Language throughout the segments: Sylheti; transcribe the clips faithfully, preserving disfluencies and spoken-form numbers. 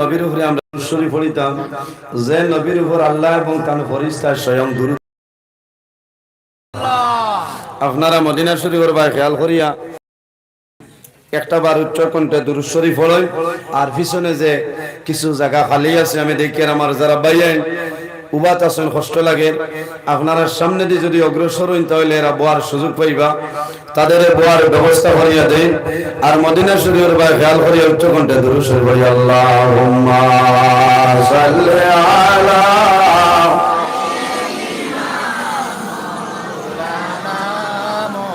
নবীর উপরে আমরা দুরূদ শরীফ পড়িতাম, যে নবীর উপর আল্লাহ এবং তান ফেরেশতা স্বয়ং দুরূদ। আপনারা মদিনা শরীফর বায় খেয়াল করিয়া একটা বার উচ্চ কণ্ঠে দুরূদ শরীফ পড়ইন, আর পিছনে যে কিছু জাগা খালি আছে, আমি দেখিয়ার আমার যারা ভাইয়াইন উবাত আছইন, কষ্ট লাগের, আপনারা সামনেদি যদি অগ্রসর অইন, তাইলে এরা বওয়ার সুযোগ পাইবা, তাদেরে বওয়ার ব্যবস্থা করিয়া দেইন। আর মদিনা শরীফর বায় খেয়াল করিয়া উচ্চ কণ্ঠে দুরূদ শরীফ পড়ি, আল্লাহুম্মা সাল্লি আলা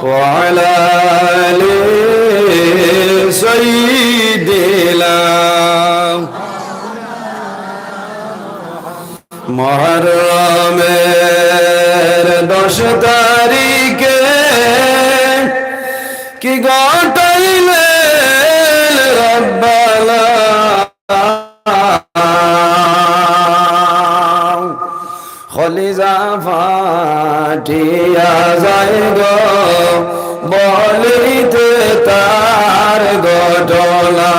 ওয়া আলা আলি সাইয়্যিদিনা। মুহররমের দশ তারিখে কি ঘটাইলেন রব্বানা। কলিজা ফাটিয়া যায় গো, বলিতে তার ঘটনা।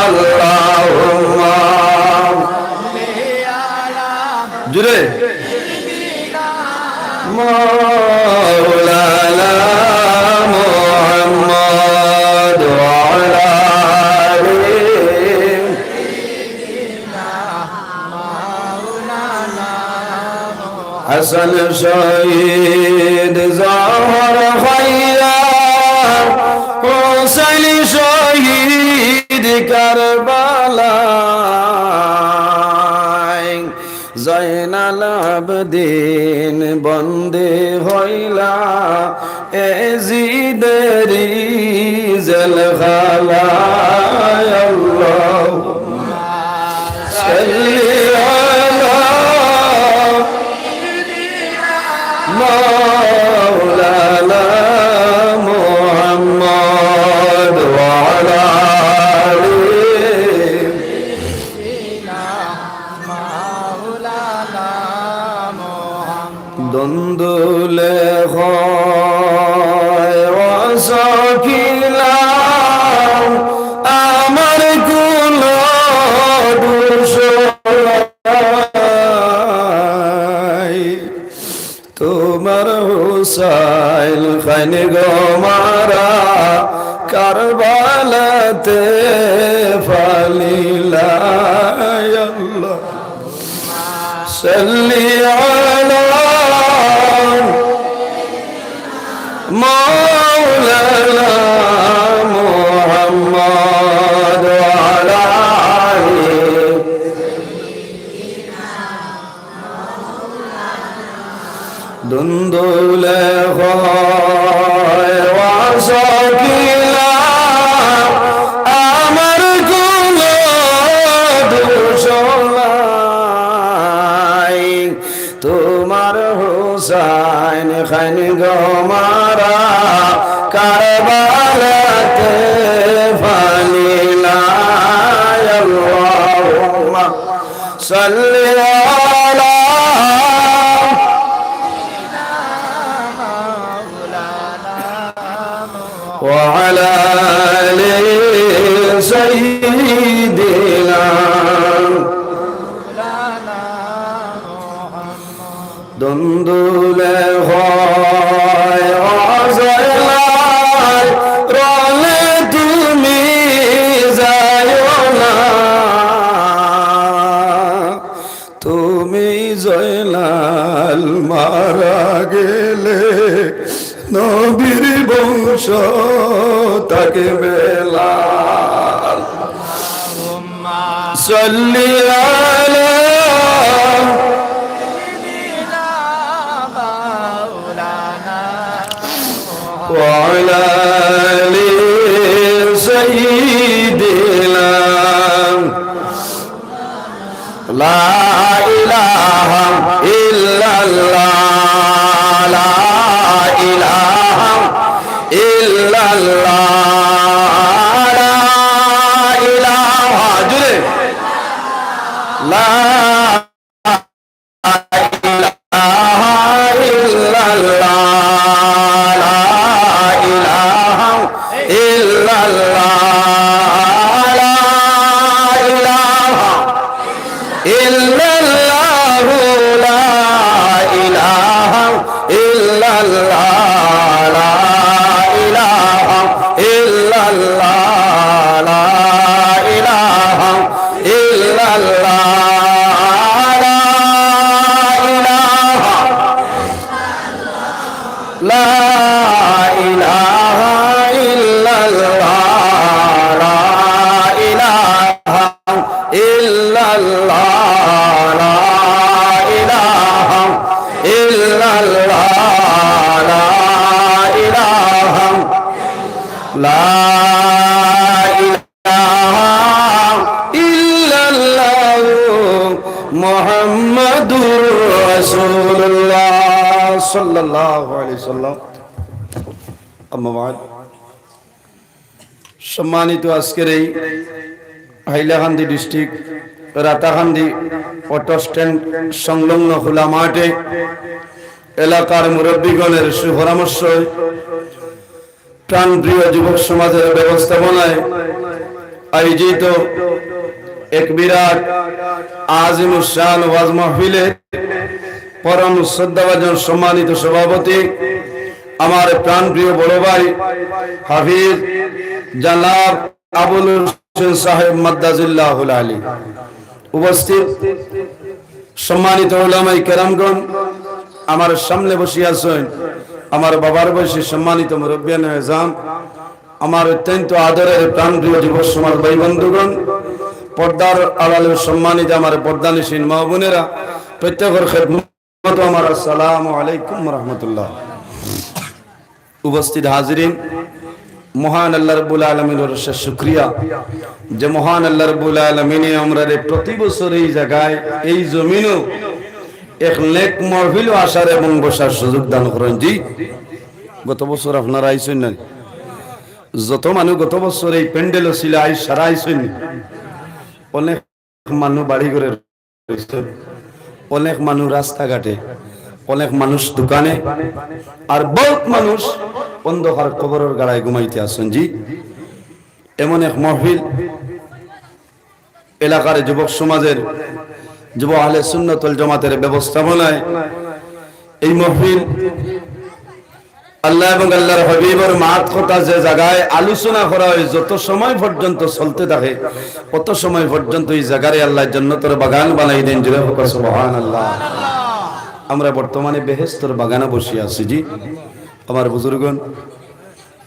আল্লাহুম্মা জুরে। مولانا محمد وعلى آله হাসান শহীদ জহর খাইয়া, হোসেন শহীদ কারবালায়, জয়নাল আবদিন বন্দী হইলা এজিদেরি জেলখানায়। আল্লাহুম্মা সাল্লি আলা মাওলানা মুহাম্মদ ওয়া আলা আলি দুন্দুলে হয় ও সখিলা, আমার কুনো দুষ নাই। তোমার হুসাইন খাইন গো মারা কারবালাতে ফালিলা। আল্লাহ সাল্লি আলা মাওলানা মুহাম্মদ ওয়া আলা আলি দুন্দুলে হয় ও সখিলা, আমার কুনো দুষ নাই। তোমার হুসাইন খাইন গো মারা কারবালাতে ফালিলা। আল্লাহুম্মা সাল্লি আলা ওয়া আলা আলি সাইয়্যিদিনা। দুন্দুলে হয় ও জয়নাল, রলে তুমি যাইও না। তুমি জয়নাল মারা গেলে নবীর বংশ থাকবে লাল। সাল্লি আলা ওয়া আলা আলি সাইয়্যিদিনা। لا إله إلا الله، لا إله إلا الله، لا إله، জুরে। لا إله إلا الله، لا إله إلا الله، لا إله إلا الله، لا إله إلا الله، لا إله إلا الله، لا إله إلا الله، لا إله لا إله إلا الله، لا إله إلا الله، لا إله إلا الله، لا إله، لا إله إلا الله محمد رسول الله صلى الله عليه وسلم। أما بعد، সম্মানিত আজকের এই হাইলাকান্দি ডিস্ট্রিক্ট রাতাকান্দি অটো স্ট্যান্ড সংলগ্ন খোলা মাঠে এলাকার মুরব্বীগণের সুপরামর্শে প্রাণপ্রিয় যুবক সমাজের ব্যবস্থাপনায় আয়োজিত এক বিরাট আজিমুস শান ওয়াজ মাহফিলে পরম শ্রদ্ধাভাজন সম্মানিত সভাপতি, আমার প্রাণপ্রিয় বড় ভাই হাফিজ জনাব আবুল হোসেন সাহেব মাদ্দাজিল্লাহুল আলী, উপস্থিত সম্মানিত উলামায়ে কেরামগণ, আমার সামনে বসিয়া আছেন আমার বাবার বয়সী সম্মানিত মুরব্বিয়ানে এজাম, আমার অত্যন্ত আদরের প্রাণপ্রিয় যুব সমাজ ভাই বন্ধুগণ, পর্দার আড়ালে সম্মানিত আমার পর্দানিশীন মা বোনেরা, প্রত্যেকের খেদমত আমার আসসালামু আলাইকুম রহমতুল্লাহ। উপস্থিত হাজিরিন, মহান আল্লাহ রাব্বুল আলামিনের অশেষ শুকরিয়া যে মহান আল্লাহ রাব্বুল আলামিনে আমরারে প্রতি বছর এই জাগায়, এই জমিনও এক নেক মাহফিলও আসার এবং বসার সুযোগ দান করেন। জি, গত বছর আপনারা আইছেন না? যত মানুষ গত বছর এই প্যান্ডেলও ছিল, আইজ সারা আইছেন নি? অনেক মানুষ বাড়ি ঘরে রইছে, অনেক মানুষ রাস্তাঘাটে, অনেক মানুষ দোকানে, আর বহুত মানুষ অন্ধকার কবরের গাড়ায় ঘুমাইতে আছেন। জি, এমন এক মাহফিল এলাকার যুবক সমাজের, যুব আহলে সুন্নত ওয়াল জামাতের ব্যবস্থাপনায় এই মাহফিল আল্লাহ এবং আল্লাহর হাবিবের মাত কথা যে জাগায় আলোচনা করা হয়, যত সময় পর্যন্ত চলতে থাকে, অত সময় পর্যন্ত এই জাগারে আল্লাহ জান্নাতের বাগান বানাই দেন। জোরে হোক সুবহানাল্লাহ। আমরা বর্তমানে বেহেশতের বাগানে বসে আছি। জি, আমার বুজুর্গণ,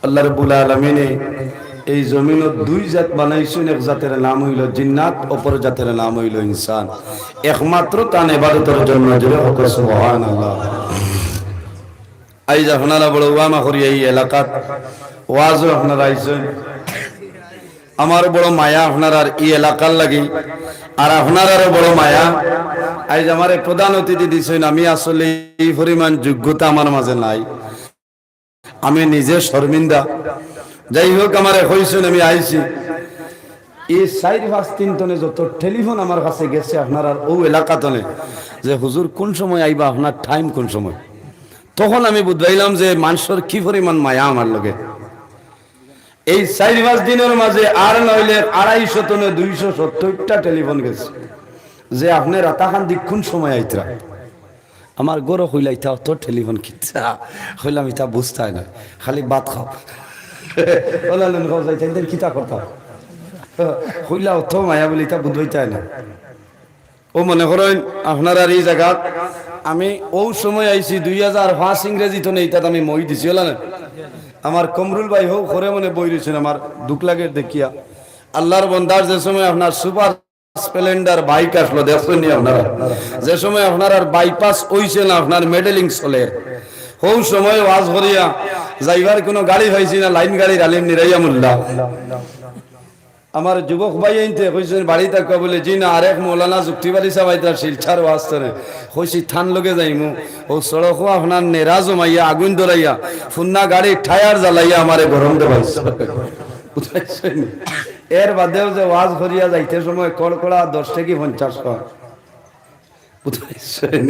আল্লাহ রাব্বুল আলামিনে এই জমিনো দুই জাত বানাইছেন, এক জাতের নাম হইল জিন্নাত, অপর জাতের নাম হইল ইনসান। একমাত্র তান ইবাদতের জন্য। জোরে হোক সুবহানাল্লাহ। আইজ আপনারা বড় ওয়ামা করি এই এলাকাত ওয়াজও আপনারা আইছেন। আমার বড় মায়া আপনারার এই এলাকার লাগি, আর আপনারারও বড় মায়া। আইজ আমারে প্রধান অতিথি দিছেন, আমি আসলে এই পরিমাণ যোগ্যতা আমার মাঝে নাই, আমি নিজে শর্মিন্দা। যাই হোক, আমারে কইছেন, আমি আইছি। এই চাইর পাঁচ দিন তনে যত টেলিফোন আমার কাছে গেছে আপনারার ও এলাকা তনে, যে হুজুর কোন সময় আইবা, আপনার টাইম কোন সময়, তখন আমি বুঝাইলাম যে মানুষের কি পরিমাণ মায়া আমার লগে। এই চাইর পাঁচ দিনের মাঝে আর নইলে আড়াইশো তনে দুইশো সত্তরটা টেলিফোন গেছে যে আপনি রাতাখান দিক কোন সময় আইতরা। আমার ঘরো কইলা, "ইতা অত টেলিফোন কিতা?" কইলাম, "ইতা বুঝতায় না, খালি ভাত খাও।" ওলা লুন খাও যাইতে, "ইতা কিতা করতাম?" কইলা, "অত মায়া বলে ইতা বুঝবাইতায় না।" ও মনে করেন, আপনারার এই জাগাত আমি ও সময় আইছি, দুই হাজার পাঁচ ইংরেজি তো নেই, তাতে আমি মই দিছি, ওলা না? আমার কমরুল ভাই হো, করে মনে বই রয়েছেন, আমার দুঃখ লাগে দেখিয়া। আল্লাহর বন্দার যে সময় আপনার সুপার স্প্লেন্ডার বাইক আসলো, দেখছেন নি আপনারা? যে সময় আপনারার বাইপাস হইছে না, আপনার মেডেলিং চলে, হৌ সময় ওয়াজ করিয়া যাইবার কোনো গাড়ি পাইছি না, লাইন গাড়ির আলিম নিরাইয়া মোল্লা। আমার যুবক ভাই আনতে কইছেন, "বাড়ি থাকবা?" বলে, "জি না, আরেক মৌলানা যুক্তিবাদী সাহেব আইতরা শিলচর ওয়াজ করে।" কইছি, "থান লগে যাইমু।" ও সড়কও আপনার নেরা জমাইয়া, আগুন ধরাইয়া, ফুন্না গাড়ির টায়ার জ্বালাইয়া আমারে গরম দেবাইছে। বুঝাইছেন? এর বাদেও যে ওয়াজ করিয়া যাইতে সময় কড়কড়া দশ টাকা পঞ্চাশ কর। বুঝাইছেন?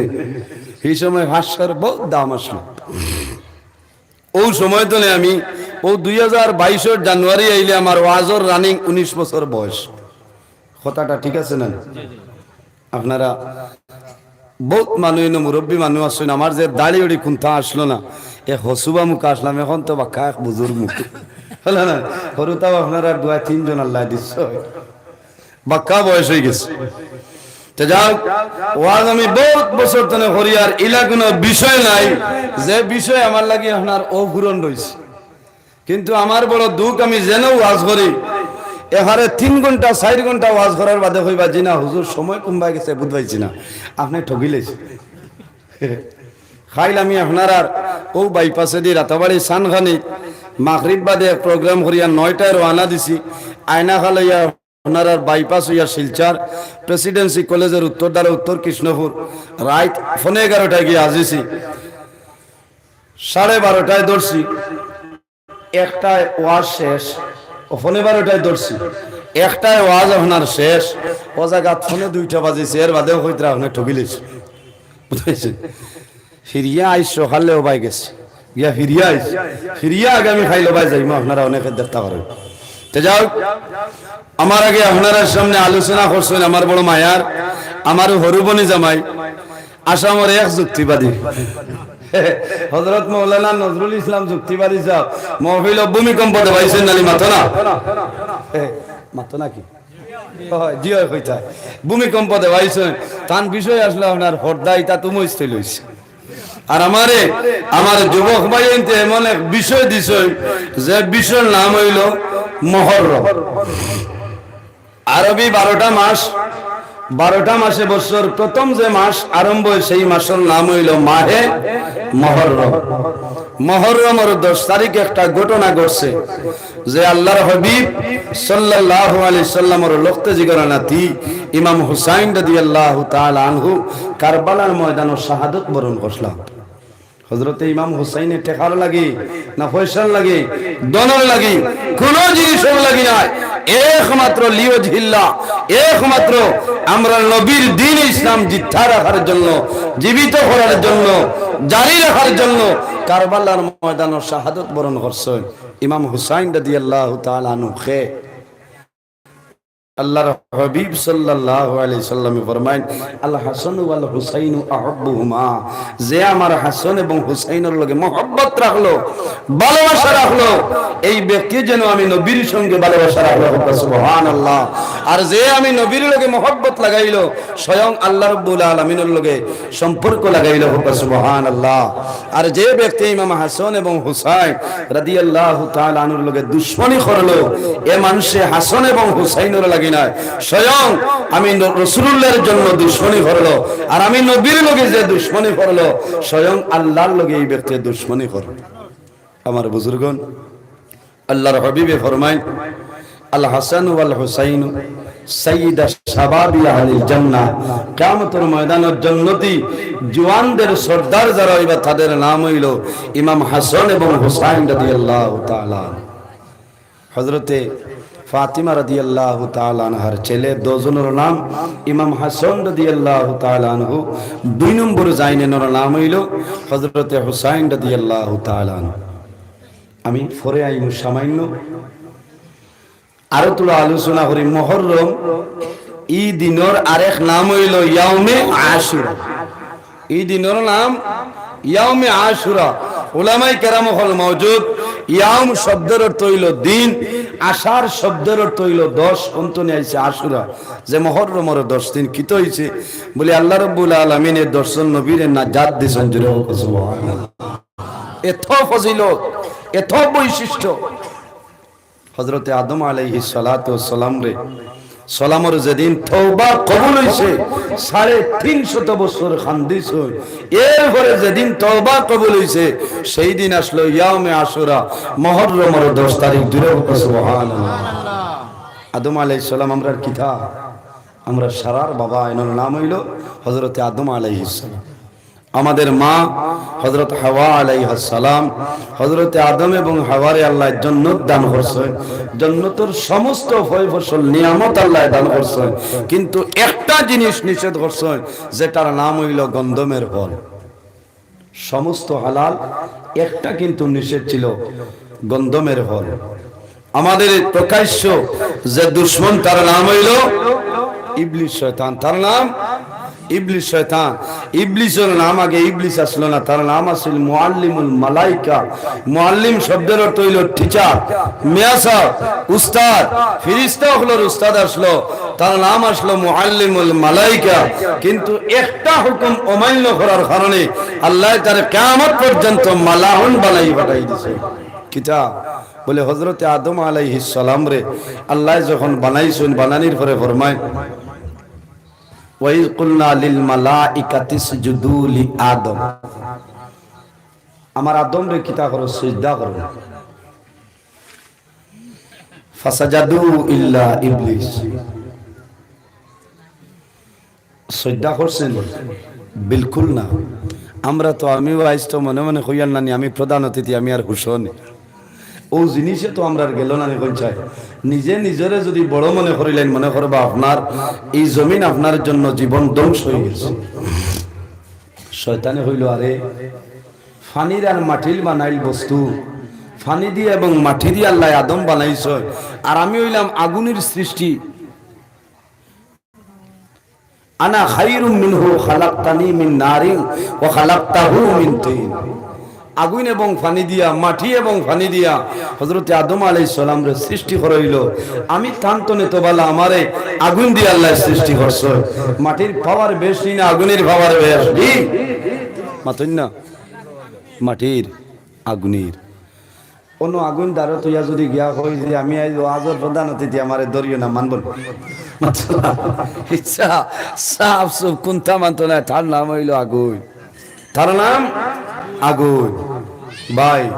এই সময় পাঁচশোর বহুত দাম আসলো। ও সময় তো নেই আমি, ও দুই হাজার বাইশের জানুয়ারি আইলে আমার ওয়াজর রানিং উনিশ বছর বয়স। কথাটা ঠিক আছে না? আপনারা বউত মানুষ ইনো মুরব্বী মানুষ আছইন, আমার যে দাড়ি উড়ি কুন্তা আসলো না, এ হসুবা মুখ আসলাম, এখন তো বাক্কা এক বুজুর্গ মুখ। হলো না? হরুতাও আপনারা দুই তিনজন আল্লায় দিছে, বাক্কা বয়স অইগেছে। তে যাউক, ওয়াজ আমি বউত বছর তনে করি, আর ইলা কুনু বিষয় নাই যে বিষয় আমার লাগি আপনার অপূরণ রইছে। কিন্তু আমার বড় দুখ, আমি যেন ওয়াজ করি, এহারে তিন ঘন্টা, চাইর ঘন্টা ওয়াজ করার বাদে কইবা, "জি না হুজুর, সময় কুম্বায় গেছে, বুঝ পাইছি না।" আপনে ঠগিলাইছইন। কাইল আমি আপনারার অউ বাইপাসেদি রাতাবাড়ি সানখানি মাগরিব বাদে এক program করিয়া নয়টায় রওয়ানা দিছি। আয়নাখা লইয়া আপনারার বাইপাস অইয়া শিলচর প্রেসিডেন্সি কলেজর উত্তর দ্বারা উত্তর কৃষ্ণপুর রাইত পৌনে এগারোটায় গিয়া আজিছি। সাড়ে বারোটায় ধরছি, একটায় ওয়াজ শেষ, ও পৌনে বারোটায় ধরছি, একটায় ওয়াজ আপনার শেষ, ও জাগাত পৌনে দুইটা বাজিছে, এর বাদেও কইতরা আপনে ঠগিলাইছইন। বুঝছইন? ফিরিয়া আইস সকালে ও বায় গেছে, গিয়া ফিরিয়া আইস, ফিরিয়া আগামী কাইল ও বায় যাইমু, আপনারা অনেকে দেখতা পারইন। তে যাউক, আমার আগে আপনারার সামনে আলোচনা করছইন আমার বড় মায়ার, আমার হরু বইন জামাই, আসামর এক যুক্তিবাদী হজরত মৌলানা নজরুল ইসলাম যুক্তিবাদী সাব, মহফিলো ভূমিকম্প দেওয়াইছইন নানি, মাতো না? এ, মাতো নাকি? অয়, জি অয়, কইতা। ভূমিকম্প দেওয়াইছইন, তান বিষয় আসলো আপনার পর্দা, ইতা তো মস্ত লইছে। আর আমারে, আমার যুবক ভাইয়াইন্তে এমন এক বিষয় দিছইন, যে বিষয়র নাম অইলো মহররম। আরবি বারোটা মাস, বারোটা মাসে বছর প্রথম যে মাস আরম্ভ অয়, সেই মাসর নাম অইলো মাহে মহররম। মহররমর দশ তারিখ একটা ঘটনা ঘটছে, যে আল্লার হাবিব সাল্লাল্লাহু আলাইহি সাল্লামর লখতে জিগরা নাতি ইমাম হুসাইন রাদিয়াল্লাহু তাআলা আনহু কারবালার ময়দানো শাহাদত বরণ করছলা। হজরতে ইমাম হুসাইনে টেকার লাগি না পয়সার লাগি, ধনর লাগি, কুনু জিনিসর লাগি নায়, একমাত্র লিওয়াজহিল্লাহ, একমাত্র আমরার নবীর দ্বীন ইসলাম জিন্দা রাখার জন্য, জীবিত করার জন্য, জারি রাখার জন্য কারবালার ময়দানো শাহাদত বরণ করছইন ইমাম হুসাইন রাদিয়াল্লাহু তাআলা আনহু। কে? আল্লার হাবিব সাল্লাল্লাহু আলাইহি সাল্লামে ফরমাইন, "আল হাসান ওয়াল হুসাইনু আহাব্বুহুমা।" যে আমার হাসান এবং হুসাইনর লগে মহব্বত রাখলো, ভালোবাসা রাখলো, এই ব্যক্তি যেন আমি নবীর সঙ্গে ভালোবাসা রাখলো, কউক্কা সুবহানাল্লাহ। আর যে আমি নবীর লগে মহব্বত লাগাইলো, স্বয়ং আল্লাহ রাব্বুল আলামিনর লগে সম্পর্ক লাগাইলো, কউক্কা সুবহানাল্লাহ। আর যে ব্যক্তি ইমাম হাসান এবং হুসাইন রাদিয়াল্লাহু তাআলা আনহুর লগে দুশমনি করলো, এ মানষে হাসান এবং হুসাইনর লাগি নায়, স্বয়ং আমি ন-, রসুলুল্লাহর জন্য দুশমনি করলো। আর আমি নবীর লগে যে দুশমনি করলো, স্বয়ং আল্লার লগে এই ব্যক্তি দুশমনি করলো। আমার বুজুর্গন, আল্লার হাবিবে ফরমাইন, "আল হাসান ওয়াল হুসাইন সাইয়্যিদা শাবাবি আহলিল জান্নাহ।" কিয়ামতর ময়দানো জন্নতি জওয়ানদের সর্দার যারা অইবা, তাদের নাম অইলো ইমাম হাসান এবং হুসাইন রাদিয়াল্লাহু তাআলা আনহু। হযরতে ফাতিমা রাদিয়াল্লাহু তাআলা আনহার ছেলে দুইজনর নাম ইমাম হাসান রাদিয়াল্লাহু তাআলা আনহু, দুই নম্বর জাইনাইনর নাম অইলো হযরতে হুসাইন রাদিয়াল্লাহু তাআলা আনহু। আমি পরে আইমু সামান্য। আরো থুড়া আলোচনা করি। মহররম, ই দিনর আরেক নাম অইলো ইয়াউমে আশুরা। ই দিনর নাম ইয়াউমে আশুরা। উলামায়ে কেরাম অকল মওজুদ। ইয়াউম শব্দর অর্থ অইলো দিন, আশার শব্দর অর্থ অইলো দশ, অন থনে আইছে আশুরা, যে মহররমর দশ দিন। কিতা অইছে? বলি, আল্লাহ রাব্বুল আলামিনে দশজন নবীরে নাজাত দিছইন, জোরে কউক্কা সুবহানাল্লাহ। এত ফজিলত, এত বৈশিষ্ট্য। হযরতে আদম আলাইহিস সালাতু ওয়াস সালামরে, সালামর যেদিন তওবা কবুল অইছে, সাড়ে তিন শত বছর কান্দিছইন। এরপরে যেদিন তওবা কবুল অইছে, সেই দিন আসলো ইয়াউমে আশুরা, মহররমর দশ তারিখ। জোরে কউক্কা সুবহানাল্লাহ। আদম আলাইহিস সালাম আমরার কিতা? আমরার সারার বাবা, এনর নাম অইলো হযরতে আদম আলাইহিস সালাম। আমাদের মা হযরত হাওয়া আলাইহাস সালাম, হযরতে আদম এবং হাওয়ারে আল্লায় জন্নত দান করছইন, জন্নতর সমস্ত ফয় ফসল নিয়ামত আল্লায় দান করছইন, কিন্তু একটা জিনিস নিষেধ করছইন, যেটার নাম অইলো গন্ধমের ফল। সমস্ত হালাল, একটা কিন্তু নিষেধ ছিল, গন্ধমের ফল। আমাদের প্রকাশ্য যে দুশমন, তার নাম অইলো ইবলিস শয়তান, তার নাম ইবলিস শয়তান। ইবলিসর নাম আগে ইবলিস আসলো না, তার নাম আছিল মুআল্লিমুল মালাইকা। মুআল্লিম শব্দের অর্থ হইল টিচার, মেয়াসাব, উস্তাদ। ফিরিস্তা অকলর উস্তাদ আসলো, তার নাম আসলো মুআল্লিমুল মালাইকা। কিন্তু একটা হুকুম অমান্য করার কারণে আল্লাহ তার কিয়ামত পর্যন্ত মালাউন বানাই পাঠাই দিছে। কিতা? বলে, হযরতে আদম আলাইহিস সালামরে আল্লাহ যখন বানাইছইন, বানানির পরে ফরমায়, "ওয়াইজ কুলনা লিল মালাইকাতিস জুদু লি আদম।" আমার আদমরে কিতা করো? সিজদা করো। ফাসাজাদু ইল্লা ইবলিস। সইজদা করছইন? বিলকুল না। আমরা তো, আমিও আইজ তো মনে মনে কইয়ার নানি, আমি প্রধান অতিথি, আমি আর হুশও নি। ও জিনিসে তো আমরার গেল নানি। কইন চাই, নিজে নিজরে যদি বড় মনে করিলেন, মনে করবা আপনার এই জমিন আপনার জন্য জীবন ধ্বংস হয়ে গেছে। শয়তানে কইল, "আরে, পানির আর মাটির বানাইল বস্তু, পানি দিয়া এবং মাটি দিয়া আল্লাহ আদম বানাইছে, আর আমি হইলাম আগুনের সৃষ্টি।" আনা খাইরুম মিনহু খালাকতানি মিন নারিন ওয়া খালাকতাহু মিন তিন। আগুন এবং পানি দিয়া, মাটি এবং পানি দিয়া হযরতে আদম আলাইহিস সালামরে সৃষ্টি করা হইল। আমি তান তনে তো বালা, আমারে আগুন দিয়া আল্লাহ সৃষ্টি করছে। মাটির পাওয়ার বেশি না আগুনের পাওয়ার বেশি? মাতইন না, মাটির, আগুনের। অন্য আগুন দাঁড়ো তুইয়া যদি গিয়া কই যে, "আমি আইজ ওয়াজর প্রধান অতিথি, আমারে ধরিও না, মানব না।" ইচ্ছা, সাফ সুফ কুন্তা মানতো না, তার নাম হইল আগুন, তার নাম আগুন। ভাই,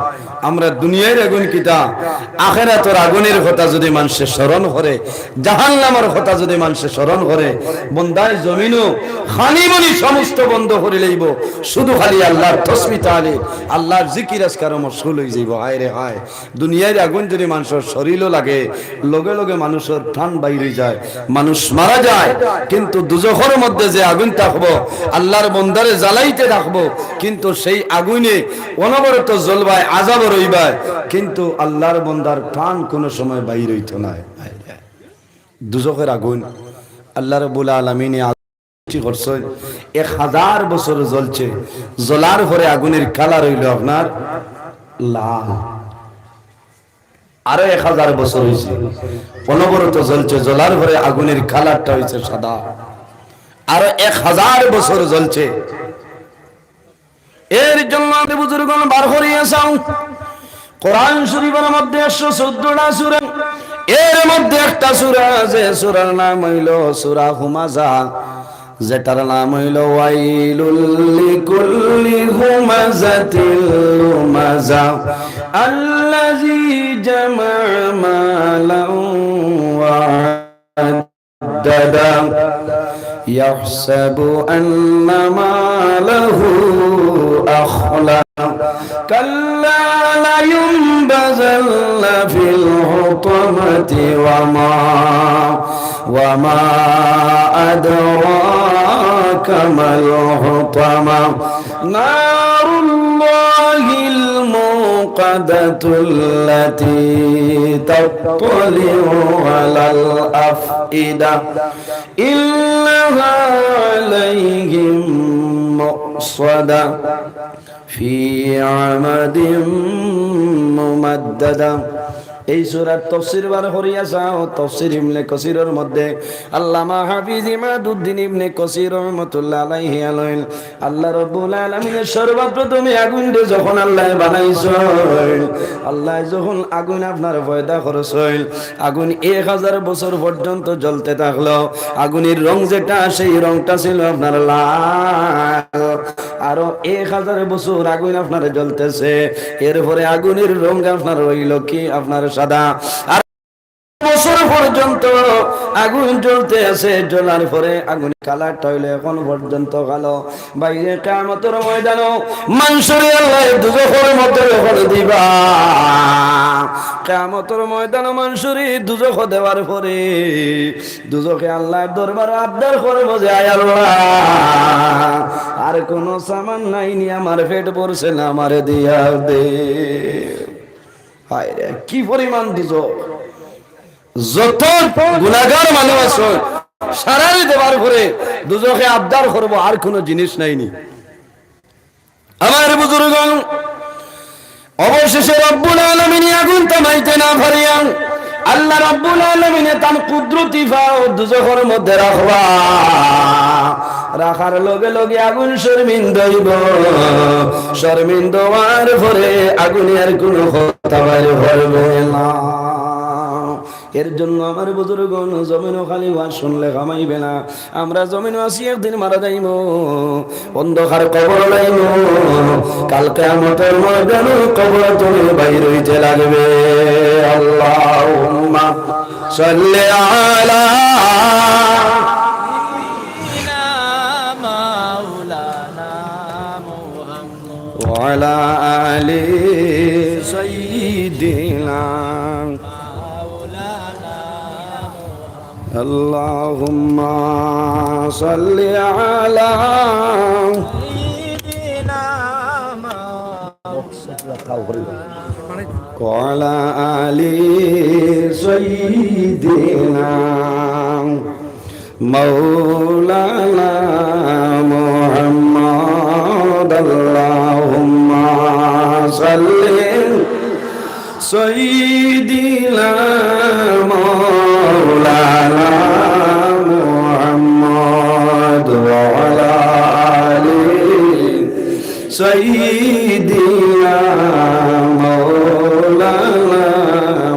আমরা দুনিয়ার আগুন কিতা, আখেরাতর আগুনের কথা যদি মানুষে স্মরণ করে, জাহান্নামর কথা যদি মানুষে স্মরণ করে, বন্দায় জমিনও খানি মানি সমস্ত বন্ধ করি লইব, শুধু খালি আল্লাহর তসবি তাহলিল, আল্লাহর জিকির আজকারও মশগুল হয়ে যাইব। হায় রে হায়, দুনিয়ার আগুন যদি মানুষের শরীরও লাগে, লগে লগে মানুষের প্রাণ বাইরে যায়, মানুষ মারা যায়। কিন্তু দুজখর মধ্যে যে আগুন থাকবো, আল্লাহর বন্দারে জ্বালাইতে থাকবো, কিন্তু সেই আগুনে অনবরত জ্বলবায়, আজাব রইবায়, কিন্তু আল্লাহর বন্দার প্রাণ কোনো সময় বাইর হইতো নায়। দুজখের আগুন আল্লাহ রাব্বুল আলামিনে সৃষ্টি করছইন, এক হাজার বছর জ্বলছে, জ্বলার পরে আগুনের কালার হইল আপনার লাল। আরো এক হাজার বছর হইছে, অনবরত জ্বলছে, জ্বলার পরে আগুনের কালারটা হইছে সাদা। আরো এক হাজার বছর জ্বলছে, এর জন্য আমি বুজুর্গণ বার করিয়া চাও, কোরআন শরীফের মধ্যে একশো চোদ্দটা সূরা, এর মধ্যে একটা সূরা আছে, সূরার নাম হইল সূরা হুমাজা, যেটার নাম হইল ওয়াইলুল লিকুল্লি হুমাজাতিল লুমাজা, আল্লাযী জামা মালান ওয়া عددا. يحسب أن ماله أخلده. كلا لينبذن في الحطمة. وما، وما أدراك ما الحطمة. نار الله الموقدة التي تطلع على الأفئدة. إنها عليهم مؤصدة. في عمد ممددة. এই সূরার তফসির বার করিয়া চাও, তফসির ইবনে কাসিরর মধ্যে আল্লামা হাফিজ ইমাদুদ্দিন ইবনে কাসির রহমতুল্লাহ আলাইহি আলইন, আল্লাহ রব্বুল আলামিনে সর্বপ্রথমে আগুনরে যখন আল্লাহ বানাইছইন, আল্লাহ যখন আগুন আপনার পয়দা করছইন, আগুন এক হাজার বছর পর্যন্ত জ্বলতে থাকলো। আগুনের রং যেটা, সেই রংটা ছিল আপনার লাল। আরো এক হাজার বছর আগুন আপনার জ্বলতেছে, এরপরে আগুনের রং আপনার হইল কি? আপনার সাদা। আর বছর পর্যন্ত আগুন জ্বলতে আছে, জ্বলার পরে আগুন কালারটা হইল এখন পর্যন্ত কালো। বাইরে কিয়ামতর ময়দানো মানষরে আল্লাহ দুজখর মধ্যে যখন দিবা, কিয়ামতর ময়দানো মানষরে দুজখ দেওয়ার পরে দুজখে আল্লাহর দরবারে আবদার করবো যে, "আয় আল্লাহ, আর কোনো সামান নাই নি, আমার পেট ভরছে না, আমারে দিয়া দে।" হায় রে, কি পরিমাণ দুজখ! যত গুনাহগার মানুষ আছে, সারারে দেওয়ার পরে দুজখে আবদার করবো, আর কোনো জিনিস নাইনি। আমার বুজুর্গণ, অবশেষে রব্বুল আলামিনে আগুন থামাইতে না পারিয়া আল্লাহ রব্বুল আলামিনে তান কুদরতি পাও দুজখর মধ্যে রাখবা। রাখার লগে লগে আগুন শর্মিন্দ অইবো। শর্মিন্দ অওয়ার পরে আগুনে আর কোনো কথা বাইর করবো না। এর জন্য আমার বুজুর্গণ, জমিনো খালি ওয়াজ শুনলে কামাইবে না। আমরা জমিনো আছি, একদিন মারা যাইমু, অন্ধকার কবর যাইমু। কাল কিয়ামতর ময়দানো কবর তুমি বাইর অইতে লাগবে। আল্লাহুম্মা সাল্লি আলা ওয়া আলা আলি সাইয়্যিদিনা। اللهم صل على سيدنا محمد وعلى آل سيدنا مولانا محمد. اللهم صل سيدنا مولانا محمد وعلى آل سيدنا مولانا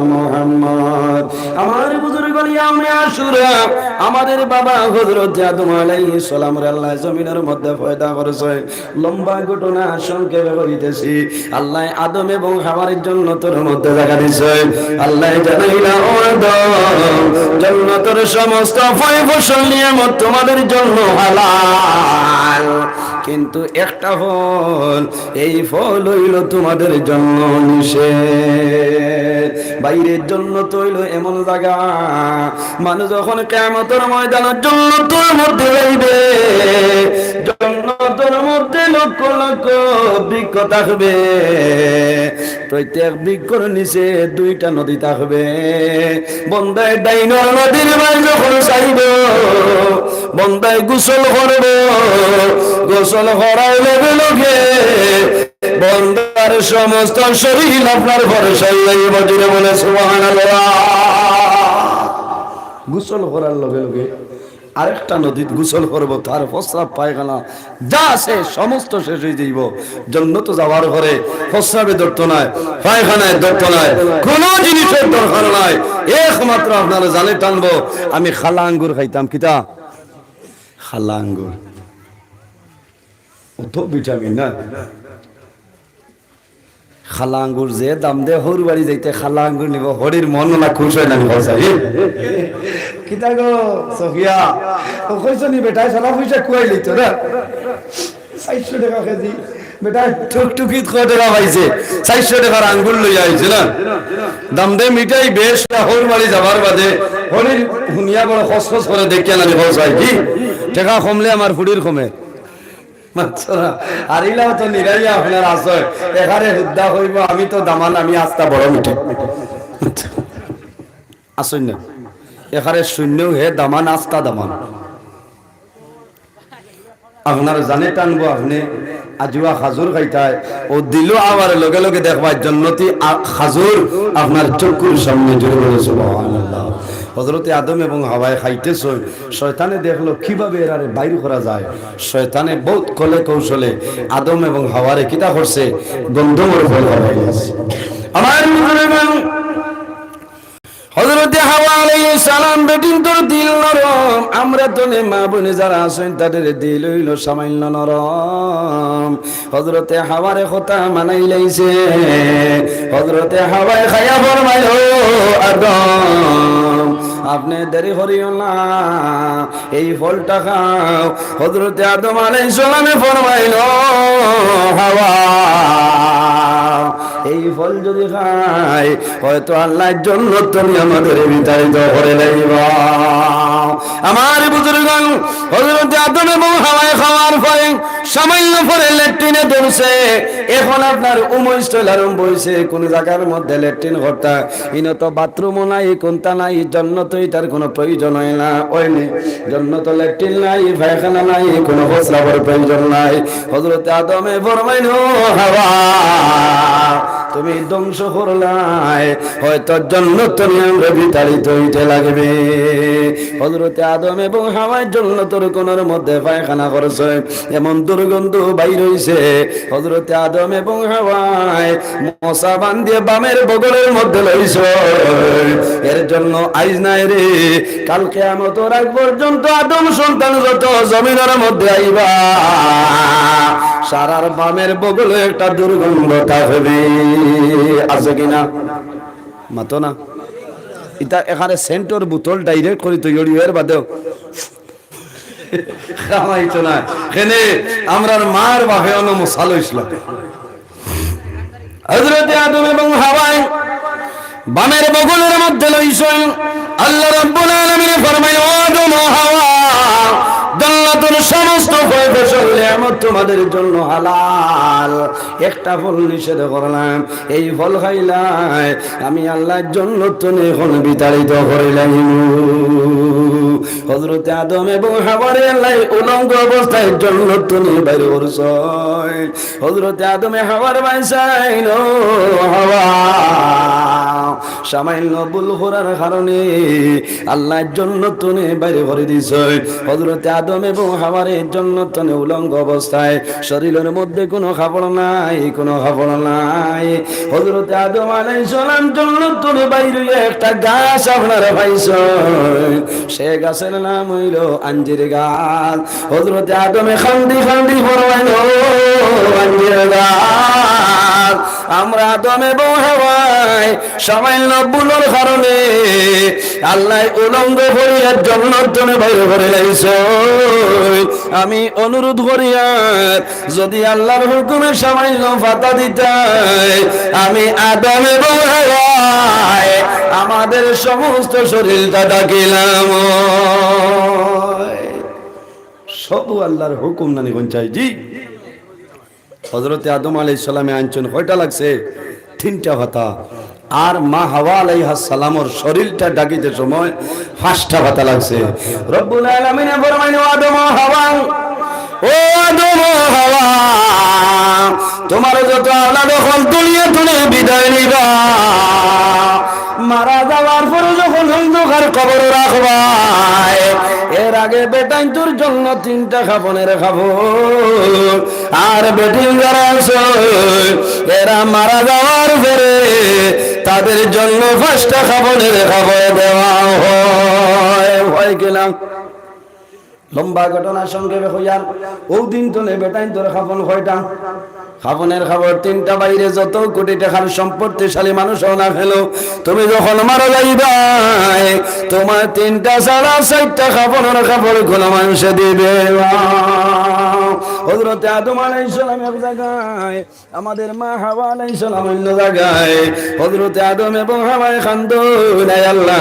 محمد. আমার বুজুর্গ ইয়াউমে আশুরা, আমাদের বাবা হযরত আদম আলাইহিস সালামরে আল্লায় জমিনর মধ্যে পয়দা করছইন। লম্বা ঘটনা, সংক্ষেপে কইতেছি। আল্লায় আদম এবং হাওয়ারে জন্নতর মধ্যে জাগা দিছইন। আল্লায় জানাইলা, "ও আদম, জন্নতর সমস্ত ফয় ফসল নিয়ামত তোমাদের জন্য হালাল, কিন্তু একটা ফল, এই ফল অইলো তোমাদের জন্য নিষেধ।" বাইরে জন্নত অইলো এমন জাগা, মানুষ যখন কিয়ামতর ময়দানে জন্নতর মধ্যে যাইবে, জন্নতর মধ্যে লক্ষ লক্ষ বৃক্ষ থাকবে, প্রত্যেক বৃক্ষর নিচে দুইটা নদী থাকবে। বন্দায় ডাইনর নদীর বায় যখন চাইব, বন্দায় গোসল করব, গোসল করার লগে লগে বন্দার সমস্ত শরীর আপনার ফরসাই যাইব। জোরে বলে সুবহানাল্লাহ। গোসল করার লগে লগে আরেকটা নদীত গোসল করব, তার প্রস্রাব পায়খানা যা আছে সমস্ত শেষ অই যাইব। জন্নত যাওয়ার পরে প্রস্রাবে ধরতো নায়, পায়খানায় ধরতো নায়, কোনো জিনিসের দরকার নাই। একমাত্র আপনার জানে টানবো, "আমি খালা আঙ্গুর খাইতাম।" কিতা? খালা আঙ্গুর। অত ভিটামিন না? খালা আঙ্গুর যে দাম দে, হউর বাড়ি যাইতে খালা আঙ্গুর নিব, হরির মন না খুশ অয় না নি, হউর সাহেব? কিতা গো, সফিয়া? ও কইছো নি বেটায়, সারা পয়সা খুয়াই লইতো না? চাইরশো টেকা কেজি। বেটায় টুকটুকিত কয় টেকা পাইছে? চাইরশো টেকার আঙ্গুর লইয়া আইছে না? দাম দে মিঠাই বেশ, হউর বাড়ি যাবার বাদে হরির হুনিয়া বড় খসখস করে দেখিয়া না নি, হউর সাহেব? কি? টেকা কমলে আমার ফুড়ির কমে। আচ্ছা, আর ইলাও তো নিরাইয়া আপনার আছে। এখানে হুদ্দা কইব, "আমি তো দামান, আমি আস্তা বড় মিঠে।" আছইন না? এখানে শূন্য হে দামান, আস্তা দামান। আপনার জানে টানবো, আপনে আজুয়া খাজুর খাইতায়, ও দিলো আবার লগে লগে দেখবায় জন্নতি আ-, খাজুর আপনার চক্ষুর সামনে। জোরে বলে সুবহানাল্লাহ। হযরতে আদম এবং হাওয়ায় খাইতেছইন, শয়তানে দেখলো কিভাবে এরারে বাইর করা যায়। শয়তানে বহুত কলে কৌশলে আদম এবং হাওয়ারে কিতা করছে, গন্ধমর ফল খাওয়াই দিছে। আমার মুসলমান, হযরতে হাওয়া আলাইহিস সালাম বেটিন্তর দিল নরম। আমরা তো নে মা বইন যারা আছইন, তাদের দিল অইলো সামান্য নরম। হযরতে হাওয়ারে কথা মানাই লাইছে। হযরতে হাওয়ায় খাইয়া ফরমাইল, "ও আদম, আপনে দেরি করিও না, এই ফলটা খাও।" হযরতে আদম আলাইহিস সালামে ফরমাইল, "ও হাওয়া, এই ফল যদি খাই, হয়তো আল্লাহ জন্নত তুমি আমাদের বিতাড়িত করে লাইবা।" আমার বুজুর্গান, হযরতে আদম এবং হাওয়ায় খাওয়ার পরে সামান্য পরে লেট্রিনে ধরছে, এখন আপনার উমৈস তৈল আরম্ভ অইছে। কোন জাগার মধ্যে লেট্রিন করতা, ইনো তো বাথরুমও নাই, কুন্তা নাই, জন্নতো ইটার কোনো প্রয়োজন হয় না, অয়নি। জন্নতো লেট্রিন নাই, পায়খানা নাই, কোনো প্রস্রাবর প্রয়োজন নাই। হযরতে আদমে ফরমাইন, "ও হাওয়া, তুমি ধ্বংস করলায়, হয়তো জন্নত থনে আমরারে বিতাড়িত অইতে লাগবে।" হযরতে আদম এবং হাওয়ায় জন্নতর কোণর মধ্যে পায়খানা করছে, এমন দুর্গন্ধ বাইর অইছে। হযরতে আদম এবং হাওয়ায় মশা বান্ধিয়া বামের বগলের মধ্যে লইছে। এর জন্য আইজ নায় রে, কাল কিয়ামতর আগ পর্যন্ত আদম সন্তান যত জমিনর মধ্যে আইবা, সারার বামের বগলে একটা দুর্গন্ধ থাকবে। আছে কি না? মাতো না। ইতা এখানে সেন্টর বোতল ডাইরেক্ট করি তৈরি, এর বাদেও কামাইতো না। কেনে? আমরার মার বাপে অনো মশা লইছিল। হযরতে আদম এবং হাওয়ায় বামের বগলের মধ্যে লইছইন। আল্লাহ রাব্বুল আলামিনে ফরমাইন, "ও আদম, ও হাওয়া, জান্নাতের সমস্ত ফল ফসল নিয়ামত তোমাদের জন্য হালাল। একটা ফল নিষেধ করলাম, এই ফল খাইলায় আমি আল্লাহ জন্নত থনে এখন বিতাড়িত করিলাইমু।" হযরতে আদম এবং হাওয়ারে আল্লাহ উলঙ্গ অবস্থায় জন্নত থনে বাইর করছইন। হযরতে আদমে হাওয়ার বায় চাইন, "ও হাওয়া, সামান্য ভুল করার কারণে আল্লাহ জন্নত থনে বাইর করি দিছইন।" হযরতে আদম এবং হাওয়ারে জন্নত থনে উলঙ্গ অবস্থায়, শরীরের মধ্যে কোনো কাপড় নাই, কোনো কাপড় নাই। হযরতে আদম আলাইহিস সালাম জন্নত থনে বাইর অইয়া একটা গাছ আপনারা পাইছইন, সে গাছের নাম অইলো আঞ্জির গাছ। হযরতে আদমে কান্দি কান্দি ফরমাইন, "ও আঞ্জির গাছ, আমরা আদম এবং হাওয়ায় সামান্য ভুলর কারণে আল্লাহ উলঙ্গ করিয়া জন্নত থনে বাইর করিলাইছইন। আমি অনুরোধ করিয়ার, যদি আল্লাহর হুকুমে সামান্য পাতা দিতায়, আমি আদম এবং হাওয়ায় আমাদের সমস্ত শরীরটা ঢাকিলাম।" সবউ আল্লাহর হুকুম নানি কোন চাই? জি। হযরতে আদম আলাইহিস সালামে আনছইন কয়টা লাগছে? তিনটা পাতা। আর মা হাওয়া আলাইহাস সালামর শরীরটা ঢাকিতে সময় পাঁচটা পাতা লাগছে। রব্বুল আলামিনে ফরমাইন, "ও আদম, ও হাওয়া, ও আদম, ও হাওয়া, তোমার যত আওলাদ অকল দুনিয়া থনে বিদায় নিবা, মারা যাওয়ার পরে যখন অন্ধকার কবর রাখবায়, এর আগে বেটাইন্তর জন্য তিনটা কাফনের কাপড়, আর বেটিন যারা আছে, এরা মারা যাওয়ার পরে তাদের জন্য পাঁচটা কাফনের কাপড় দেওয়া হয়।" হয় কিনা? লম্বা ঘটনা সংক্ষেপে কইয়ার, অউ দিন থনে বেটাইন্তর কাফন কয়টা? কাফনের কাপড় তিনটা। বাইরে যত কোটি টেকার সম্পত্তিশালী মানুষ অও না কেনে, তুমি যখন মারা যাইবায়, তোমার তিনটা ছাড়া চাইরটা কাফনের কাপড় কোনো মানষে দিবে না। হযরতে আদম আলাইহিস সালাম এক জাগায়, আমাদের মা হাওয়া আলাইহিস সালাম অইন্য জাগায়। হযরতে আদম এবং হাওয়ায় কান্দইন, "আয় আল্লাহ,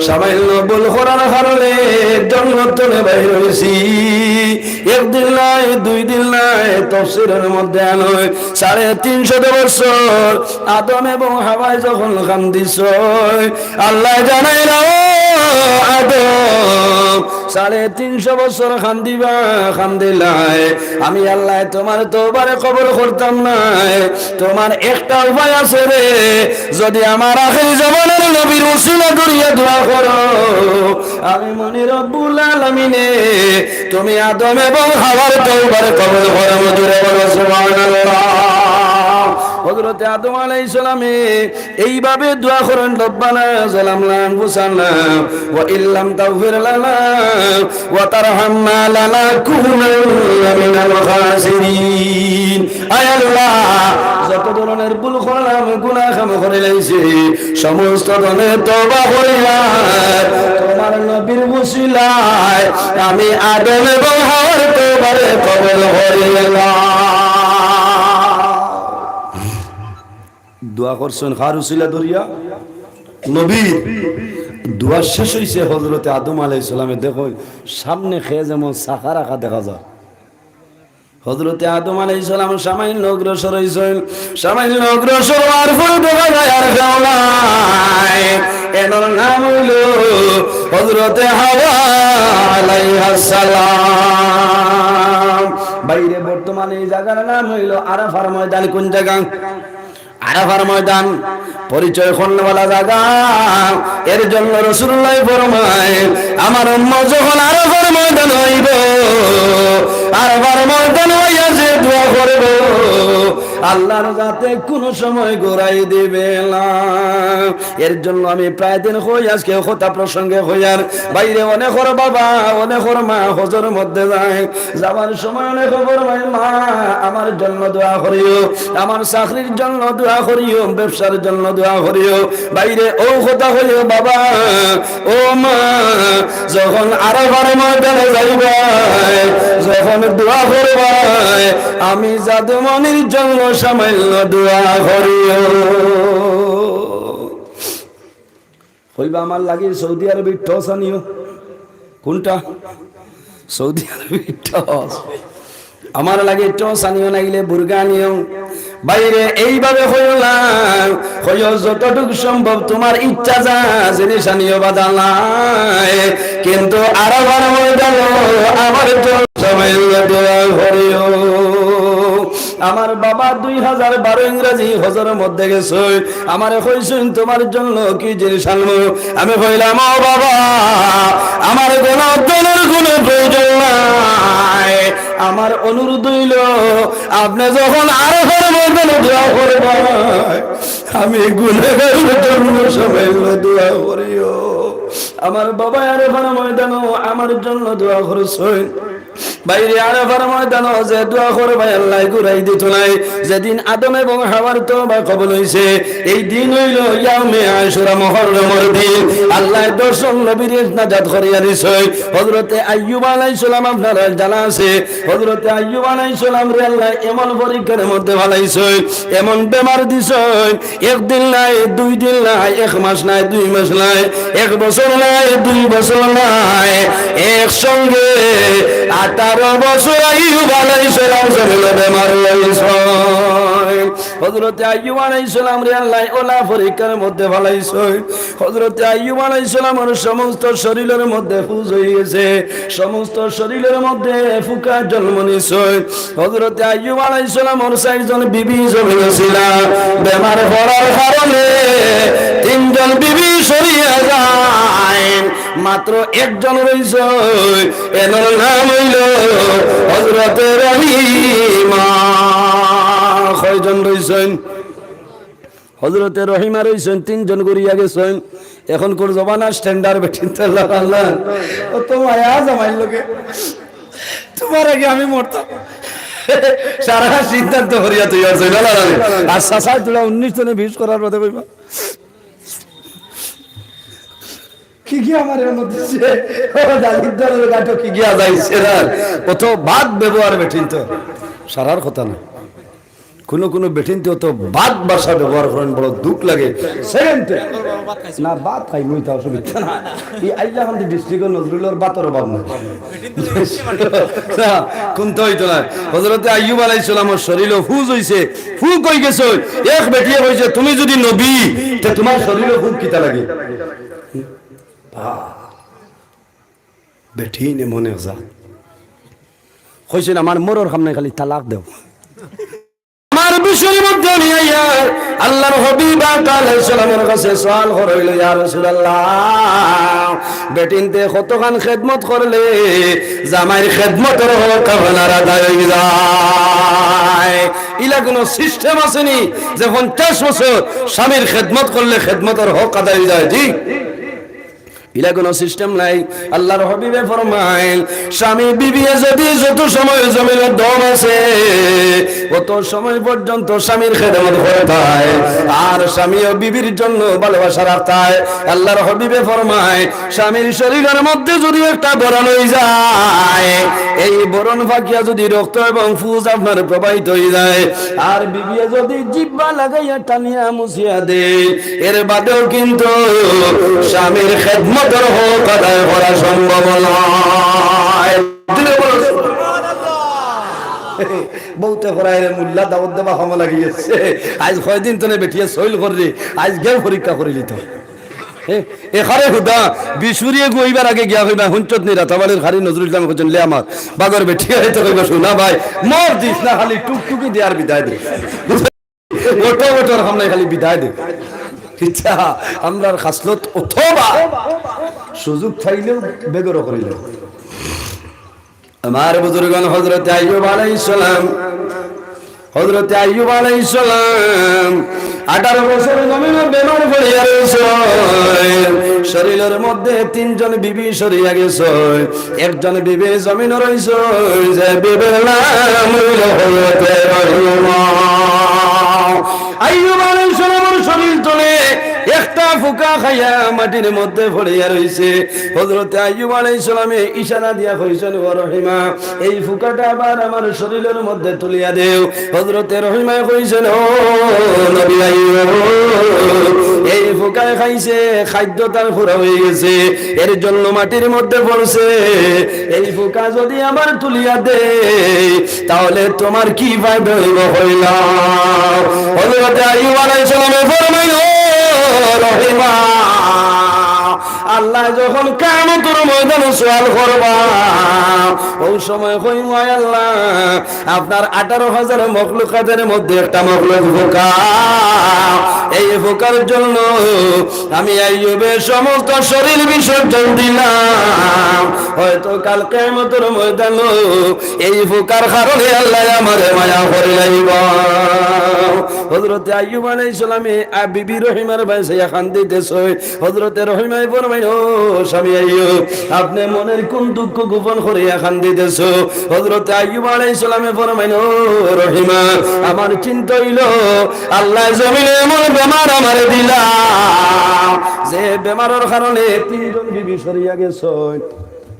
সামান্য ভুল করার কারণে জন্নত থনে বাইর অইছি।" একদিন নায়, দুই দিন নায়, তফসিরের মধ্যে আনইন, সাড়ে তিনশত বছর আদম এবং হাওয়ায় যখন কান্দিছইন, আল্লায় জানাইলা, "ও আদম, সাড়ে তিনশো বছর কান্দিবা, কান্দিলায়, আমি আল্লায় তোমার তওবারে কবুল করতাম নায়। তোমার একটা উপায় আছে রে, যদি আমার আখেরি জমানার নবীর উসিলা করিয়া দোয়া করো, আমি মনি রব্বুল আলামিনে তুমি আদম এবং হাওয়ার তওবারে কবুল করমু।" জোরে বলো সুবহানাল্লাহ। হযরতে আদম আলাইহিস সালামে এইভাবে দোয়া করইন, "রব্বানা যালামনা আনফুসানা ওয়া ইল্লাম তাগফির লানা ওয়া তারহামনা লানাকুনান্না মিনাল খাসিরিন।" আয় আল্লাহ, যত ধরনের ভুল করলাম, গুনাহ কাম করিলাইছি, সমস্ত ধরনের তওবা করিয়া তোমার নবীর উসিলায় আমি আদম এবং হাওয়ার তওবারে কবুল করিলাও। দোয়া করছইন কার উসিলা ধরিয়া? নবীর। দোয়া শেষ অইছে, হযরতে আদম আলাইহিস সালামে দেখইন সামনে কে যেমন চাকা রাখা দেখা যায়। হযরতে আদম আলাইহিস সালাম সামান্য অগ্রসর অইছইন, সামান্য অগ্রসর অওয়ার পরে দেখা যায় আর কেউ নাই। এনর নাম অইলো হযরতে হাওয়া আলাইহাস সালাম। ভাইরে, বর্তমানে এই জাগার নাম অইলো আরাফার ময়দান। কোন জাগা? আরাফার ময়দান, পরিচয় করনেওয়ালা জাগা। এর জন্য রাসূলুল্লায় ফরমাইন, আমার উম্মত যখন আরাফার ময়দান আইবো, আরাফার ময়দান আইয়া যে দোয়া করবো, আল্লাহর যাতে কুনু সময় ঘুরাই দিবে না। এর জন্য আমি প্রায় দিন কই, আজকে কথা প্রসঙ্গে কইয়ার, ভাইরে, অনেকর বাবা, অনেকর মা হজর মধ্যে যায়, যাওয়ার সময় অনেকে ফরমাইন, মা, আমার জন্য দোয়া করিও, আমার চাকরির জন্য দোয়া করিও, ব্যবসার জন্য দোয়া করিও। ভাইরে, অউ কথা কইও বাবা, ও মা, যখন আরাফার ময়দানে যাইবায়, যখন দোয়া করবায়, আমি জাদুমণির জন্য সামান্য দোয়া করিও। কইবা, আমার লাগি সৌদি আরবি টস আনিও। কোনটা? সৌদি আরবি টস। আমার লাগি টস আনিও, নাইলে বুরকা আনিও। ভাইরে, এইভাবে কইও না, কইও যতটুক সম্ভব তুমার ইচ্ছা যা জিনিস আনিও, বাধা নাই, কিন্তু আরাফার ময়দানো আমার জন্য সামান্য দোয়া করিও। আমার বাবা দুই হাজার বারো ইংরেজি হজর মধ্যে গেছইন, আমারে কইছইন, তুমার জন্য কি জিনিস আনমু? আমি কইলাম, ও বাবা, আমার কুনু ধনর কুনু প্রয়োজন নাই, আমার অনুরোধ অইলো, আপনে যখন আরাফার ময়দানো দোয়া করবায়, আমি গুনাহগারর জন্য সামান্য দোয়া করিও। আমার বাবা আরাফার ময়দানো আমার জন্য দোয়া করছইন। ভাইরে, আরাফার ময়দানো যে দোয়া করবায়, আল্লায় ঘুরাই দিতো নায়। যেদিন আদম এবং হাওয়ার তওবা কবুল অইছে, এই দিন অইলো ইয়াউমে আশুরা, মুহররমর দিন। আল্লায় দশজন নবীরে নাজাত করিয়া দিছইন। হযরতে আইয়ুব আলাইহিস সালাম আপনারার জানা আছে, হযরতে আইয়ুব আলাইহিস সালামরে আল্লায় এমন পরীক্ষার মধ্যে ফালাইছইন, এমন বেমার দিছইন, একদিন নায়, দুইদিন নায়, এক মাস নায়, দুই মাস নায়, এক বছর নায়, দুই বছর নায়, একসঙ্গে আঠারো বছর আইয়ুব আলাইহিস সালাম জমিনো বেমার অইছইন। হযরতে আইয়ুব আলাইহিস সালামরে আল্লায় অলা পরীক্ষার মধ্যে ফালাইছইন। হযরতে আইয়ুব আলাইহিস সালামর সমস্ত শরীলর মধ্যে পুজ অইগেছে, সমস্ত শরীলর মধ্যে ফুকা জন্ম নিছইন। হযরতে আইয়ুব আলাইহিস সালামর চাইরজন বিবি জমিনো ছিলা, বেমার পড়ার কারণে তিনজন বিবি সরিয়া যাইন, মাত্র একজন রইছইন, এনর নাম অইলো হযরতে রহিমা। কয়জন রইছইন? হযরতে রহিমা রইছইন, তিনজন গড়িয়া গেছইন। এখনকুর জমানার standard বেটিন্তর লাগাল না। অত মায়া জামাইর লগে। তুমার আগে আমি মরতাম। সারা সিদ্ধান্ত করিয়া তুই আর জয়নাল আলী। আর চাচায় তুলা উনিশ জনে বিশ করার বাদে কইবা, কি কি আমারে মধ্যে দিছে? ও জালির দলের গাটো কি গিয়া যাইছে না? অত বাদ ব্যবহার বেটিন্তর। সারার কথা না। কুনু কুনু বেটিন্তে অত বাদ ভাষা ব্যবহার করইন, বড় দুখ লাগে। সেকেন্ডে না, ভাত খাই, মুই তা অসুবিধা না। এই আইলা খান্দি ডিস্ট্রিক্টর নজরুলর ভাতর অভাব নাই। না, কুন্তা অইতো না। হযরতে আইয়ুব আলাইহিস সালামর শরীলো পুজ অইছে, ফুক অইগেছে। এক বেটিয়ে কইছে, "তুমি যুদি নবী, তে তুমার শরীলো ফুক কিতা লাগে?" বাহ, বেটিন এমন এক জাত। কইছইন, "আমার মরর কাম নাই, খালি তালাক দেও।" আমার বিষয়র মধ্যে আমি আইয়া আল্লাহর হাবিব আকা আলাইহিস সালামের কাছে সওয়াল করা অইলো, "ইয়া রাসূলুল্লাহ, বেটিন্তে কতখান খেদমত করলে জামাইর খেদমতর হক আপনার আদায় অই যায়? ইলা কুনু সিস্টেম আছে নি যে পঞ্চাশ বছর স্বামীর খেদমত করলে খেদমতর হক আদায় অই যায়?" জি। ইলা কুনু সিস্টেম নাই। আল্লাহর হাবিবে ফরমাইন, স্বামী বিবিয়ে যুদি যত সময় জমিনো দম আছে, অত সময় পর্যন্ত স্বামীর খেদমত করতায়, আর স্বামীও বিবির জন্য ভালোবাসা রাখতায়। আল্লাহর হাবিবে ফরমাইন, স্বামীর শরীলর মধ্যে যুদি একটা ব্রণ অই যায়, এই ব্রণ ফাকিয়া যুদি রক্ত এবং পুজ আপনার প্রবাহিত অই যায়, আর বিবিয়ে যুদি জিব্বা লাগাইয়া টানিয়া মুছিয়া দেয়, এর বাদেও কিন্তু স্বামীর খেদমতর হক আদায় করা সম্ভব নয়। দিলে বলো, সুবহানাল্লাহ। বউতে করাইরে মুল্লা দাওয়াত দেবা হমা লাগি গেছে। আইজ কয়দিন তনে বেটিয়ে সইল কররে, আইজ গেউ পরীক্ষা করিলিতো। এ, এখারে হুদা, বিশ ফুরি এগু অইবার আগে গিয়া কইবা, "হুনছত নি রাতাবাড়ির খারি নজরুল ইসলামে কইছইন, লে আমার বাগর বেটিয়ে।" অইতো কইবা, "হুনা ভাই, মর দিস না, খালি টুকটুকি দে আর বিদায় দে।" অটো অটোর সামনে খালি বিদায় দে। ইচ্ছা, আমরার খাসলত অথবা সুযোগ পাইলেউ বেগরো করিলে। আমার বুজুর্গন, হযরতে আইয়ুব আলাইহিস সালাম, হযরতে আইয়ুব আলাইহিস সালাম আঠারো বছর জমিনো বেমার পড়িয়া রইছইন। শরীলর মধ্যে তিনজন বিবি সরিয়া গেছইন, একজন বিবি জমিনো রইছইন, যে বিবির নাম অইলো হযরতে রহিমা। আইয়ুব আলাইহিস সালামর শরীল তনে একটা ফুকা খাইয়া মাটির মধ্যে পড়িয়া রইছে। হযরতে আইয়ুব আলাইহিস সালামে ইশারা দিয়া কইছইন, "ও রহিমা, এই ফুকাটা আবার আমার শরীলর মধ্যে তুলিয়া দেও।" হযরতে রহিমায় কইছইন, "ও নবী আইয়ুব, এই ফুকায় খাইছে, খাদ্য তার পুরা অইগেছে, এর জন্য মাটির মধ্যে পড়ছে। এই ফুকা যদি আবার তুলিয়া দেই, তাহলে তুমার কি ফায়দা অইবো কইলাও?" হযরতে আইয়ুব আলাইহিস সালামে ফরমাইন, "ও রহিমা, আল্লায় যখন কিয়ামতর ময়দানো সওয়াল করবা, অউ সময় কইমু, 'আয় আল্লাহ, আপনার আঠারো হাজার মখলুকাতের মধ্যে একটা মখলুক ফুকা, এই ফুকার জন্য আমি আইয়ুবে সমস্ত শরীল বিসর্জন দিলাম, হয়তো কাল কিয়ামতর ময়দানো এই ফুকার কারণে আল্লায় আমারে মায়া করিলাইবা।'" হযরতে আইয়ুব আলাইহিস সালামে আ, বিবি রহিমার বায় চাইয়া কান্দিতেছইন। হযরতে রহিমায় ফরমাইন, "ও স্বামী আইয়ুব, আপনে মনের কুন দুঃখ গোপন করিয়া কান্দিতেছো?" হযরতে আইয়ুব আলাইহিস সালামে ফরমাইন, "ও রহিমা, আমার চিন্তা অইলো, আল্লায় জমিনো এমন বেমার আমারে দিলা, যে বেমারর কারণে তিনজন বিবি সরিয়া গেছইন।"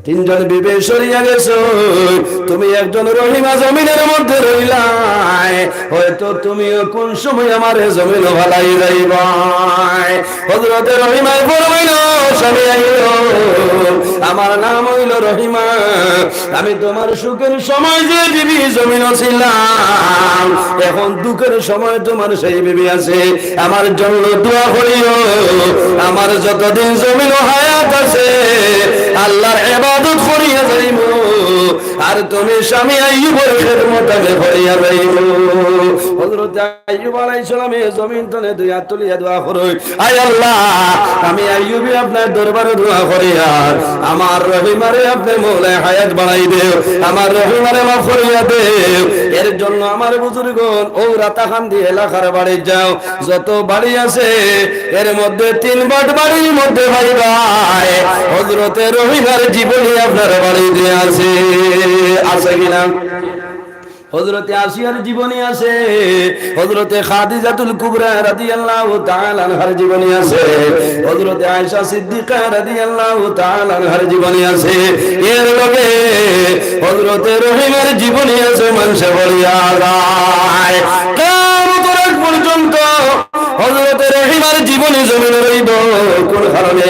তিনজন বিবি সরিয়া গেছইন, তুমি একজন রহিমা জমিনর মধ্যে রইলায়, হয়তো তুমিও কুন সময় আমারে জমিনো ফালাই যাইবায়। হযরতে রহিমায় ফরমাইন, "স্বামী আইয়ুব, আমার নাম অইলো রহিমা, আমি তুমার সুখর সময় যে বিবি জমিনো ছিলাম, এখন দুঃখর সময় তুমার সেই বিবি আছে।" আমার জন্য দোয়া করিও। আমার যতদিন জমিনো হায়াত আছে, আল্লাহর ইবাদত করিয়া যাইমু। আর তুমি স্বামী আইয়ুবর খেদমত আমি করিয়া যাইমু। হযরত আইয়ুব আলাইহিস সালামে জমিন তনে দুই আত তুলিয়া দোয়া করইন, "আয় আল্লাহ, আমি আইয়ুবে আপনার দরবারো দোয়া করিয়ার, আমার রহিমারে আপনে মওলায় হায়াত বাড়াই দেও, আমার রহিমারে মাফ করিয়া দেও।" এর জন্য আমার বুজুর্গন, অউ রাতাকান্দি এলাকার বাড়ি যাও, যত বাড়ি আছে, এর মধ্যে তিন বাট বাড়ির মধ্যে পাইবায়, হযরতে রহিমার জীবনী আপনার বাড়িতে আছে। আছে কিনা? হযরতে আসিয়ার জীবনী আছে, হযরতে খাদিজাতুল কুবরা রাদিয়াল্লাহু তাআলা আনহার জীবনী আছে, হযরতে আয়েশা সিদ্দিকা রাদিয়াল্লাহু তাআলা আনহার জীবনী আছে, এর লগে হযরতে রহিমার জীবনী আছে। মানষে বলিয়া যায়, কিয়ামতর আগ পর্যন্ত হযরতে রহিমার জীবনী জমিনো রইবো। কুন কারণে?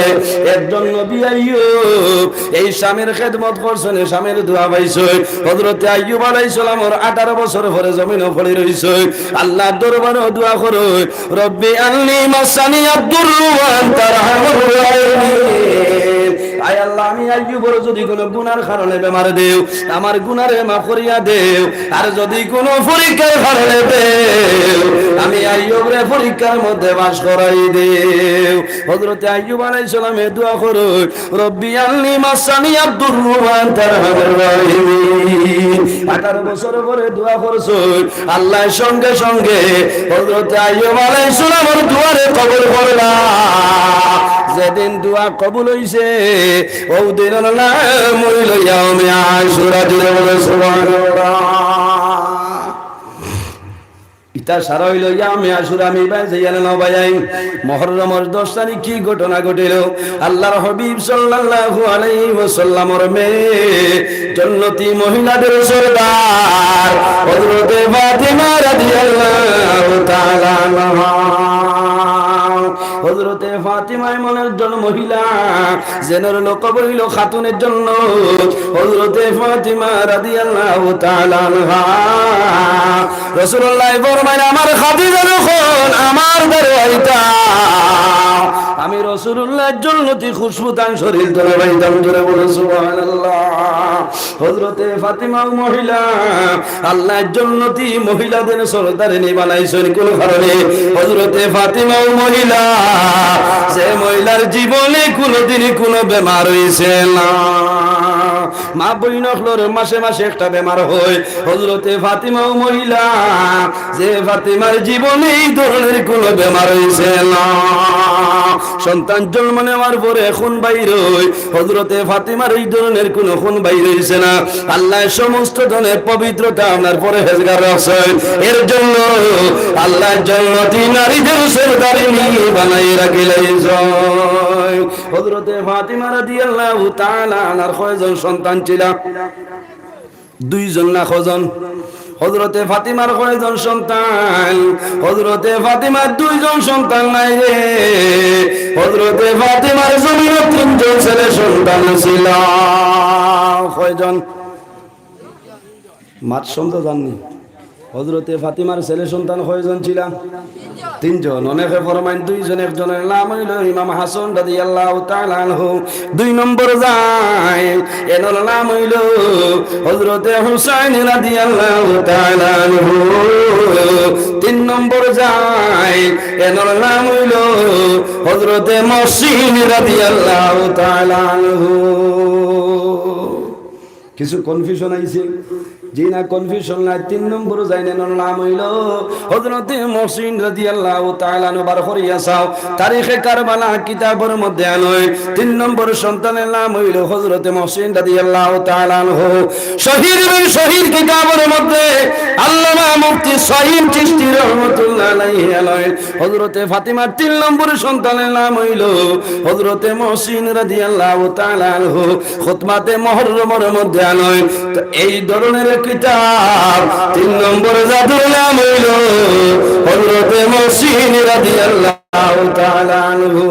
একজন নবী আইয়ুব এই স্বামীর খেদমত করছইন, স্বামীর দোয়া পাইছইন। হযরতে আইয়ুব আলাইহিস সালামর আঠারো বছর পরে জমিনো পড়ি রইছইন, আল্লাহর দরবারো দোয়া করইন, "রব্বি আন্নি মাসানিয়াদ দুররু ওয়া আনতা আরহামুর রাহিমিন।" আয় আল্লাহ, আমি আইয়ুবর যদি কুনু গুনার কারণে বেমার দেও, আমার গুনারে মাফ করিয়া দেও, আর যদি কুনু পরীক্ষার কারণে দেও, আমি আইয়ুবরে পরীক্ষার মধ্যে পাশ করাই দেও। হযরতে আইয়ুব আলাইহিস সালামে দোয়া করইন, "রব্বি আন্নি মাসানিয়াদ দুররু ওয়া আনতা আরহামুর রাহিমিন।" আঠারো বছর পরে দোয়া করছইন, আল্লায় সঙ্গে সঙ্গে হযরতে আইয়ুব আলাইহিস সালামর দোয়ারে কবুল করলা। যেদিন দোয়া কবুল অইছে, অউ দিনর নাম অইলো ইয়াউমে আশুরা। জোরে বলো সুবহানাল্লাহ। ইতা সারা অইলো ইয়াউমে আশুরা। আমি ভাই যাইয়ালে না ভাই আইন, মুহররমর দশ তারিখ কি ঘটনা ঘটিলো? আল্লাহর হাবিব সাল্লাল্লাহু আলাইহি ওয়াসাল্লামর মেয়ে, জন্নতি মহিলাদের সর্দার হযরতে ফাতিমা রাদিয়াল্লাহু তাআলা আনহা। হযরতে ফাতিমা এমন একজন মহিলা, যেনর লকব অইলো খাতুনে জন্নত। হযরতে ফাতিমা রাদিয়াল্লাহু তাআলা আনহা, রাসূলুল্লাহ ফরমাইন, আমার খাদিজা যখন আমার দ্বারে আইতা, আমি রাসূলুল্লাহর জন্নতি খুশবু তান শরীর তনে পাইতাম। জোরে বলো সুবহানাল্লাহ। হযরতে ফাতিমা অউ মহিলা, আল্লায় জন্নতি মহিলাদের সর্দারিনী বানাইছইন কোন কারণে? হযরতে ফাতিমা অউ মহিলা, যে মহিলার জীবনে কোনোদিনই কোনো বেমার অইছে না। মা বইন অকলর মাসে মাসে একটা বেমার হয়, হযরতে ফাতিমা অউ মহিলা, যে ফাতিমার জীবনে এই ধরনের কোনো বেমার অইছে না। সন্তান জন্ম নেওয়ার পরে খুন বাইর হয়, হযরতে ফাতিমার এই ধরনের কোনো খুন বাইর অইছে না। আল্লায় সমস্ত ধরনের পবিত্রতা আপনার পরহেজগার রাখছইন। এর জন্য আল্লায় জন্নতি নারীদের সর্দারিনী বানাই রাখিলাইছইন। হযরতে ফাতিমা রাদিয়াল্লাহু তাআলা আনহার কয়জন সন্তান ছিলা? দুইজন না কয়জন? হযরতে ফাতিমার কয়জন সন্তান? হযরতে ফাতিমার দুইজন সন্তান নায় রে। হযরতে ফাতিমার জমিনো তিনজন ছেলে সন্তান ছিলা। কয়জন? মাত সমঝা যার নি? হযরতে ফাতিমার ছেলে সন্তান কয়জন ছিলা? তিনজন। অনেকে ফরমাইন দুইজন, একজনর নাম অইলো ইমাম হাসান রাদিয়াল্লাহু তাআলা আনহু, দুই নম্বর যাইন, এনর নাম অইলো হযরতে হুসাইন রাদিয়াল্লাহু তাআলা আনহু, তিন নম্বর যাইন, এনর নাম অইলো হযরতে মহসিন রাদিয়াল্লাহু তাআলা আনহু। কিছু confusion আইছে? জি না, confusion নাই। তিন নম্বর যাইন, এনর নাম অইলো হযরতে মহসিন রাদিয়াল্লাহু তাআলা আনহু। বার করিয়া চাও, তারিখে কারবালা কিতাবর মধ্যে আনইন, তিন নম্বর সন্তানর নাম অইলো হযরতে মহসিন রাদিয়াল্লাহু তাআলা আনহু। শহীদ বিন শহীদ কিতাবর মধ্যে আল্লামা মুফতি সাইম চিশতি রহমতুল্লাহ আলাইহি আনইন, হযরতে ফাতিমার তিন নম্বর সন্তানর নাম অইলো হযরতে মহসিন রাদিয়াল্লাহু তাআলা আনহু। খুতবাতে মুহররমর মধ্যে আনইন। তো এই ধরনের কিতাব, তিন নম্বর যাদুর নাম অইলো হযরতে মহসিন রাদিয়াল্লাহু তাআলা আনহু।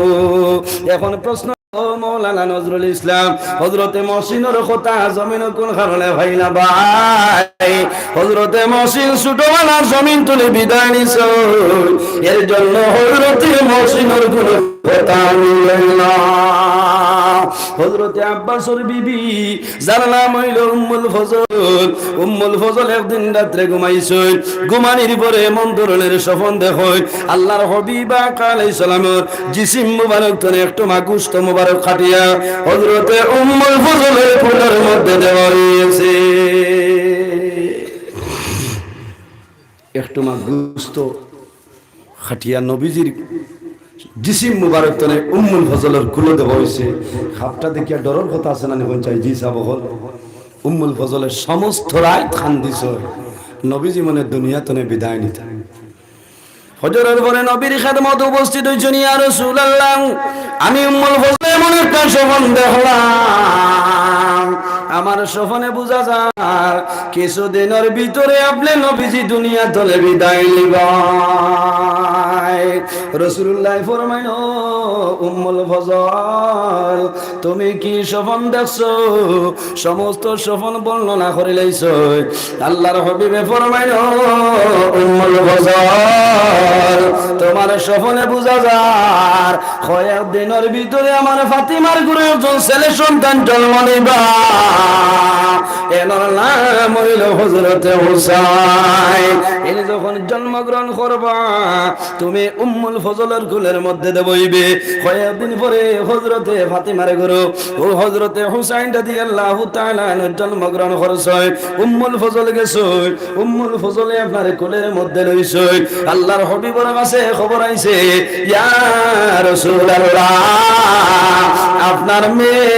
এখন প্রশ্ন, ও মাওলানা নজরুল ইসলাম, হযরতে মহসিনর কথা জমিনো কোন কারণে পাই না ভাই? হযরতে মহসিন ছোটবেলা জমিন তনে বিদায় নিছইন, এর জন্য হযরতে মহসিনর কোনো কথা মিলে না। হযরতে আব্বাসর বিবি, যার নাম অইলো উম্মুল ফজল, উম্মুল ফজল একদিন রাত্রে ঘুমাইছইন, ঘুমানির পরে এমন ধরনের স্বপন দেখইন, আল্লাহর হাবিব আকা আলাইহিস সালামর জিসিম মুবারক তনে একটুমা গুস্ত মুবারক কাটিয়া হযরতে উম্মুল ফজলর কুলর মধ্যে দেওয়া অইছে। একটুমা গুস্ত কাটিয়া নবীজির জিসিম মুবারক তনে উম্মুল ফজলর কুলো দেওয়া অইছে। খাপটা দেখিয়া ডরর কথা আছে না নি? কইনচাই জি সাব অকল। উম্মুল ফজলে সমস্ত রাইত কান্দিছইন, নবীজি মনে দুনিয়া তনে বিদায় নিতা। ফজরর পরে নবীর খেদমত উপস্থিত অইছইন, ইয়া রাসূলুল্লাহ, আমি উম্মুল ফজলে এমন একটা স্বপন দেখলাম, আমার স্বপনে বুঝা যার কিছুদিনর ভিতরে আপনে নবীজি দুনিয়া তনে বিদায় নিবা। রাসূলুল্লায় ফরমাইন, ও উম্মুল ফজল, তুমি কি স্বপন দেখছো? সমস্ত স্বপন বর্ণনা করিলাইছইন। আল্লাহর হাবিবে ফরমাইন, ও উম্মুল ফজল, তুমার স্বপনে বুঝা যার কয়েক দিনর ভিতরে আমার ফাতিমার ঘরো একজন ছেলে সন্তান জন্ম নিবা, এনর নাম অইলো হযরতে হুসাইন। ইনি যখন জন্মগ্রহণ করবা, তুমি উম্মুল ফজলর কুলর মধ্যে দেওয়া অইবে। কয়েকদিন পরে হযরতে ফাতিমার ঘরো ও হযরতে হুসাইন রাদিয়াল্লাহু তাআলা আনহু জন্মগ্রহণ করছইন। উম্মুল ফজল গেছইন, উম্মুল ফজলে আপনারে কুলর মধ্যে লইছইন। আল্লাহর হাবিবর কাছে খবর আইছে, ইয়া রাসূলুল্লাহ, আপনার মেয়ে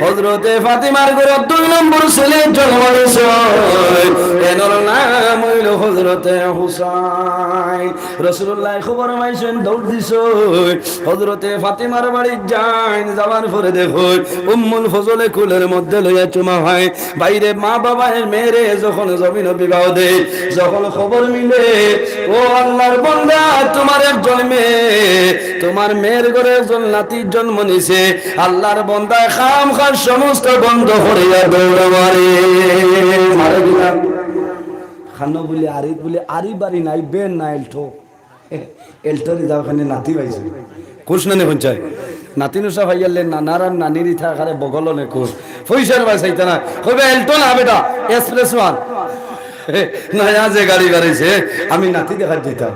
হযরতে ফাতিমার ঘরো দুই নম্বর ছেলে জন্ম নিছইন, এনর নাম অইলো হযরতে হুসাইন। রাসূলুল্লায় খবর পাইছইন, দৌড় দিছইন, হযরতে ফাতিমার বাড়িত যাইন। যাওয়ার পরে দেখইন উম্মুল ফজলে কুলের মধ্যে লইয়া চুমা খায়। ভাইরে, মা বাবায় মেয়েরে যখন জমিনো বিবাহ দেয়, যখন খবর মিলে, "ও আল্লাহর বান্দা, তুমার একজন মেয়ে, তুমার মেয়ের ঘরে একজন নাতির জন্ম নিছে", আল্লাহর বান্দায় কাম কাজ সমস্ত বন্ধ করিয়া দৌড় মারে। মারে কিনা? খানো বুলি আরি, বুলি আরি বাড়ি নাই, বেন না এল্টো। এল্টো রিজার্ভ খানে নাতি পাইছে। খুশ না নি হুনছইন? নাতি নুসা পাইয়ারলে নানার আর নানির ইতা খারে বগলো নে খুশ। পয়সার বায় চাইতা না। কইবা, "এল্টো না বেটা, এক্সপ্রেস ওয়ান।" নয়া যে গাড়ি বাড়াইছে, আমি নাতি দেখাত যাইতাম।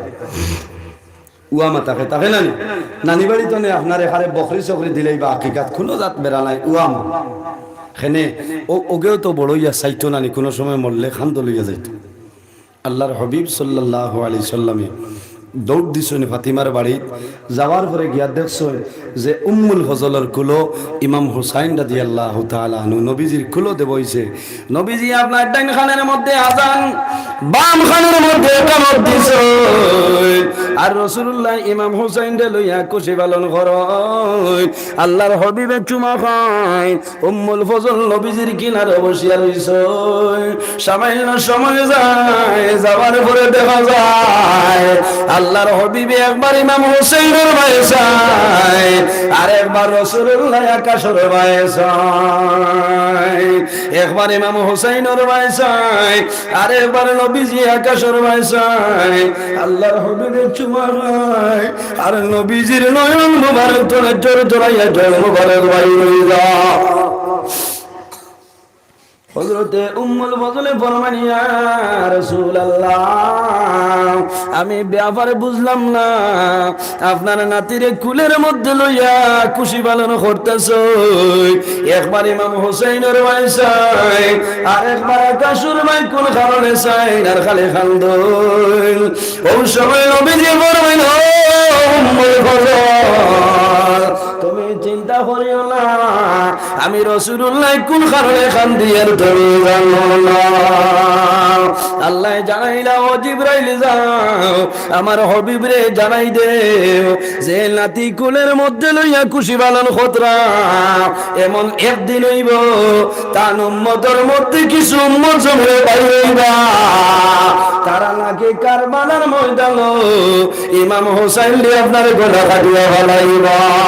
উয়া মা থাকে, থাকে না নি? নানি বাড়ি তো নে আপনার এখানে বকরি চকরি দিলেই বা আকিকাত, কুনু জাত বেড়া নাই, উয়া মা। খেনে, ও, ওগেও তো বড় ইয়া চাইতো না নি, কুনু সময় মরলে খান্দ লইয়া যাইতো। আল্লাহর হাবিব সাল্লাল্লাহু আলাইহি সাল্লামে দৌড় দিছইন ফাতিমার বাড়িত। যাওয়ার পরে গিয়া দেখছইন যে উম্মুল ফজলর কুলো ইমাম হুসাইন রাদিয়াল্লাহু তাআলা আনহু নবীজির কুলো দে বইছে। নবীজি আপনার ডাইন খানের মধ্যে আজান, বাম খানের মধ্যে একামত দিছইন। আর রাসূলুল্লাহ ইমাম হুসাইনরে লইয়া খুশি পালন করইন। আল্লাহর হাবিবে চুমা খাইন। উম্মুল ফজল নবীজির কিনারে বসিয়া রইছইন। সামান্য সময় যায়, যাওয়ার পরে দেখা যায় আল্লাহর হাবিবে একবার ইমাম হুসাইনর বায় চাইন, আর একবার রাসূলুল্লাহ আকাশর বায় চাইন। একবার ইমাম হুসাইনর বায় চাইন, আর একবার নবীজি আকাশর বায় চাইন। আল্লাহর হাবিবে চুমা খাইন, আর নবীজির নয়ন মুবারক থনে জোর জোরাইয়া জল মুবারক বাইর অই যায়। হযরতে উম্মুল ফজলে ফরমাইন, "ইয়া রাসূলুল্লাহ, আমি ব্যাপারে বুঝলাম না, আপনার নাতিরে কুলের মধ্যে লইয়া খুশি পালন করতেছইন, একবার ইমাম হুসাইনর বায় চাইন, আর একবার আকাশর বায় কুন কারণে চাইন, আর খালি কান্দইন।" অউ সময় নবীজি ফরমাইন, "ও উম্মুল ফজল, তুমি চিন্তা করিও না, আমি রাসূলুল্লাহ কুন কারণে কান্দিয়ার তুমি জানো না।" আল্লায় জানাইলা, "ও জিবরাইল, যাও, আমার হাবিবরে জানাই দেও, যে নাতি কুলের মধ্যে লইয়া খুশি পালন করতরা, এমন একদিন অইবো, তান উম্মতর মধ্যে কিছু উম্মত জমিনে বাইর অইবা, তারা নাকি কারবালার ময়দানো ইমাম হুসাইনরে আপনার গলা কাটিয়া ফালাইবা।"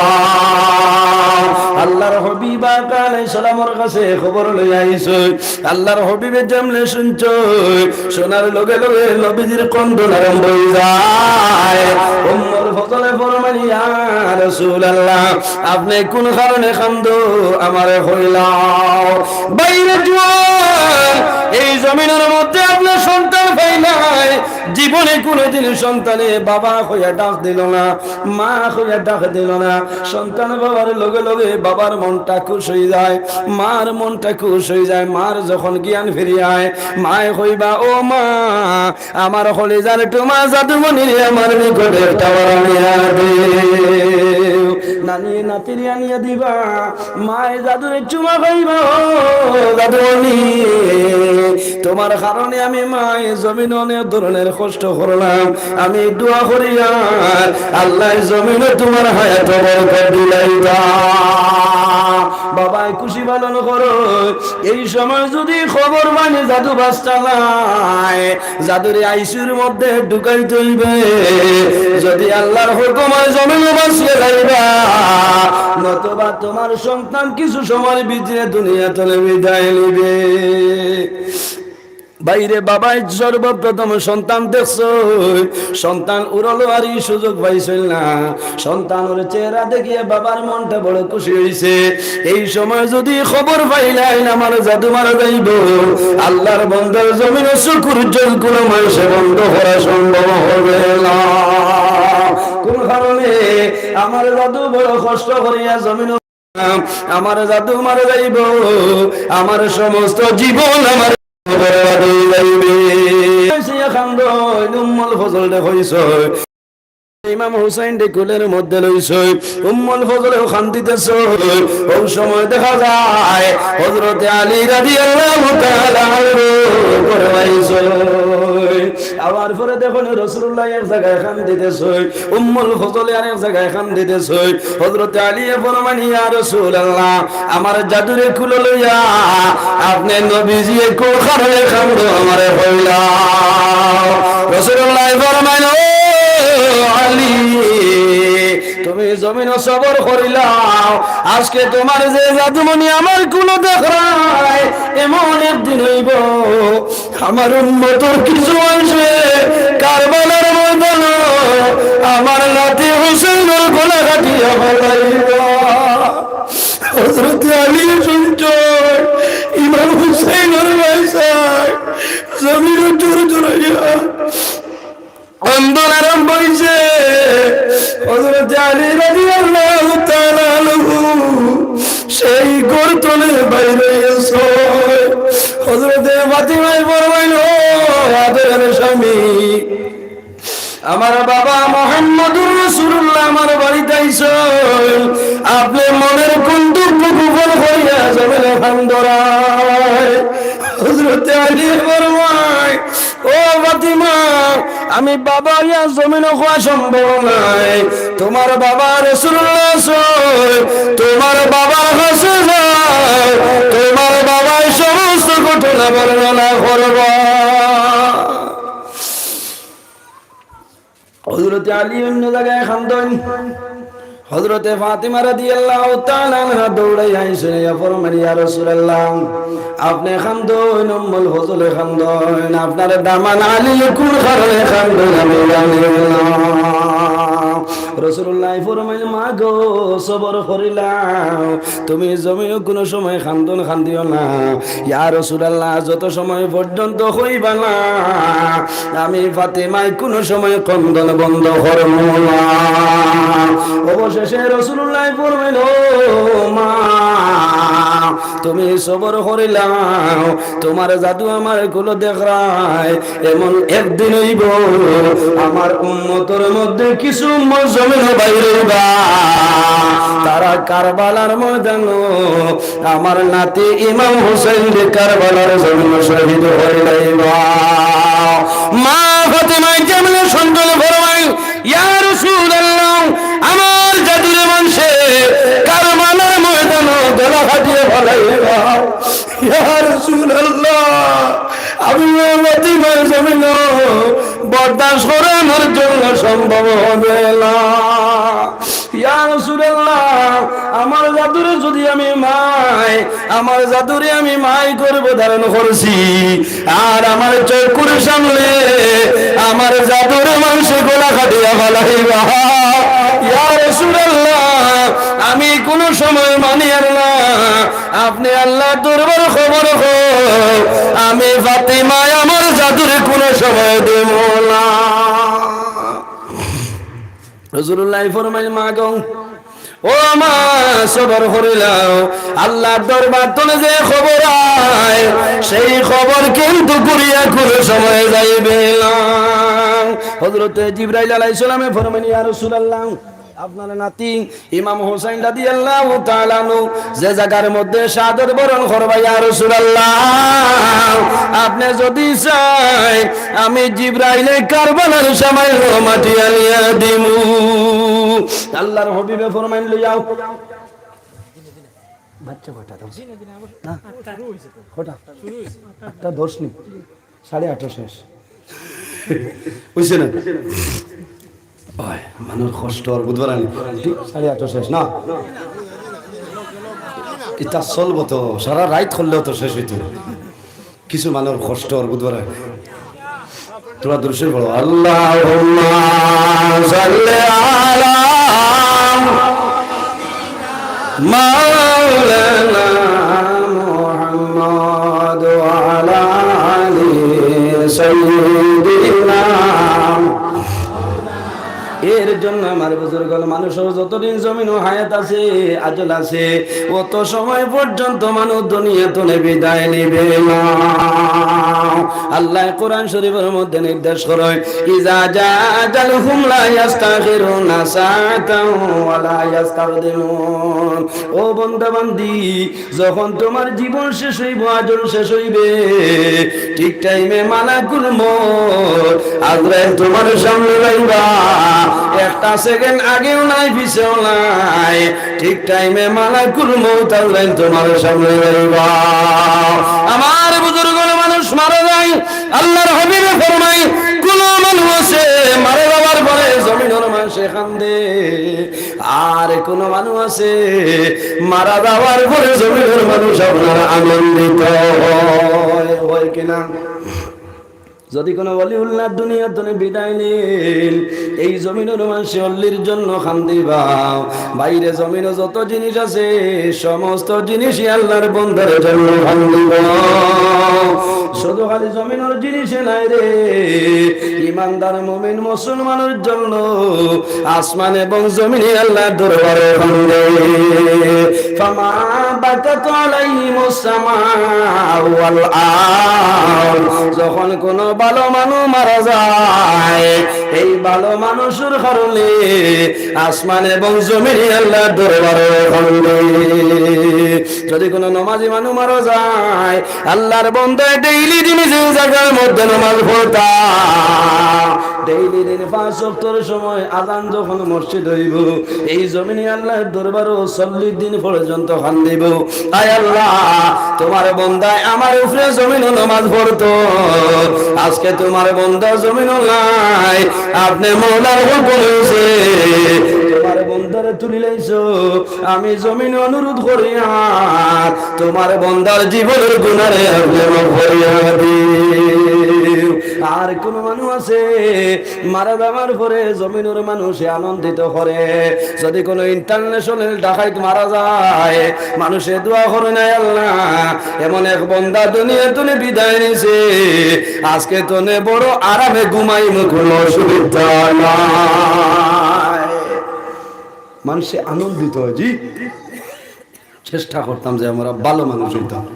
আল্লাহর হাবিব আকা আলাইহিস সালামর কাছে খবর লইয়া আইছইন। আল্লাহর হাবিবে যেমনে শুনছইন, শোনার লগে লগে নবীজির কান্দন আরম্ভ অই যায়। উম্মুল ফজলে ফরমাইন, "ইয়া রাসূলুল্লাহ, আপনে কুন কারণে কান্দো, আমারে কইলাও।" বাইরে জুয়ান, এই জমিনর মধ্যে আপনে সন্তান পাইলায়, জীবনে কুনুদিন সন্তানে বাবা কইয়া ডাক দিলো না, মা কইয়া ডাক দিলো না। সন্তান পাওয়ার লগে লগে বাবার মনটা খুশ অই যায়, মার মনটা খুশ অই যায়। মার যখন জ্ঞান ফিরি আয়, মায়ে কইবা, "ও মা, আমার কলিজার টুমা জাদুমণিরে আমার নিকটে একটা আনিয়া দেও।" নানিয়ে নাতিরে আনিয়া দিবা, মায়ে জাদুরে চুমা খাইবা, "ও জাদুমণি, তুমার কারণে আমি মায়ে জমিনো অনেক ধরনের কষ্ট করলাম, আমি দোয়া করিয়ার আল্লায় জমিনো তুমার হায়াতো বরকত দিলাইতা।" বাবায় খুশি পালন করইন। এই সময় যুদি খবর পাইন জাদু বাঁচতা নায়, জাদুরে আইসিইউর মধ্যে ঢুকাইতে অইবে। যুদি আল্লাহর হুকুম অয় জমিনো বাঁচিয়া যাইবা, নতুবা তুমার সন্তান কিছু সময়ের ভিতরে দুনিয়া থনে বিদায় নিবে। বাইরে বাবায় সর্বপ্রথম সন্তান দেখছইন, সন্তান উরলো আর ই সুযোগ পাইছইন না। সন্তানর চেহারা দেখিয়া বাবার মনটা বড় খুশি অইছে। এই সময় যুদি খবর পাইলাইন আমার জাদু মারা যাইবো, আল্লাহর বন্দার জমিনো চকুর জল কুনু মানষে বন্ধ করা সম্ভব হবে না। কুন কারণে? আমার জাদু বড় কষ্ট করিয়া জমিনো, আমার জাদু মারা যাইবো, আমার সমস্ত জীবন আমার বরবাদ অই যাইবে। সে কান্দইন, উম্মুল ফজলরে কইছইন, ইমাম হুসাইনরে কুলের মধ্যে লইছইন, উম্মুল ফজলেও কান্দিতেছইন। অউ সময় দেখা যায় হযরতে আলী রাদিয়াল্লাহু তাআলা আনহু ঘরো আইছইন। এক জাগায় কান্দিতেছইন, উম্মুল ফজলে আরেক জাগায় কান্দিতেছইন। হযরতে আলীয়ে ফরমাইন, ইয়া রাসূলুল্লাহ, আমার জাদুরে কুলো লইয়া আপনে নবীজিয়ে কুন কারণে কান্দইন আমারে কইলাও। রাসূলুল্লায় ফরমাইন, ও আলী, তুমি জমিনো সবর করিলাও, আজকে তুমার যে জাদুমণি আমার কুলো দেখরায়, এমন একদিন অইবো, আমার উম্মতর কিছু মানষে কারবালার ময়দানো আমার নাতি হুসাইনর গলা কাটিয়া ফালাইবা। হযরতে আলী শুনছইন, ইমাম হুসাইনর ভাইসাব জমিনো জোর জোরাইয়া কান্দন আরম্ভ অইছে। হযরতে আলী রাদিয়াল্লাহু তাআলা আনহু সেই ঘর তনে বাইর অইয়া গেছইন। হযরতে ফাতিমায় ফরমাইন, ও আদরের স্বামী, আমার বাবা মুহাম্মদুর রাসূলুল্লাহ আমার বাড়িত আইছইন, আপনে মনের কুন দুঃখ গোপন করিয়া জমিনো কান্দরায়। হযরতে আলী ফরমাইন, ও ফাতিমা, আমি বাবা অইয়া জমিনো কওয়া সম্ভব নায়। তুমার বাবা রাসূলুল্লাহ আছইন, তুমার বাবার কাছে যাও, তুমার বাবায় সমস্ত ঘটনা বর্ণনা করবা। হযরতে আলী অইন্য জাগায় কান্দইন। হযরতে ফাতিমা রাদিয়াল্লাহু তাআলা আনহা দৌড়াইয়া আইছইন, আইয়া ফরমাইন, ইয়া রাসূলুল্লাহ, আপনে কান্দইন, উম্মুল ফজলে কান্দইন, আপনার দামান আলী কুন কারণে কান্দইন আমি জানি না। রাসূলুল্লায় ফরমাইন, মা গো, সবর করিলাও, তুমি জমিনো কুনু সময় কান্দন কান্দিও না। ইয়া রাসূলুল্লাহ, যত সময় পর্যন্ত কইবা না, আমি ফাতিমায় কুনু সময় কান্দন বন্ধ করমু না। অবশেষে রাসূলুল্লায় ফরমাইন, ও মা, তুমি সবর করিলাও, তুমার জাদু আমার কুলো দেখরায়, এমন একদিন অইবো, আমার উম্মতর মধ্যে কিছু উম্মত জমিনো বাইর অইবা, তারা কারবালার ময়দানো আমার নাতি ইমাম হুসাইন যে কারবালার জমিনো শহীদ অইলাইবা। মা ফাতিমায় কেমনে সন্তান ফরমাইন, ইয়া রাসূলুল্লাহ, আমার জাদুরে মানষে কারবালার ময়দানো গলা কাটিয়া ফালাইবা। ইয়া রাসূলুল্লাহ, আমি ও ফাতিমার জমিনো বরদাস্ত করানোর জন্য সম্ভব হবে না। ইয়া রাসূলুল্লাহ, আমার জাদুরে যদি আমি মাই, আমার জাদুরে আমি মাই গর্ভে ধারণ করছি, আর আমার চক্ষুর সামনে আমার জাদুরে মানষে গলা কাটিয়া ফালাইবা। ইয়া রাসূলুল্লাহ, আমি কুনু সময় মানিয়ার না। আপনে আল্লার দরবারো খবর কও, আমি ফাতিমায় আমার জাদুরে কুনু সময় দিমু না। রাসূলুল্লায় ফরমাইন, মা গো, ও মা, সবর করিলাও, আল্লার দরবার তনে যে খবর আয়, সেই খবর কিন্তু ঘুরিয়া কুনু সময় যাইবে না। হযরতে জিবরাইল আলাইহিস সালামে ফরমাইন, ইয়া রাসূলুল্লাহ, আপনার নাতি ইমাম হুসাইন রাদিয়াল্লাহু তাআলা আনহু যে জাগার মধ্যে শাহাদত বরণ করবা, ইয়া রাসূলুল্লাহ, আপনে যদি চাইন, আমি জিবরাইলে কারবালার সামান্য মাটি আনিয়া দিমু। আল্লার হাবিবে ফরমাইন, লইয়াও। বাচ্চা কয়টা দাও? না, কয়টা? আটটা দশ নি? সাড়ে আটটা শেষ। অইছে না? ওই, মানুষ কষ্ট আর বুধবার আনি। ঠিক সাড়ে আটটা শেষ না? ইতা চলবো তো, সারা রাইত করলেও তো শেষ অইতো। কিছু মানুষ কষ্ট আর বুধবার আনি। তোরা দুরুদ শরিফ পড়ো। আল্লাহুম্মা সাল্লি আলা মাওলানা মুহাম্মদ ওয়া আলা আলি সাইয়্যিদিনা। এর জন্য আমার বুজুর্গ অকল, মানুষ যতদিন জমিনো হায়াত আছে, আজল আছে, অত সময় পর্যন্ত মানুষ দুনিয়া তনে বিদায় নিবে না। আল্লায় কোরআন শরীফর মধ্যে নির্দেশ করইন, "ইজা জা আজালুহুম লা ইয়াস্তাখিরুনা সাআতান ওয়া লা ইয়াস্তাকদিমুন।" ও বান্দা বান্দি, যখন তুমার জীবন শেষ অইবো, আজল শেষ অইবে, ঠিক টাইমে মালাকুল মউত আজরাইল তুমার সামনে আইবা। একটা সেকেন্ড আগেও নাই, পিছেও নাই, ঠিক টাইমে মালাকুল মউত আজরাইল তুমার সামনে আইবা। আমার বুজুর্গ, মানুষ মারা যায়, আল্লার হাবিবে ফরমাইন, কুনু মানুষ আছে মারা যাওয়ার পরে জমিনর মানষে কান্দে, আর কুনু মানুষ আছে মারা যাওয়ার পরে জমিনর মানুষ আপনার আনন্দিত হয়, হয় কিনা? যদি কুনু ওলিউল্লাহ দুনিয়া থনে বিদায় নেইন, এই জমিনর মানষে অলির জন্য কান্দিবা। বাইরে জমিনো যত জিনিস আছে, সমস্ত জিনিসই আল্লার বন্দার জন্য কান্দিবা। শুধু খালি জমিনর জিনিসে নায় রে, ইমানদার মুমিন মুসলমানর জন্য আসমান এবং জমিনে আল্লার দরবারে কান্দে। ফামা বাকাত আলাইহিমুস সামাউ ওয়াল আরদ। যখন কুনু ভালো মানুষ মারা যায়, এই ভালো মানুষর কারণে আসমান এবং জমিনে আল্লার দরবারে কান্দে। যদি কুনু নমাজি মানুষ মারা যায়, আল্লার বন্দায় ডেইলি দিন যে জাগার মধ্যে নমাজ পড়তা, ডেইলি দিন পাঁচ ওয়াক্তর সময় আজান যখন মসজিদ অইবো, এই জমিনে আল্লার দরবারো চল্লিশ দিন পর্যন্ত কান্দিবো, "আয় আল্লাহ, তুমার বন্দায় আমার উপরে জমিনো নমাজ পড়তো, আজকে তুমার বন্দা জমিনো নাই, আপনে মওলার হুকুম অইছে, তুমার বন্দারে তুলি লাইছো, আমি জমিনো অনুরোধ করিয়ার তুমার বন্দার জীবনর গুনারে আপনে মাফ করিয়া দিন।" আর কুনু মানুষ আছে মারা যাওয়ার পরে জমিনর মানষে আনন্দিত করে? যদি কুনু ইন্টারন্যাশনাল ডাকাইত মারা যায়, মানষে দোয়া করে না, "আল্লাহ, এমন এক বন্দা দুনিয়া থনে বিদায় নিছে, আজকে থনে বড় আরামে ঘুমাইমু, কুনু অসুবিধা নাই।" মানষে আনন্দিত হয়। জি, চেষ্টা করতাম যে আমরা ভালো মানুষ অইতাম।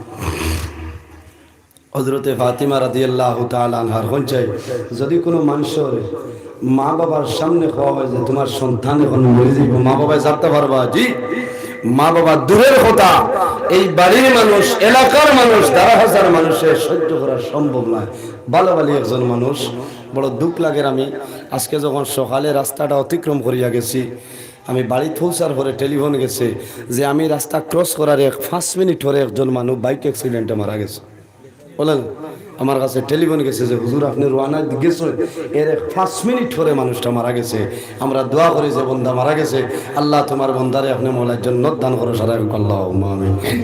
হযরতে ফাতিমা রাদিয়াল্লাহু তাআলা আনহার কইন চাই, যদি কুনু মানষর মা বাবার সামনে কওয়া হয় যে, "তুমার সন্তান এখন মরি যাইবো", মা বাবায় ছাড়তা পারবা? জি, মা বাবা দূরের কথা, এই বাড়ির মানুষ, এলাকার মানুষ, দেড় হাজার মানুষে সহ্য করা সম্ভব নায়। ভালো বালি একজন মানুষ, বড় দুঃখ লাগের। আমি আজকে যখন সকালে রাস্তাটা অতিক্রম করিয়া গেছি, আমি বাড়িত পৌঁছার পরে টেলিফোন গেছে যে আমি রাস্তা ক্রস করার এক পাঁচ মিনিট পরে একজন মানুষ বাইক অ্যাক্সিডেন্টে মারা গেছে। বুঝলেন, আমার কাছে টেলিফোন গেছে যে, "হুজুর, আপনে রওয়ানা গেছইন, এর এক পাঁচ মিনিট পরে মানুষটা মারা গেছে। আমরা দোয়া করি যে বন্দা মারা গেছে, আল্লাহ তুমার বন্দারে আপনে মওলায় জান্নাত দান করো, সারা আল্লাহুম্মা আমিন।"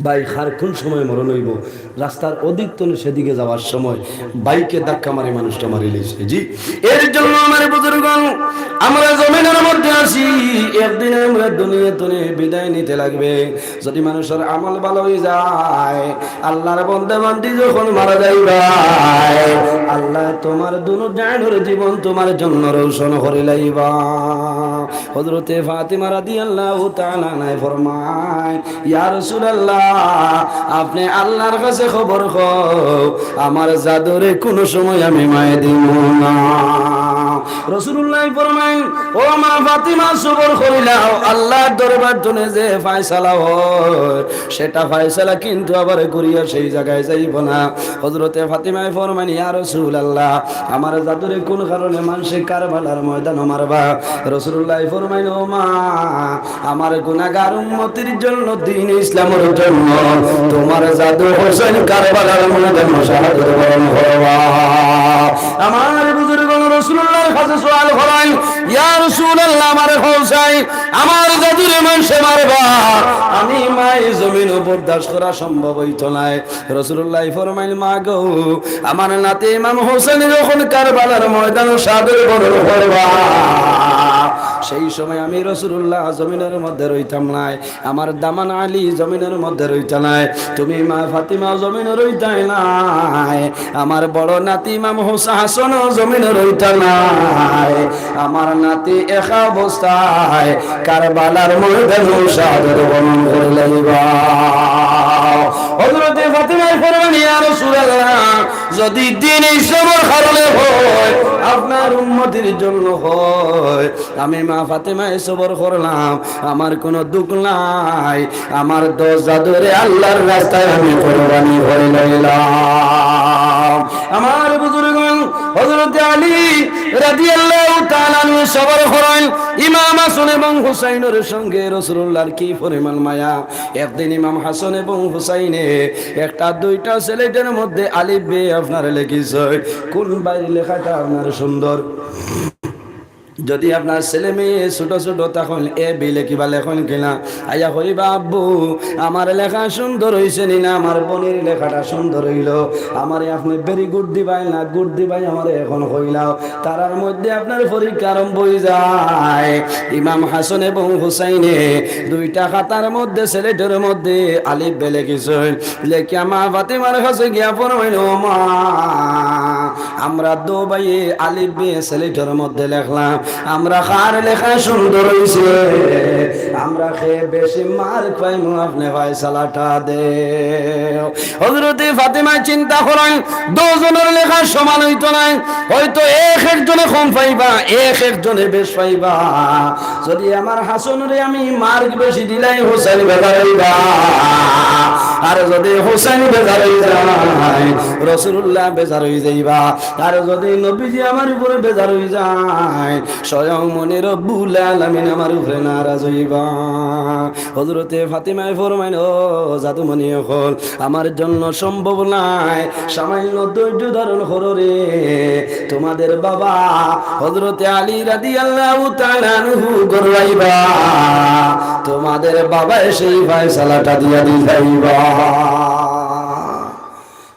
ভাই, কার কুন সময় মরণ অইবো, রাস্তার ওদিক থনে সেদিকে যাওয়ার সময় বাইকে ধাক্কা মারি মানুষটা মারি লাইছে। জি, এর জন্য আমার বুজুর্গণ, আমরা জমিনর মধ্যে আছি, একদিন আমরা দুনিয়া থনে বিদায় নিতে লাগবে। যদি মানষর আমল ভালো অই যায়, আল্লার বন্দা বান্দি যখন মারা যাইবায়, আল্লায় তুমার দুনো ডাইনর জীবন তুমার জন্য রোশন করি লাইবা। হযরতে ফাতিমা রাদিয়াল্লাহু তাআলা আনহায় ফরমাইন, "ইয়া রাসূলুল্লাহ, আপনে আল্লার কাছে খবর কও, আমার জাদুরে কুনু সময় আমি মারি দিমু না।" রাসূলুল্লায় ফরমাইন, "ও মা ফাতিমা, সবর করিলাও, আল্লার দরবার থনে যে ফয়সালা হয়, সেটা ফয়সালা কিন্তু আবার ঘুরিয়া সেই জাগায় যাইবো না।" হযরতে ফাতিমায় ফরমাইন, "ইয়া রাসূলুল্লাহ, আমার জাদুরে কুন কারণে মানষে কারবালার ময়দানো মারবা?" রাসূলুল্লায় ফরমাইন, "ও মা, আমার গুনাহগার উম্মতির জন্য দ্বীন ইসলামর জন্য তুমার জাদু হোসেন কারবালার ময়দানো শাহাদত বরণ করবা।" আমার বুজুর্গণ রাসূলুল্লাহর কাছে সওয়াল করেন, "ইয়া রাসূলুল্লাহ, আমারে কওছাইন, আমার জাদুরে মানষে মারবা, আমি মাই জমিনো বরদাস্ত করা সম্ভব অইতো নায়।" রাসূলুল্লায় ফরমাইন, "মা গো, আমার নাতি ইমাম হোসেন যখন কারবালার ময়দানো শাহাদত বরণ করবা, সেই সময় আমি রাসূলুল্লাহ জমিনর মধ্যে রইতাম নায়, আমার দামান আলী জমিনর মধ্যে রইতা নায়, তুমি মা ফাতিমা জমিনো রইতায় নায়, আমার বড় নাতি ইমাম হোসা-, হাসানও জমিনো রইতা নায়, আমার নাতি একা অবস্থায় কারবালার ময়দানো শাহাদত বরণ করি লাইবা।" হযরতে ফাতিমায় ফরমাইন, "ইয়া রাসূলুল্লাহ, যদি দিন ইসলামর কারণে হয়, আপনার উম্মতির জন্য হয়, আমি মা ফাতেমায় সবর করলাম, আমার কোনো দুঃখ নাই। আমার দশ জাদুরে আল্লাহর রাস্তায় আমি কোরবানি করে লইলাম। আমার বুজুর্গণ, হযরত আলী রাদিয়াল্লাহু তাআলা আনহু সবর করেন। ইমাম হাসান এবং হুসাইনের সঙ্গে রাসূলুল্লাহর কি পরিমাণ মায়া। একদিন ইমাম হাসান এবং হুসাইনে একটা দুইটা স্লেটের মধ্যে আলিফ বে আপনার লেখিছে, কোন বাইর লেখাটা আপনার সুন্দর। যদি আপনার ছেলে মেয়ে ছোট ছোট, তখন এ বি লেখিবা, লেখইন কিনা? আইয়া কইবা, "আব্বু, আমার লেখা সুন্দর হইছে নি না, আমার বইনর লেখাটা সুন্দর হইল?" আমারে আপনে ভেরি গুড দিবাই না গুড দিবাই, আমারে এখন কইলাও। তারার মধ্যে আপনার পরীক্ষা আরম্ভ হয়ে যায়। ইমাম হাসান এবং হুসাইনে দুইটা খাতার মধ্যে, স্লেটের মধ্যে আলিফ বে লেখিছইন। লেখিয়া মা ফাতেমার কাছে গিয়া ফরমাইন, "ও মা, আমরা দো ভাইয়ে আলিফ বে স্লেটের মধ্যে লেখলাম, আমরা কার লেখা সুন্দর হইছে, আমরা কে বেশি মার্ক পাইমু, আপনে ফয়সালাটা দেও।" হযরতে ফাতেমা চিন্তা করেন, দুইজনের লেখা সমান হইতো নায়, হয়তো এক একজনে কম পাইবা, এক একজনে বেশ পাইবা। যদি আমার হাসানরে আমি মার্ক বেশি দিলাই, হুসাইন বেজার হইবা, আর যদি হুসাইন বেজার হই যায়, রাসূলুল্লাহ বেজার হই যাইবা, আর যদি নবীজি আমার উপরে বেজার হই যায়, স্বয়ং মনে রব্বুল আলামিন আমার উপরে নারাজ হইবা। হযরতে ফাতেমায় ফরমাইন, "ও জাদুমণি অকল, আমার জন্য সম্ভব নায়, সামান্য ধৈর্য ধারণ করো রে। তোমাদের বাবা হযরতে আলী রাদিয়াল্লাহু তাআলা আনহু ঘরো আইবা, তোমাদের বাবায় সেই ফয়সালাটা দিয়া দি যাইবা।"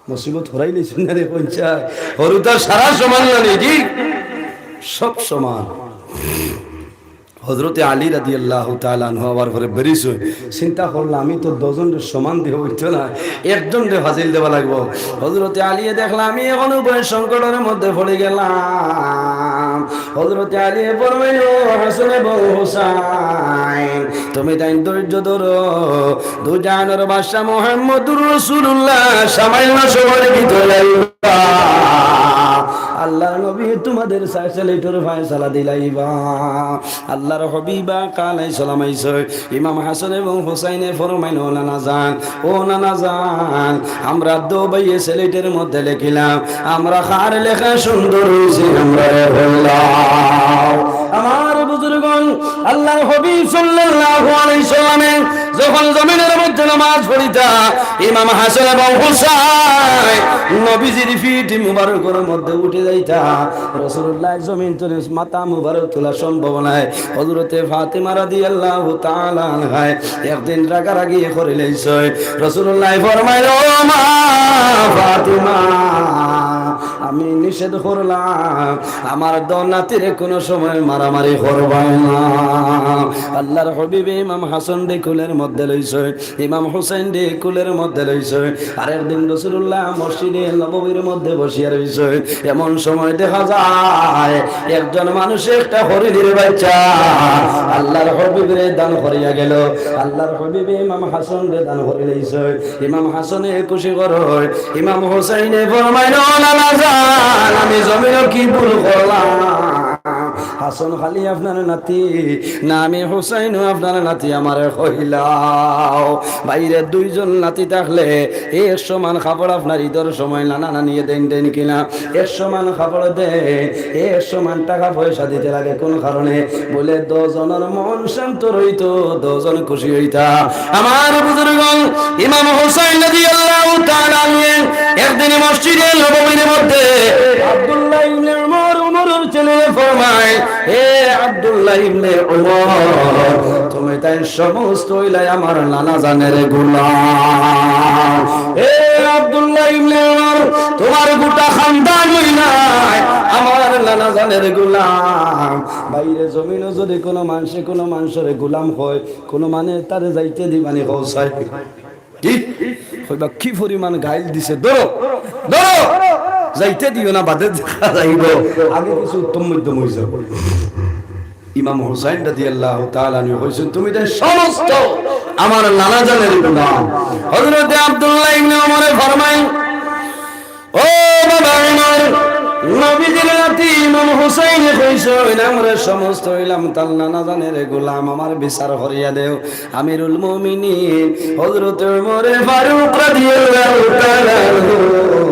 মুসিবত হরাই নিছেন না রে পঞ্চায়, হরুতা সারা সমান না নাকি? সব সমান। হযরতে আলী রাদিয়াল্লাহু তাআলা আনহু আবার পরে বেরিস হই, চিন্তা করলাম, আমি তো দুইজনরে সমান দেওয়া হইতো না, একজনরে ফাজিল দেওয়া লাগবো। হযরতে আলী দেখলাম, আমি এখন উভয় সংকটের মধ্যে পড়ে গেলাম। হযরতে আলী ফরমাইল, "ও হাসান এবং হুসাইন, তুমি তাইন ধৈর্য ধরো, দুজাহানের বাদশা মুহাম্মদুর রাসূলুল্লাহ সামান্য সময়ের ভিতরে আইবা। আল্লাহর নবী তোমাদের ফয়সালার ফয়সালা দিলাইবা।" আল্লাহর হাবিব আকা আলাইহিস সালাম আইছে। ইমাম হাসান এবং হুসাইনে ফরমাইন, "ও নানা জান, ও নানা জান, আমরা দো ভাইয়ে স্লেটের মধ্যে লেখিলাম, আমরা কার লেখা সুন্দর হইছে, আমরা এ হইলাম।" আমার বুজুর্গণ, আল্লাহর হাবিব সাল্লাল্লাহু আলাইহি সাল্লামে যখন জমিনের মধ্যে নামাজ পড়িতা, ইমাম হাসান এবং হুসাইন নবীজির পিঠ মুবারকের মধ্যে উঠে যাইতা। রাসূলুল্লাহ জমিন তনে মাথা মুবারক তোলা সম্ভব নায়। হযরতে ফাতেমা রাদিয়াল্লাহু তাআলা আনহায় একদিন রাগারাগি করিলাইছে। রাসূলুল্লাহ ফরমাইল, "ও মা ফাতেমা, আমি নিষেধ করলাম আমার দো নাতিরে কোনো সময় মারামারি করবায় না।" আল্লাহর হাবিবে ইমাম হাসানরে কুলের মধ্যে লইছে, ইমাম হুসাইনরে কুলের মধ্যে লইছে। আরেকদিন রাসূলুল্লাহ মসজিদে নববীর মধ্যে বসিয়া রইছে। এমন সময় দেখা যায় একজন মানুষে একটা হরিণীর বাচ্চা আল্লাহর হাবিবরে দান করিয়া গেল। আল্লাহর হাবিবে ইমাম হাসানরে দান করিলাইছে। ইমাম হাসানে খুশি করইন, ইমাম হুসাইনে ফরমাইন, "ও নানা জান, আমি জমিনো কি ভুল করলাম?" হাসান খালি আপনার নাতি, না আমি হুসাইনও আপনার নাতি, আমারে কইলাও। বাইরে দুইজন নাতি থাকলে এক সমান কাপড় আপনার ঈদর সময় নানা নানিয়ে দেইন, দেইন কিনা? এক সমান কাপড় দেইন, এক সমান টাকা পয়সা দিতে লাগে। কোন কারণে? বলে, দুজনর মন শান্ত রইতো, দুজন খুশি হইতা। আমার বুজুর্গণ, ইমাম হুসাইন রাদিয়াল্লাহু তাআলা আনহু একদিন মসজিদে নববীর মধ্যে আব্দুল্লাহ ইবনে উমর, উমরের ছেলে ফরমায়, "হে আব্দুল্লাহ ইবনে উমর, তুমি তাইন সমস্ত অইলায় আমার নানা জানের গোলাম। হে আব্দুল্লাহ ইবনে উমর, তোমার গোটা খানদান অইলায় আমার নানা জানের গোলাম।" বাইরে জমিনো যদি কোনো মানষে কোনো মানষরে গোলাম কয়, কোনো মানে তারে যাইতে দিবানি কও চাই। কি? কইবা, "কি পরিমাণ গাইল দিছে, ধরো, ধরো, যাইতে দিও না, বাদে দেখা যাইব, আগে কিছু উত্তম মধ্যম হয়ে যাবো।" ইমাম হুসাইন রাদিয়াল্লাহু তাআলা আনহু কইছেন, "তুমি তাইন সমস্ত আমার নানা জানের গোলাম।" হযরতে আব্দুল্লাহ ইবনে ওমরে ফরমাইন, ও দিন রাতে ইমাম হুসাইনে কইছইন, "আমরা সমস্ত অইলাম তার নানা জানের গোলাম, আমার বিচার করিয়া দেও।" আমিরুল মুমিনিন হযরত উমরে ফারুক রাদিয়াল্লাহু তাআলা আনহু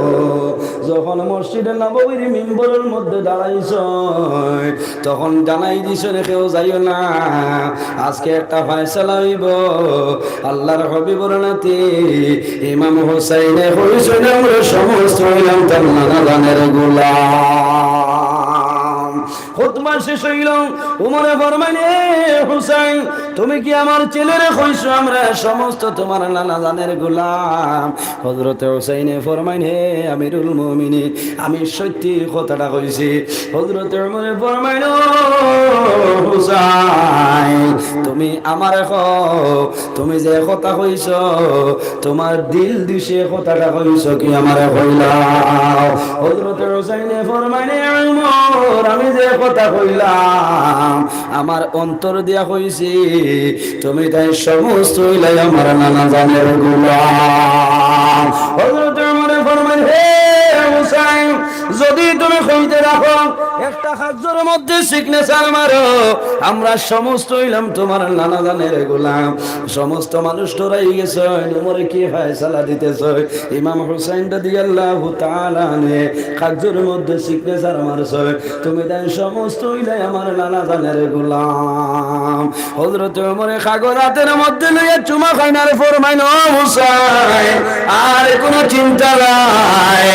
যখন মসজিদে নববীর মিম্বরর মধ্যে দাঁড়াইছইন, তখন জানাই দিছইন, "কেউ যাইও না, আজকে একটা ফয়সালা অইবো।" আল্লাহর হাবিবর নাতি ইমাম হুসাইনে কইছইন, "আমরা সমস্ত অইলাম তার নানা জানের গোলাম।" খুতবা শেষ অইল, উমরে ফরমাইন, "এ হুসাইন, তুমি কি আমার ছেলেরে কইছো আমরা সমস্ত তোমার নানা জানের গোলাম?" হযরতে হুসাইনে ফরমাইন, "হে আমিরুল মুমিনিন, আমি সত্যি কথাটা কইছি।" হযরতে উমরে ফরমাইন, "ও হুসাইন, তুমি আমারে কও, তুমি যে কথা কইছো, তোমার দিল দি সে কথাটা কইছো কি আমারে কইলাও?" হযরতে হুসাইনে ফরমাইন, "এ উমর, আমি যে কথা কইলাম, আমার অন্তর দিয়া কইছি, তুমি তাইন সমস্ত অইলায় আমার নানা জানের গোলাম।" হযরতে উমরে ফরমাইন, "হে হুসাইন, যদি তুমি কইতে রাখো, একটা কাগজর মধ্যে সিগনেচার মারো, আমরা সমস্ত অইলাম তোমার নানা জানের গোলাম।" সমস্ত মানুষ ডরাই গেছইন, উমরে কি ফয়সালা দিতেছইন। ইমাম হুসাইন রাদিয়াল্লাহু তাআলা আনহু কাগজর মধ্যে সিগনেচার মারছইন, তুমি তাইন সমস্ত অইলায় আমার নানা জানের গোলাম। হযরতে উমরে কাগজ আতর মধ্যে লইয়া চুমা খাইন আর ফরমাইন, "ও হুসাইন, আর কোনো চিন্তা নাই,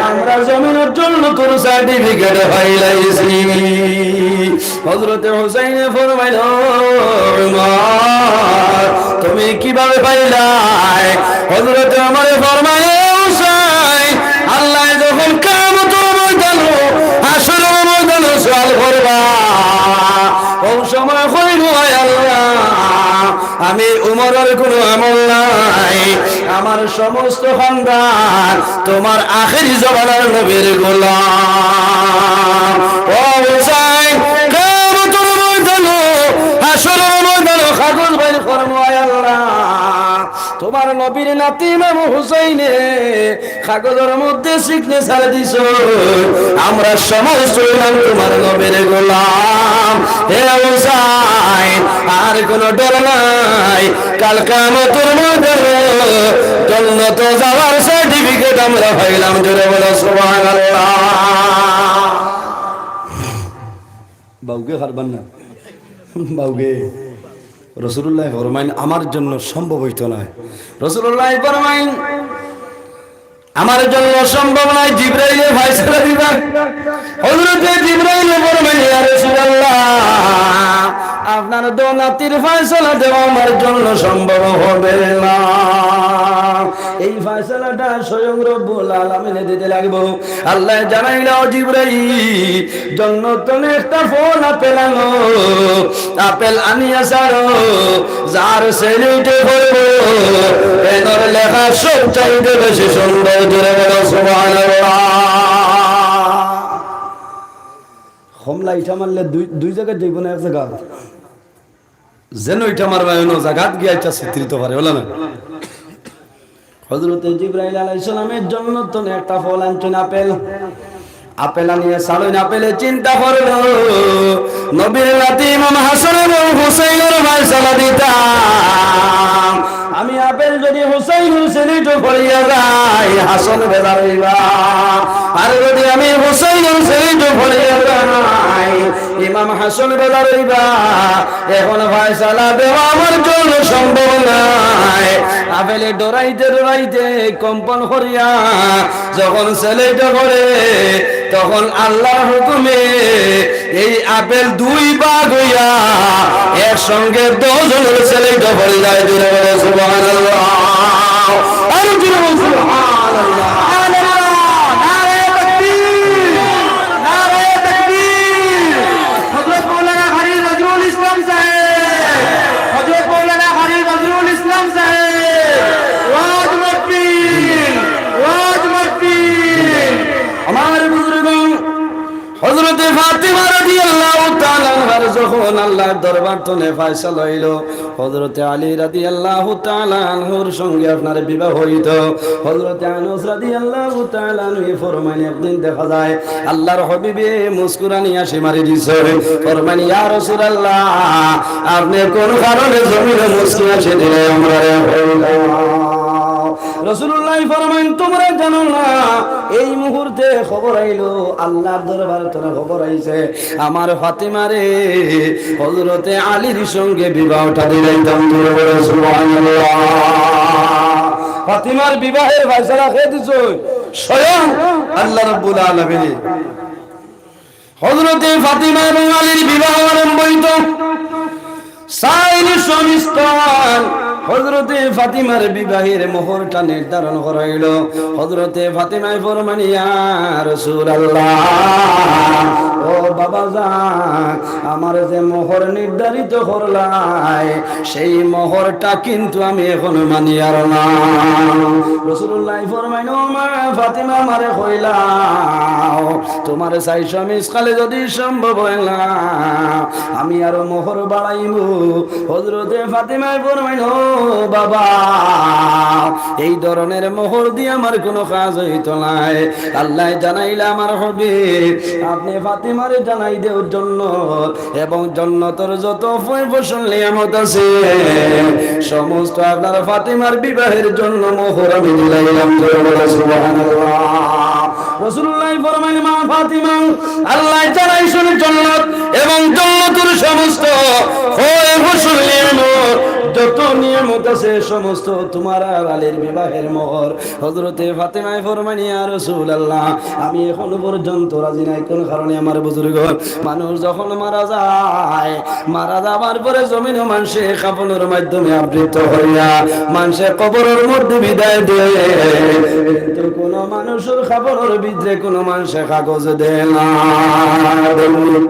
আমরা জমিনর জন্নতর সার্টিফিকেট পাইলাইছি।" হযরতে হুসাইনে ফরমাইন, "ও উমর, তুমি কিভাবে পাইলায়?" হযরতে উমরে ফরমাইন, "ও হুসাইন, আল্লায় যখন কিয়ামতর ময়দানো, হাশরর ময়দানো সওয়াল করবা, অউ সময় কইমু, 'আয় আল্লাহ, আমি উমরর কোনো আমল নাই, আমার সমস্ত খান্দান তোমার আখেরি জমানার নবীর গোলাম।'" ও হুসাইন, কিয়ামতর ময়দানো, হাশরর ময়দানো কাগজ বাইর করমু, "আয় আল্লাহ, তোমার নবীর নাতি ইমাম হুসাইনে কাগজর মধ্যে সিগনেচার দিছইন, আমরা সমস্ত অইলাম তোমার নবীর গোলাম। হে হুসাইন, আর কোনো ডর নাই, কাল কিয়ামতর ময়দানো জন্নতো যাওয়ার সার্টিফিকেট আমরা পাইলাম।" জোরে বলো সুবহানাল্লাহ। বাউগে পারবার না, বাউগে। রাসূলুল্লায় ফরমাইন, "আমার জন্য সম্ভব অইতো নায়।" রাসূলুল্লায় ফরমাইন, "আমার জন্য সম্ভব নায়, জিব্রাইলে ফয়সালা দিবা।" হযরতে জিব্রাইলে ফরমাইন, "ইয়া রাসূলুল্লাহ, আপনার দো নাতির ফয়সালা দেওয়া আমার জন্য সম্ভব হবে না।" এই ফয়সালাটা স্বয়ং রব্বুল আলামিনে দিতে লাগবো। আল্লায় জানাইলা, "ও জিব্রাইল, জন্নত থনে একটা ফল আপেল আনো, আপেল আনিয়া ছাড়ো, যার ছেলেটা পড়বো, এনর লেখা সব চাইতে বেশি সুন্দর।" জোরে বলো সুবহানাল্লাহ। কমলা ইটা মারলে দুই, দুই জাগাত যাইবো না, এক জাগাত। যেন ইটা মারবা, অন্য জাগাত গিয়া ইটা ছিতরিতো পারে, বুলে না? হযরতে জিব্রাইল আলাইহিস সালামে জন্নত থনে একটা ফল আনছইন, আপেল। আপেল আনিয়া ছাড়ইন, আপেলে চিন্তা করলো, নবীর নাতি ইমাম হাসান এবং হুসাইনর ফয়সালা দিতাম। আমি আপেল যদি হুসাইনর ছেলেটা পড়িয়া যায়, হাসান বেজার অইবা। আর যদি আমি হুসাইনর ছেলেটা পড়িয়া যাই, ইমাম হাসান বেজার অইবা। এখন ফয়সালা দেওয়া আমার জন্য সম্ভব নায়। আপেলে ডরাইতে ডরাইতে কম্পন করিয়া যখন ছেলেটা পড়ে, তখন আল্লাহর হুকুমে এই আপেল দুই ভাগ অইয়া একসঙ্গে দশ জনর ছেলেটা পড়ি যায়। জোরে বলো সুবহানাল্লাহ। আরো জোরে বলো সুবহানাল্লাহ। নারায়ে তাকবীর, নারায়ে তাকবীর। হযরত মাওলানা কারি নজরুল ইসলাম সাহেব, হযরত মাওলানা কারি নজরুল ইসলাম সাহেব, ওয়াজ মাহফিল, ওয়াজ মাহফিল। আমার বুজুর্গ হযরতে ফাতিমা রাদিয়াল্লাহু তাআলা আনহা যখন আল্লাহর দরবার তনে ফয়সালা অইলো, হযরতে আলী রাদিয়াল্লাহু তাআলা আনহুর সঙ্গে আপনার বিবাহ অইতো। হযরতে আনাস রাদিয়াল্লাহু তাআলা আনহু ফরমাইন, একদিন দেখা যায় আল্লাহর হাবিবে মুস্কুরানি হাসি মারি দিছে। ফরমাইন, "ইয়া রাসূলুল্লাহ, আপনে কোন কারণে জমিনো মুস্কি হাসি দিলে আমরারে?" রাসূলুল্লাহ ফরমাইন, "তুমরা জানো না, এই মুহূর্তে খবর আইলো, আল্লাহর দরবার তনে খবর আইছে, আমার ফাতিমারে হযরতে আলীর সঙ্গে বিবাহটা দিলাইতাম।" জোরে বলো সুবহানাল্লাহ। ফাতিমার বিবাহের ফয়সালা কে দিছে? স্বয়ং আল্লাহ রাব্বুল আলামিন। হযরতে ফাতিমা এবং আলীর বিবাহ আরম্ভ অইতো। চাইর স্বামী স্থান হযরতে ফাতিমার বিবাহের মোহরটা নির্ধারণ করা অইলো। হযরতে ফাতিমায় ফরমাইন, "ইয়া রাসূলুল্লাহ, ও বাবা যান, আমার যে মোহর নির্ধারিত করলায়, সেই মোহরটা কিন্তু আমি এখন মানিয়ার না।" রাসূলুল্লাহ ফরমাইন, "ও মা ফাতিমা, আমারে কইলাও, তুমার চাইর স্বামী স্থানে যদি সম্ভব অয় না, আমি আরো মোহর বাড়াইমু।" হযরতে ফাতিমায় ফরমাইন, "ও বাবা, এই ধরনের মোহর দিয়া আমার কোনো কাজ অইতো নায়। আল্লায় জানাইলা আমার হাবিব, আপনে ফাতিমারে জানাই দেও জন্নত, এবং জন্নতর যত ফয় ফসল নিয়ামত আছে, সমস্ত আপনার ফাতিমার বিবাহের জন্য মোহর আমি দিলাইলাম।" জোরে বলো সুবহানাল্লাহ। রাসূলুল্লাহ ফরমাইন, "মা ফাতিমা, আল্লায় জানাইছইন জন্নত এবং জন্নতর সমস্ত ফয় ফসল নিয়ামত, যত নিয়ামত আছে, সমস্ত তুমার আর আলীর বিবাহের মোহর।" হযরতে ফাতিমায় ফরমাইন, "ইয়া রাসূলুল্লাহ, আমি এখনো পর্যন্ত রাজি নাই।" কোন কারণে আমার বুজুর্গ? মানুষ যখন মারা যায়, মারা যাবার পরে জমিনো মানষে কাফনর মাধ্যমে আবৃত করিয়া মানষে কবরর মধ্যে বিদায় দেয়, কিন্তু কোনো মানুষর কাফনর ভিতরে কোনো মানষে কাগজ দেয় না। দেননি?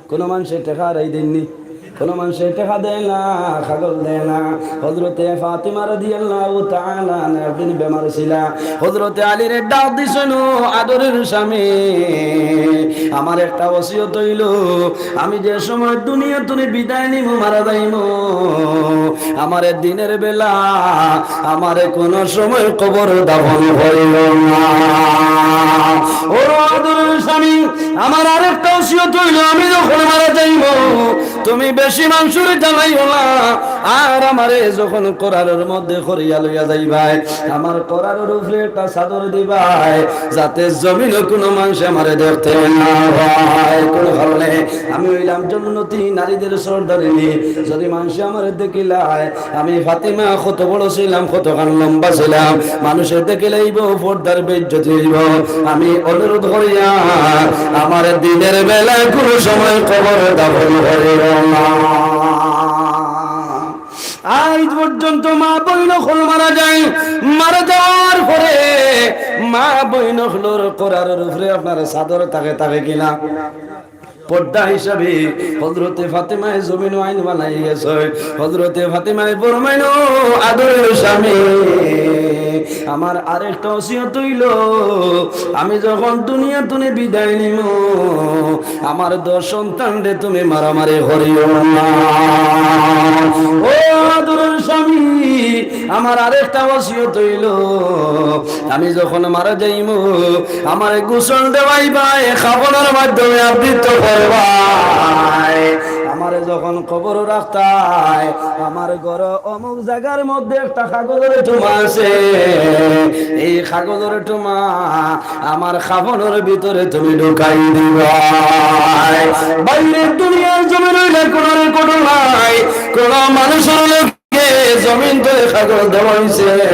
কোনো মানষে টেকা আরাই দেননি? কোনো মানষে টেকা দেয় না, কাগজ দেয় না। হযরতে ফাতিমা রাদিয়াল্লাহু তাআলা আনহা একদিন বেমার ছিলা। হযরতে আলীরে ডাক দিছইন, "ও আদরের স্বামী, আমার একটা ওসিয়ত অইলো, আমি যে সময় দুনিয়া তনে বিদায় নিমু, মারা যাইমু, আমারে দিনের বেলা আমারে কোনো সময় কবর দাফন করিও না।" ও আদরের স্বামী, আমার আরেকটা ওসিয়ত অইলো, আমি যখন মারা যাইমু, তুমি বেশি মানষরে জানাইও না, আর আমারে যখন করারর মধ্যে করিয়া লইয়া যাইবায়, আমার করারর উপরে একটা চাদর দিবায়, যাতে জমিনো কোনো মানষে আমারে দেখতে না পায়। কোনো কারণে আমি অইলাম জন্নতি নারীদের সর্দারিনী, যদি মানষে আমারে দেখিলায়, আমি ফাতিমা কত বড় ছিলাম, কতখান লম্বা ছিলাম, মানষে দেখিলাইবো, পর্দার বেইজ্জতি অইবো। আমি অনুরোধ করিয়ার, আমারে দিনের বেলায় কোনো সময় কবর দাফন করিও না। আইজ পর্যন্ত মা বইন অকল মারা যায়, মারা যাওয়ার পরে মা বইন অকলর করারর উপরে আপনার চাদর থাকে, থাকে কিনা? পর্দা হিসাবে হযরতে ফাতেমায় জমিনো আইন বানাই গেছে। হযরতে ফাতেমায় ফরমাইন, "ও আদরের স্বামী, আমার আরেকটা ওসিয়ত অইলো, আমি যখন দুনিয়া তনে বিদায় নিমু, আমার দশ সন্তানরে তুমি মারামারি করিও না।" ও আদরের স্বামী, আমার আরেকটা ওসিয়ত অইলো, আমি যখন মারা যাইমু, আমারে গোসল দেওয়াইবায়, কাফনর মাধ্যমে আবৃত করবায়। আমারে যখন কবরো রাখতায়, আমার ঘরো অমুক জাগার মধ্যে একটা কাগজর টুমা আছে, এই কাগজর টুমা আমার কাফনর ভিতরে তুমি ঢুকাই দিবায়। বাইরের দুনিয়ার জমিনো অইলে কোনো রেকর্ড নাই, কোনো মানষর লোক কে জমিন তনে কাগজ দেওয়া অইছে,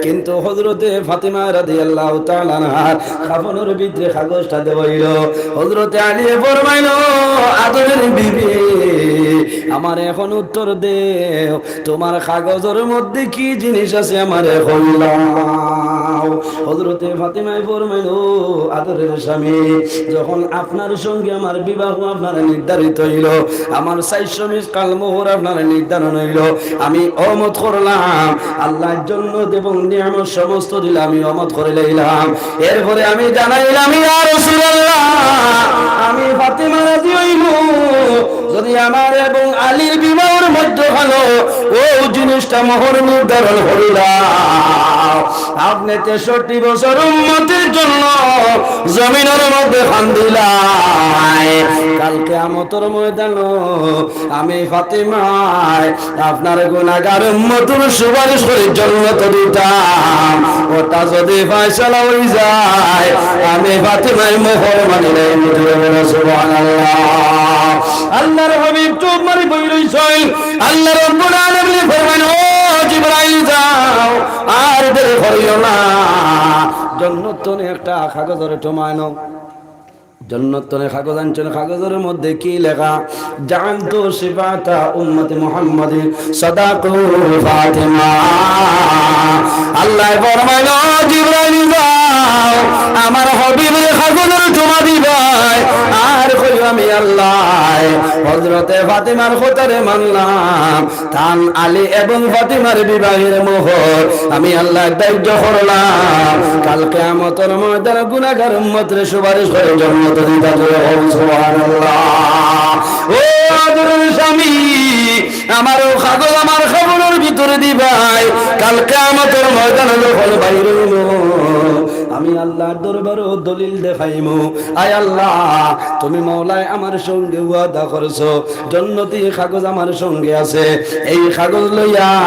কিন্তু হযরতে ফাতেমা রাদিয়াল্লাহু তাআলা আনহার কাফনর ভিতরে কাগজটা দেওয়া অইলো। হযরতে আলীয়ে ফরমাইন, "আদরের বিবি, আমারে এখন উত্তর দেও, তুমার কাগজর মধ্যে কি জিনিস আছে আমারে কইলাও।" হযরতে ফাতিমায় ফরমাইল, "ও আদরের স্বামী, যখন আপনার সঙ্গে আমার বিবাহ আপনার নির্ধারিত হইল, আমার চাইরশো মিসকাল মোহর আপনার নির্ধারণ হইল, আমি অমত করলাম, আল্লাহর জন্য এবং নিয়ামত সমস্ত দিলে আমি অমত করে লইলাম।" এরপরে আমি জানাইলাম, "ইয়া রাসূলুল্লাহ, আমি ফাতিমা রাজি হইমু, যদি আমার এবং আলীর বিবাহর মধ্যখানো ও জিনিসটা মোহর নির্ধারণ করিলাম, আপনি তেষট্টি বছর উম্মতির জন্য জমিনের মধ্যে কান্দিলাই, কাল কিয়ামতর ময়দানো আমি ফাতিমায় আপনার গুনাহগার উম্মতর সুপারিশ করি জন্নত দিতাম, ওটা যদি ফয়সালা হই যায়, আমি ফাতিমায় মোহর মানি নাই।" জোরে বলো সুবহানাল্লাহ। আল্লাহর হাবিব চুপ মারি বই রইছইন। আল্লাহ রাব্বুল আলামিন ফরমান, "ও জিবরাইল, যাও, আর দেরি করিও না, জন্নত তনে একটা কাগজর টুমা আনো।" জন্নত তনে কাগজ আনছইন, কাগজর মধ্যে কি লেখা? "জাআলতু শিফাআতা উম্মতি মুহাম্মাদিন সাদাকু ফাতিমা।" আল্লাহ ফরমাইল, "ও জিবরাইল, যাও, আমার হাবিবর কাগজর টুমা দিবায়, আর কইও আমি আল্লাহ হযরতে ফাতিমার কথারে মানলাম।" তান আলী এবং ফাতিমার বিবাহের মোহর আমি আল্লাহ ধার্য করলাম। কাল কিয়ামতর ময়দানে গুনাহগার উম্মতরে সুপারিশ করে জন্নত দিতা। জোরে বল সুবহানাল্লাহ। ও আদরের স্বামী, আমার ও কাগজ আমার কবরর ভিতরে দিবায়। কাল কিয়ামতর ময়দানে যখন বাইর হইমু, আমি আল্লাহর দরবারো দলিল দেখাইমু, "আয় আল্লাহ, তুমি মাওলায় আমার সঙ্গে ওয়াদা করছো, জন্নতি কাগজ আমার সঙ্গে আছে, এই কাগজ লইয়া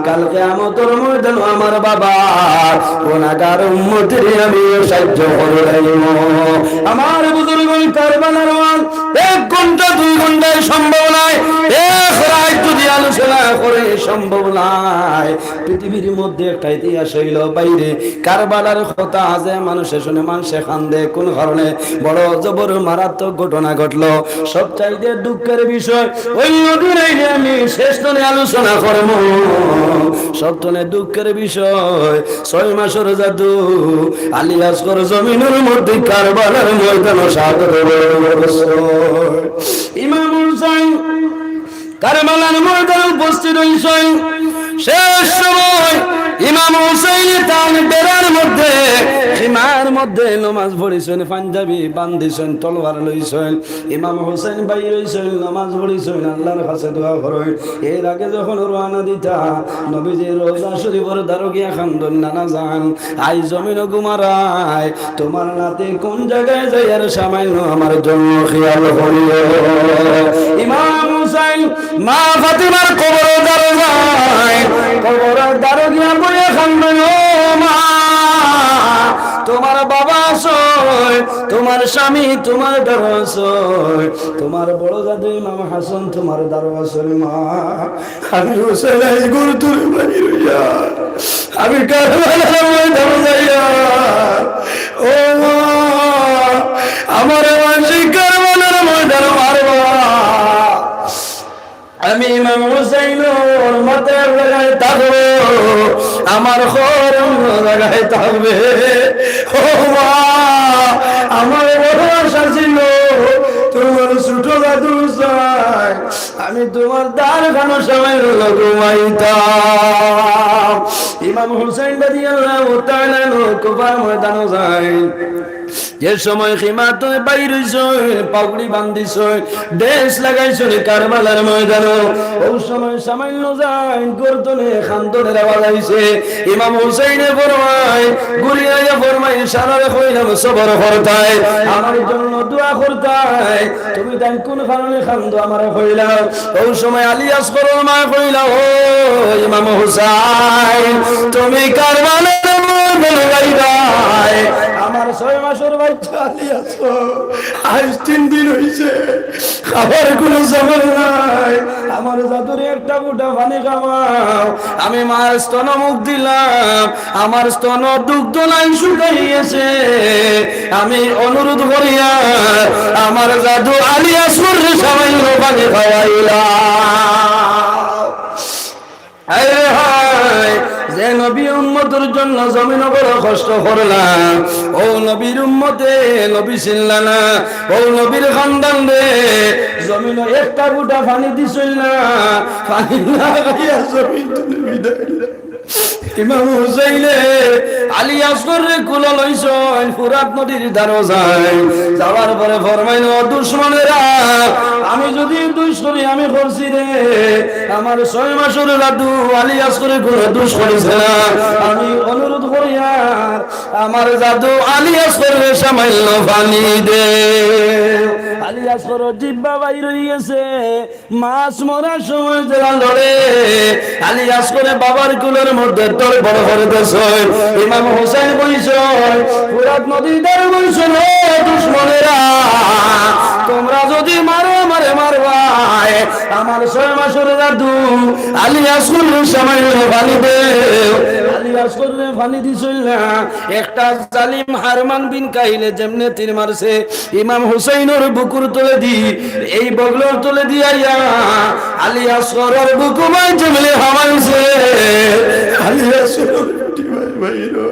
কাল কিয়ামতর ময়দানো আমার বাবা গুনাহগার উম্মতরে আমি সাহায্য করি লাইমু।" আমার বুজুর্গ, কারবালার ওয়াজ এক ঘন্টা দুই ঘন্টায় সম্ভব নায়, এক রাইত যদি আলোচনা করে সম্ভব নায়। পৃথিবীর মধ্যে একটা ইতিহাস হইল বাইরে, কারবালার কথা আছে, মানুষে শুনে মানুষে কান্দে। কোন কারণে? বড় জবর মারাত্মক ঘটনা ঘটলো। সবচাইতে দুঃখের বিষয়, অন্য দিন আইলে আমি শেষ তনে আলোচনা করমু। সব তনে দুঃখের বিষয়, ছয় মাসর জাদু আলী আসগর জমিনর মধ্যে কারবালার ময়দানো শাহাদত বরণ করছে। ইমাম হুসাইন কারবালার ময়দানে উপস্থিত হইছইন। শেষ সময় ইমাম হুসাইন তান ডেরার মধ্যে, খিমার মধ্যে নমাজ পড়িছইন, পাঞ্জাবি বান্ধিছইন, তলোয়ার লইছইন। ইমাম হুসাইন বাইর হইছইন, নমাজ পড়িছইন, আল্লাহর কাছে দোয়া করইন। এর আগে যখন রওয়ানা দিতা, নবীজির রওজা শরীফর দ্বারো গিয়া কান্দইন, নানা জান, আইজ জমিনো ঘুমারায়, তোমার নাতি কোন জাগায় যাইয়ার সামাইন আমার জন্য খিয়াল করিও। ইমাম হুসাইন মা ফাতিমার কবরর দ্বারো যাইন, কবরর দ্বারো গিয়া বইয়া কান্দইন, "ও মা, তোমার বাবা আছইন, তোমার স্বামী তোমার দ্বারো আছইন, তোমার বড় জাদু ইমাম হাসান তোমার দ্বারো আছইন মা।" আমি হুসাইন আইজ ঘর তনে বাইর হইয়া আমি কারবালার ময়দানো যাইয়া, ও মা, আমারে মানষে কারবালার ময়দানো মারবা। আমি ইমাম হুসাইনর মাথা এক জাগায় থাকবো, আমার কবর অন্য জাগায় থাকবে। ও মা, আমার বড় আশা ছিল তোমার ছোট জাদু হুসাইন আমি তোমার দ্বারখানো সময় ঘুমাইতাম। ইমাম হুসাইন রাদিয়াল্লাহু তাআলা আনহু কুফার ময়দানো যাইন। যে সময় খিমা তনে বাইর হইছইন, পাগড়ি বান্ধিছইন, ড্রেস লাগাইছইন কারবালার ময়দানো, ওই সময় সামাইন যাইন ঘর তনে কান্দনের আওয়াজ আইছে। ইমাম হুসাইনে ফরমাইন, ঘুরিয়া আইয়া ফরমাইন, "সারারে কইলাম সবর করতায়, আমার জন্য দোয়া করতায়, তুমি তাইন কোন কারণে কান্দো আমারে কইলাও।" ওই সময় আলী আসগরর মায় কইলা, "ও ইমাম হুসাইন, তুমি কারবালার ময়দানো যাইবায়, আমার ছয় মাসর বাচ্চা আলী আসগর আইজ তিন দিন হইছে, খাবার কোনো জবর নাই, আমার জাদুরে একটা ফুটা পানি খাওয়াও, আমি মার স্তন মুখ দিলাম, আমার স্তন দুগ্ধ নাই শুকাই গেছে, আমি অনুরোধ করিয়া আমার জাদু আলী আসগররে সামাইন পানি খাওয়াইলাম।" হায় রে হায়, এ নবী উম্মতর জন্য জমিনো বড় কষ্ট করলা। ও নবীর উম্মতে নবী চিনলা না, ও নবীর খান্দানরে জমিনো একটা ফুটা পানি দিছইন না, পানি না খাইয়া জমিন তুলে বিদায় নিলা। ইমাম হুসাইনে আলী আসগররে কুলো লইছইন, ফুরাত নদীর ধারো যাইন। যাওয়ার পরে ফরমাইন, "ও দুশমনেরা, আমি যদি দুষ করি, আমি করছি রে। আমার ছয় মাসর জাদু আলী আসগরে কুনো দুষ করছে না। আমি অনুরোধ করিয়ার আমার জাদু আলী আসগররে সামান্য পানি দে।" আলী আসগরর জিব্বা বাইর অই গেছে। মাছ মরার সময় যেলা লড়ে, আলী আসগরে বাবার কুলর মধ্যে তড়ফড় করতেছইন। ইমাম হুসাইন বইছইন, ফুরাত নদীর ধারে বইছইন, "ও দুশমনেরা, তোমরা যদি মারো, আমারে মারবায়। আমার ছয় মাসর জাদু আলী আসগররে সামান্য পানি দেও।" আলী আসগররে পানি দিছইন না। একটা জালিম হারমান বিন কাহিলে যেমনে তীর মারছে, ইমাম হুসাইনর বুকুর তলেদি, এই বগলর তলেদি আইয়া আলী আসগরর বুকু মাঝে মিলে হামাইছে। আলী আসগরর পিটি ভাই ভাই রো।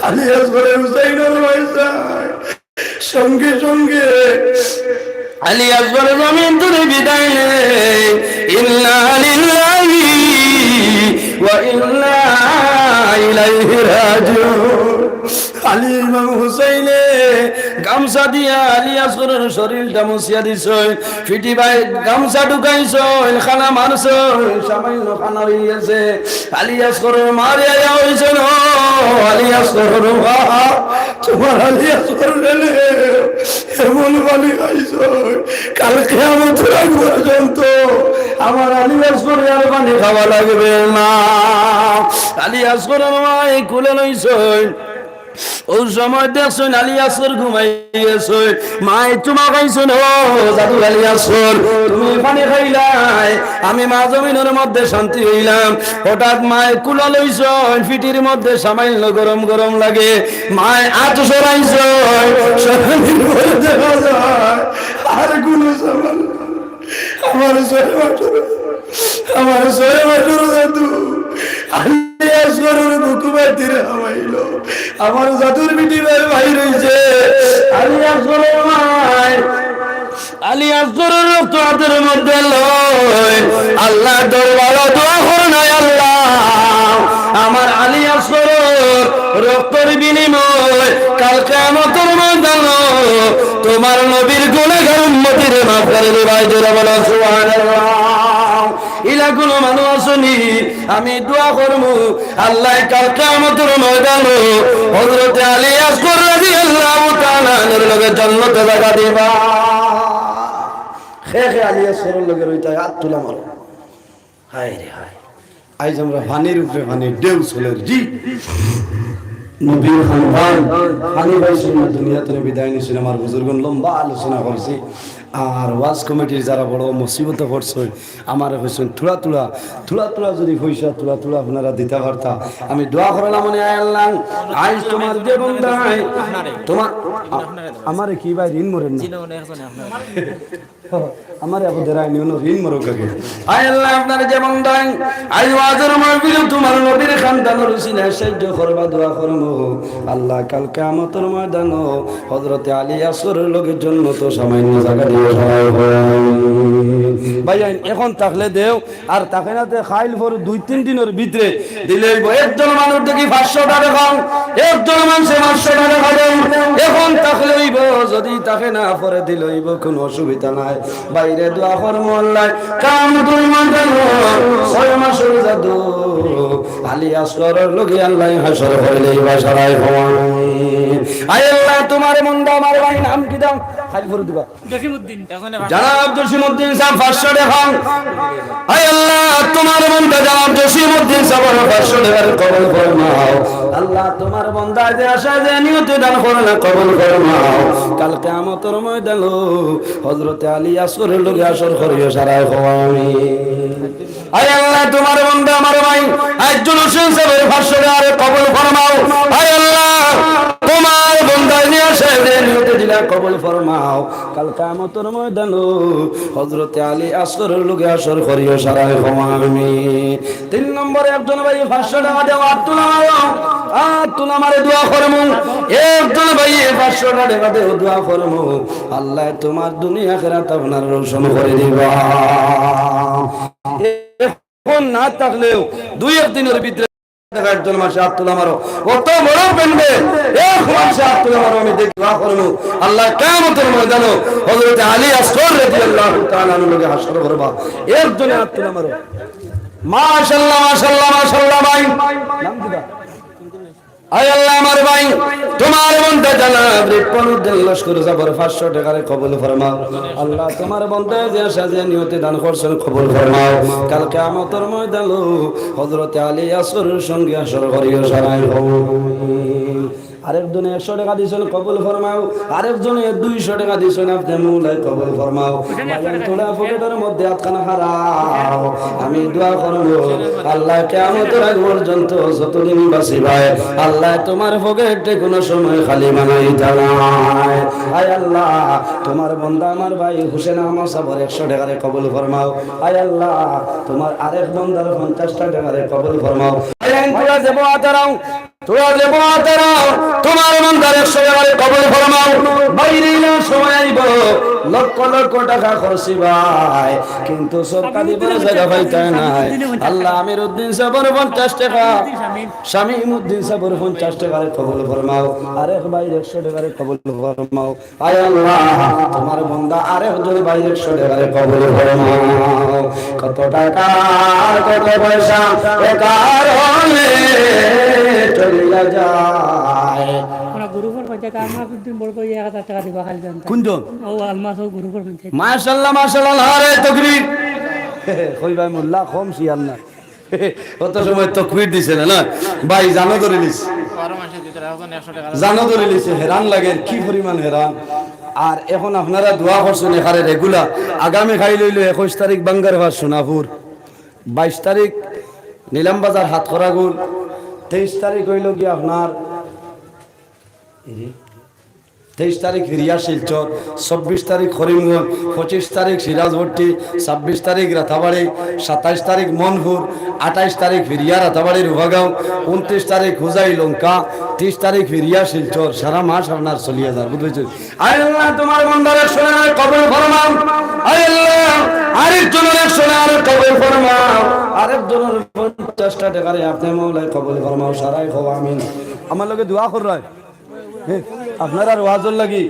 আলী আসগরে হুসাইনর ভাই যায়। সঙ্গে সঙ্গে আলী আসগর জমিন তুলে বিদায় নেয়। ইন্না লিল্লাহি ওয়া ইন্না ইলাইহি রাজিউন। আলী ইমাম হুসাইনে গামছা দিয়া আলী আসগরর শরীরটা মুছিয়া দিছইন। পিটি বায় গামছা ঢুকাইছইন, কানা মারছইন, সামান্য কানা অই গেছে। আলী আসগরর মারে আইয়া কইছইন, "ও আলী আসগরর মা, তুমার আলী আসগররে এমন পানি খাইছইন, কাল কিয়ামতর আগ পর্যন্ত আমার আলী আসগররে আর পানি খাওয়া লাগবে না।" আলী আসগরর মায় কুলে লইছইন। অউ সময় দেখছইন আলী আসগর ঘুমাই গেছইন। মায় চুমা খাইছইন, "ও জাদু আলী আসগর, তুমি পানি খাইলায়, আমি মা জমিনর মধ্যে শান্তি অইলাম।" হঠাৎ মায় কুলো লইছইন, পিটির মধ্যে সামান্য গরম গরম লাগে। মায় আত সরাইছইন, সরানির পরে দেখা যায় আর কুনো সামান্য আমার ছয় মাসর, আমার ছয় মাসর জাদু আলী আসগরর বুকু বাতিরে হামাইলো। আমার জাদুর পিটি বায় বাইর অইছে। আলী আসগরর মায় আলী আসগরর রক্ত আতর মধ্যে লইন, আল্লার দরবারো দোয়া করইন, "আয় আল্লা, আমার আলী আসগরর রক্তর বিনিময়ে কাল কিয়ামতর ময়দানো তুমার নবীর গুনাহগার উম্মতিরে মাফ করি দিবায়।" জোরে বলো, "সুবহানাল্লাহ।" ইলা কুনু মানুষ আছইন নি? আমি দোয়া করমু, আল্লায় কাল কিয়ামতর ময়দানো হযরতে আলী আসগর রাদিয়াল্লাহু তাআলা আনহুর লগে জন্নতো জাগা দিবা। কে কে আলী আসগরর লগে রইতায়, আত তুলা মারো। হায় রে হায়। আইজ আমরা পানির উপরে পানি, ঢেউ চলের, জি। নবীর খান্দান, পানি পাইছইন না, দুনিয়া থনে বিদায় নিছইন। আমার বুজুর্গন লম্বা আলোচনা করছি। আর ওয়াজ কমিটির যারা বড় মুসিবতে পড়ছইন, আমারে কইছইন, "থুড়া থুড়া, থুড়া থুড়া যদি পয়সা থুড়া থুড়া আপনারা দিতা পারতা।" আমি দোয়া করলাম, মানে, "আয় আল্লা, আইজ তুমার যে বন্দায়, তুমার, আ-, আমারে কি ভাই ঋণ মরেন না?" আমার আবু দেরাইনি হলো ঋণ মরক আগে। আয় আল্লা, আপনার যে বন্দায় আইজ ওয়াজর মাহফিলো তুমার নবীর খান্দানর উসিলায় সাহায্য করবা, দোয়া করমু। আল্লা, কাল কিয়ামতর ময়দানো হযরতে আলী আসগরর লগে জন্নতো সামান্য জাগা দিও সবাই। ভাইয়াইন, এখন থাকলে দেও, আর থাকে না তে কাইল পরু দুই তিন দিনর ভিতরে দিলে অইবো। একজন মানুষ দেখি পাঁচশো টেকা দেখাও, একজন মানুষে পাঁচশো টেকা দেখাও। এখন থাকলে অইবো, যদি থাকে না পরে দিলে অইবো, কুনু অসুবিধা নাই। বাইরে দোয়া করমু আল্লায়, কিয়ামতর ময়দানো ছয় মাসর জাদু আলী আসগরর লগে আল্লায় হাশর করিলে ইবা সারাই হওয়াই। আয় আল্লা, তুমার বন্দা আমার ভাই নাম কিতা? কাইল পরু দিবা। জসিমউদ্দিন। জনাব জসিমউদ্দিন সাব পাঁচশো টেকা। আয় আল্লা, তুমার বন্দা জনাব জসিমউদ্দিন সাবর পাঁচশো টেকারে কবুল ফরমাও। আল্লা, তুমার বন্দা যে আশা যে নিয়তে দান করলা কবুল ফরমাও। কাল কিয়ামতর ময়দানো হযরতে আলী আসগরর লগে হাশর করিও সারাই হওয়াই। আয় আল্লা, তুমার বন্দা আমার ভাই আইজুল হোসেন সাবর পাঁচশো টেকারে কবুল ফরমাও। আয় আল্লা, তুমার বন্দা যে আশা যে নিয়তে দিলা কবুল ফরমাও। কাল কিয়ামতর ময়দানো হযরতে আলী আসগরর লগে হাশর করিও, সারায় কও আমিন। তিন নম্বরে একজন ভাইয়ে পাঁচশো টেকা দেও, আত তুলা মারো, আত তুলা মারো, দোয়া করমু। একজন ভাইয়ে পাঁচশো টেকা দেও, দোয়া করমু। আল্লায় তুমার দুনিয়া আখিরাত আপনার রোশন করি দিবা। অখন না থাকলেও দুই এক দিনর ভিতরে দেখা একজন মানষে আত তুলা মারো, অত বড় প্যান্ডেল, এক মানষে আত তুলা মারো, আমি দেখি দোয়া করমু। আল্লায় কিয়ামতর ময়দানো হযরতে আলী আসগর রাদিয়াল্লাহু তাআলা আনহুর লগে হাশর করবা। একজনে আত তুলা মারো। মাশাআল্লাহ, মাশাআল্লাহ, মাশাআল্লাহ ভাই। নাম কিতা? আয় আল্লাহ, আমার ভাই, তুমার বন্দা জনাব রিপন উদ্দিন লস্কর সাবর পাঁচশো টেকারে কবুল ফরমাও। আল্লাহ, তুমার বন্দায় যে আশা যে নিয়তে দান করছইন কবুল ফরমাও। কাল কিয়ামতর ময়দানো হযরতে আলী আসগরর সঙ্গে হাশর করিও, সারায় কও আমিন। আরেকজনে একশো টেকা দিছইন, কবুল ফরমাও। আরেকজনে দুইশো টেকা দিছইন, আপনে মৌলায় কবুল ফরমাও। ভাইজান, থুড়া পকেটর মধ্যে আতখান হারাও, আমি দোয়া করমু। আল্লাহ, কিয়ামতর আগ পর্যন্ত যতদিন বাঁচিবায়, আল্লাহ, তুমার পকেটে কুনু সময় খালি বানাইতা নায়। আয় আল্লাহ, তুমার বন্দা আমার ভাই হুসেন আহমদ সাবর একশো টেকারে কবুল ফরমাও। আয় আল্লাহ, তুমার আরেক বন্দার পঞ্চাশটা টেকারে কবুল ফরমাও। আয় আইন, থুড়া যেবো আতারাও, থুড়া যেবো আতারাও, তুমার বন্দার একশো টেকারে কবুল ফরমাও। বাইরে না সময় আইবো, লক্ষ লক্ষ টেকা খরচিবায়, কিন্তু সরকারি বড় জাগা পাইতা নায়। আল্লাহ, আমির উদ্দিন সাবর পঞ্চাশ টেকা, শামীম উদ্দিন সাবর পঞ্চাশ টেকারে কবুল ফরমাও, আরেক ভাইর একশো টেকারে কবুল ফরমাও। আয় আল্লাহ, তুমার বন্দা আরেকজন ভাইর একশো টেকারে কবুল ফরমাও। কত টাকা আর কত পয়সা এ কারণে চলিয়া যায়। আমরা গ্রুপর পঞ্চায়েত আমার দিন বড় করে এক হাজার টেকা দিবা খালি জানতা। কুনজন? ও আলমাস ও গ্রুপর পঞ্চায়েত। মাশাআল্লাহ, মাশাআল্লাহ, নারে তকবীর। কই ভাই মোল্লা কম শিয়ার না। অত সময় তকবীর দিছে না, না? ভাই, জানো ধরে নিস। জানো ধরে নিছে, হেরান লাগে, কি পরিমাণ হেরান। আর অখন আপনারা দোয়া করছইন এখানে regular। আগামী কাইল অইলো একুশ তারিখ, বাঙ্গারপাড় সোনাপুর। বাইশ তারিখ নিলাম বাজার হাতকড়াগুল। তেইশ তারিখ অইলো কি আপনার তেইশ তারিখ ফিরিয়া শিলচর, চব্বিশ তারিখ করিমগঞ্জ, পঁচিশ তারিখ সিরাজবট্টি, ছাব্বিশ তারিখ রাতাবাড়ি, সাতাইশ তারিখ মনপুর, আটাইশ তারিখ ফিরিয়া রাতাবাড়ি রূপাগাঁও, ঊনত্রিশ তারিখ হোজাই লঙ্কা, ত্রিশ তারিখ ফিরিয়া শিলচর। সারা মাস আপনার চলিয়া যার, বুঝছইন? আয় আল্লাহ, তুমার বন্দার একশো টেকারে কবুল ফরমাও। আয় আল্লাহ, আরেকজনর একশো টেকারে কবুল ফরমাও, আরেকজনর পঞ্চাশটা টেকারে আপনে মৌলায় কবুল ফরমাও। সারায় কও আমিন। আমার লগে দোয়া কররায়। হে, আপনারার ওয়াজর লাগি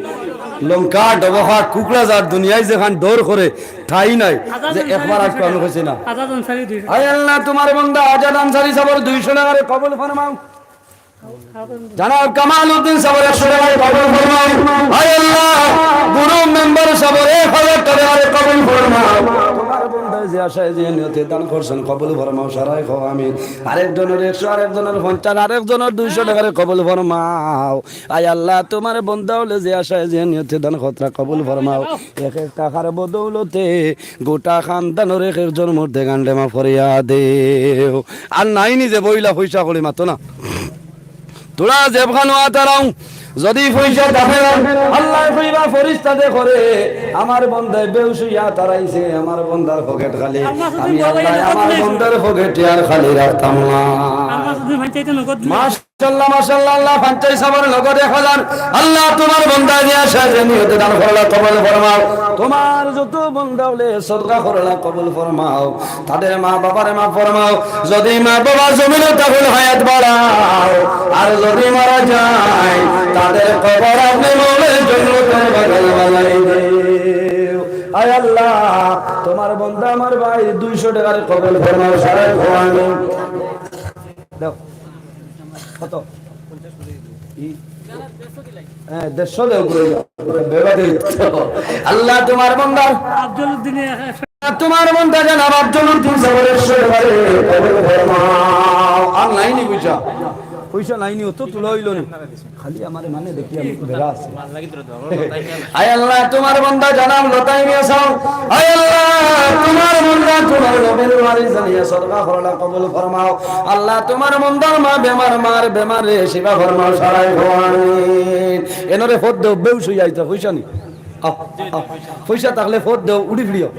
লঙ্কা, ডবকা, কুকড়াঝাড়, দুনিয়ায় যেখান ডর করে, ঠাই নাই। আজাদ যে আনসারি একবার দুইশো আটকু আমি টেকা। কইছি না। আজাদ আনসারি দুইশো টেকা। আয় আল্লাহ, তুমার বন্দা আজাদ আনসারি সাবর দুইশো টেকারে কবুল ফরমাও। জনাব কামাল উদ্দিন সাবর একশো টেকারে কবুল ফরমাও। আয় আল্লাহ, গুরু মেম্বার সাবর এক হাজার টেকারে কবুল ফরমাও। তুমার বন্দায় যে আশায় যে নিয়তে দান করছইন কবুল ফরমাও, সারায় কও আমিন। আরেকজনর একশো, আরেকজনর পঞ্চাশ, আরেকজনর দুইশো টেকারে কবুল ফরমাও। আয় আল্লাহ, তুমার বন্দা অকলে যে আশায় যে নিয়তে দান কররা কবুল ফরমাও। এক এক টেকার বদৌলতে গোটা খানদানর এক একজনর মুর্দে গান্ডে মাফ করিয়া দেও। আর নাই নিজে বইলা পয়সা করি মাতো না। থুড়া জেবখানো আতারাও, যদি পয়সা থাকে না, আল্লায় কইবা ফিরিস্তারে কও, আমার বন্দায় বেহুশ অইয়া আতারাইছে, আমার বন্দার পকেট খালি। আমি আল্লায় আমার বন্দার পকেট আর খালি রাখতাম না। মাশাআল্লাহ, মাশাআল্লাহ, আল্লাহ পঞ্চাশ সাবর নগদ এক হাজার। আল্লাহ, তুমার বন্দা যে আশায় যে নিয়তে দান করলা কবুল ফরমাও। তুমার যত বন্দা অকলে সদকা করলা কবুল ফরমাও। তাদের মা বাবারে মাফ ফরমাও। যদি মা বাবা জমিনো থাকইন হায়াত বাড়াও, আর যদি মারা যায় তাদের কবর আপনে মৌলায় জন্নতর বাগান বানাই দেও। আয় আল্লাহ, তুমার বন্দা আমার ভাই দুইশো টেকারে কবুল ফরমাও, সারায় কও আমিন। দেও। কত? ই? হ্যাঁ, দেড়শো দেও ঘুরে যাও। বেবাদে। আল্লাহ, তুমার বন্দা, আফজল উদ্দিনে এক-, তুমার বন্দা জনাব আফজল উদ্দিন সাবর একশো টেকারে কবুল ফরমাও। আর নাই নি পয়সা? পয়সা নাই নি, অত তুলা অইলো নি। খালি আমারে মানে দেখি আমি বেড়া আছি। আয় আল্লাহ, তুমার বন্দা জনাব লতাই মিয়া সাব। আয় আল্লাহ, তুমার বন্দা তুমার নবীর ওয়ারিস জানিয়া সদকা করলা কবুল ফরমাও। আল্লাহ, তুমার বন্দার মা বেমার, মার বেমারে শিফা ফরমাও, সারায় কও আমিন। এনরে ফত দেও, বেউস অইয়া আইতা, পয়সা নি। আও, আও। পয়সা থাকলে ফত দেও, উড়ি ফিরিও।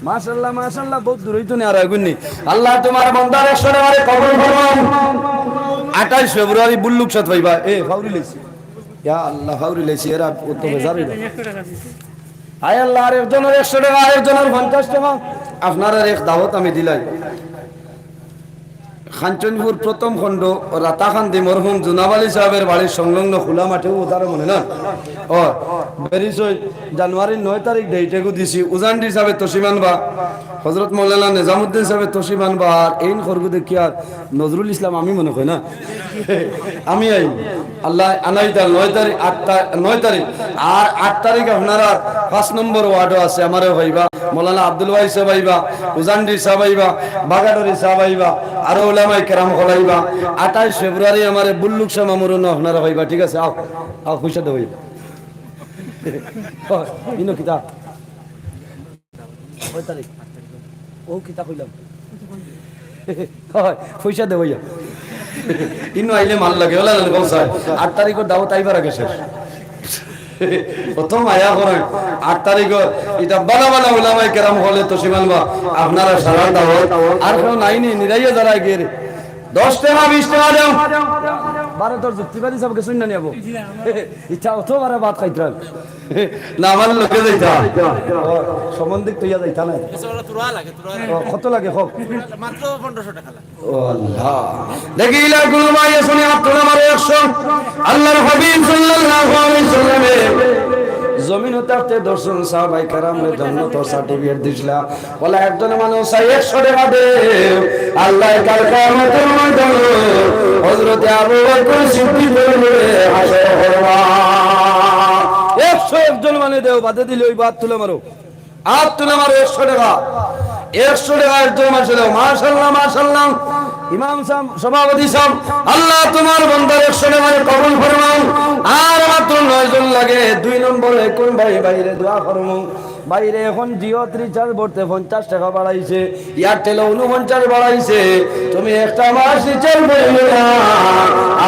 মাশাআল্লাহ, মাশাআল্লাহ, বউত দূর অইতো নি আর আগুন নি। আল্লাহ তুমার বন্দার একশো টেকারে কবুল ফরমাও। আঠাইশ ফেব্রুয়ারি বুল্লুক সাত পাইবা। এ, ফাউরি লইছি। ইয়া আল্লাহ, ফাউরি লইছি, এরা অত বেজার অইবা। আয় আল্লাহ, আর একজনর একশো টেকা, আর একজনর পঞ্চাশ টেকা। আপনারার এক দাওয়াত আমি দিলাই। কাঞ্চনপুর প্রথম খণ্ড রাতাকান্দি মরহুম জুনাব আলী সাহেবের বাড়ির সংলগ্ন খোলা মাঠে উজারো মনে না। ও, বেরিসই জানুয়ারির নয় তারিখ date এগু দিছি। উজান্ডি সাহেবে তসিমান বা, হজরত মৌলানা নিজামুদ্দিন সাহেবে তসিমান বা, আর এইন খরগু দেখি আর নজরুল ইসলাম আমি মনে কই না। আমি আই। আল্লাহ আনাইতা নয় তারিখ, আট তা-, নয় তারিখ। আর আট তারিখ আপনারা পাঁচ নম্বর ওয়ার্ডও আছে, আমারে পাইবা। মৌলানা আব্দুল ওয়াহিদ সাহেব আইবা, উজান্ডি সাহেব আইবা, বাগাডরি সাহেব আইবা, আরো উলামায়ে কেরাম অকল আইবা। আঠাইশ ফেব্রুয়ারি আমারে বুল্লুক শাহ মামুরনো আপনারা পাইবা, ঠিক আছে? আও, আও, পয়সা দেও। ইনো কিতা? কয় তারিখ? ও কিতা কইলাম? হয়, পয়সা দেও ইয়া। ইনো আইলে মাল লাগে, ওলা লাগে, বল স্যার। আট তারিখর দাওয়াত আইবার আগে শেষ। অত মায়া করে। আট তারিখর ইটা বালা বালা উলামায়ে কেরাম অকলে তসিমান বা, আপনারা সারা দাওয়াত। আর কেউ নাই নি, নিরাইয়া যারা গিয়ে রে। দশ টেকা, বিশ টেকা দেও। বারো তোর যুক্তিবাদী সব কিছু না নিয়াবো। ইটা অত বারে ভাত খাইতাম। না, আমার লগে যাইতা। ও, সম্বন্ধিক তইয়া যাইতা না। আচ্ছা, ওরা তোরা লাগে, তোরা লাগে। ও, কত লাগে, হোক। মাত্র পনেরোশো টাকা লাগে। ও আল্লাহ। দেখি, ইলা কোনো ভাই আছে নি, আট টেকা মারো একশো। আল্লাহর হাবিব সাল্লাল্লাহু আলাইহি সাল্লামে জমিন থাকতে দশজন সাহাবায়ে কেরামরে জান্নাতর certificate দিছলা। বলে, একজন মানুষ চাই একশো টেকা দেও, আল্লাহ কাল কিয়ামতের ময়দানে হযরতে আবু বকর সিদ্দিকর লগে হাশর করবা। একশো একজন মানে দেও, বাদে দিলে ওই বাদ তুলে মারো। আত তুলে মারো একশো টেকা। একশো টেকা একজন মানষে দেও। মাশাআল্লাহ, মাশাআল্লাহ। ইমাম সাব, সভাপতি সাব, আল্লাহ তুমার বন্দার একশো টেকা কবুল ফরমাও। আর মাত্র নয় জন লাগে। দুই নম্বরে কোন ভাই বাইরে দোয়া ফরমাও। বাইরে এখন Jio ত recharge ভরতে পঞ্চাশ টেকা বাড়াইছে, Airtel এ ঊনপঞ্চাশ বাড়াইছে। তুমি একটা মাস recharge ভরিও না,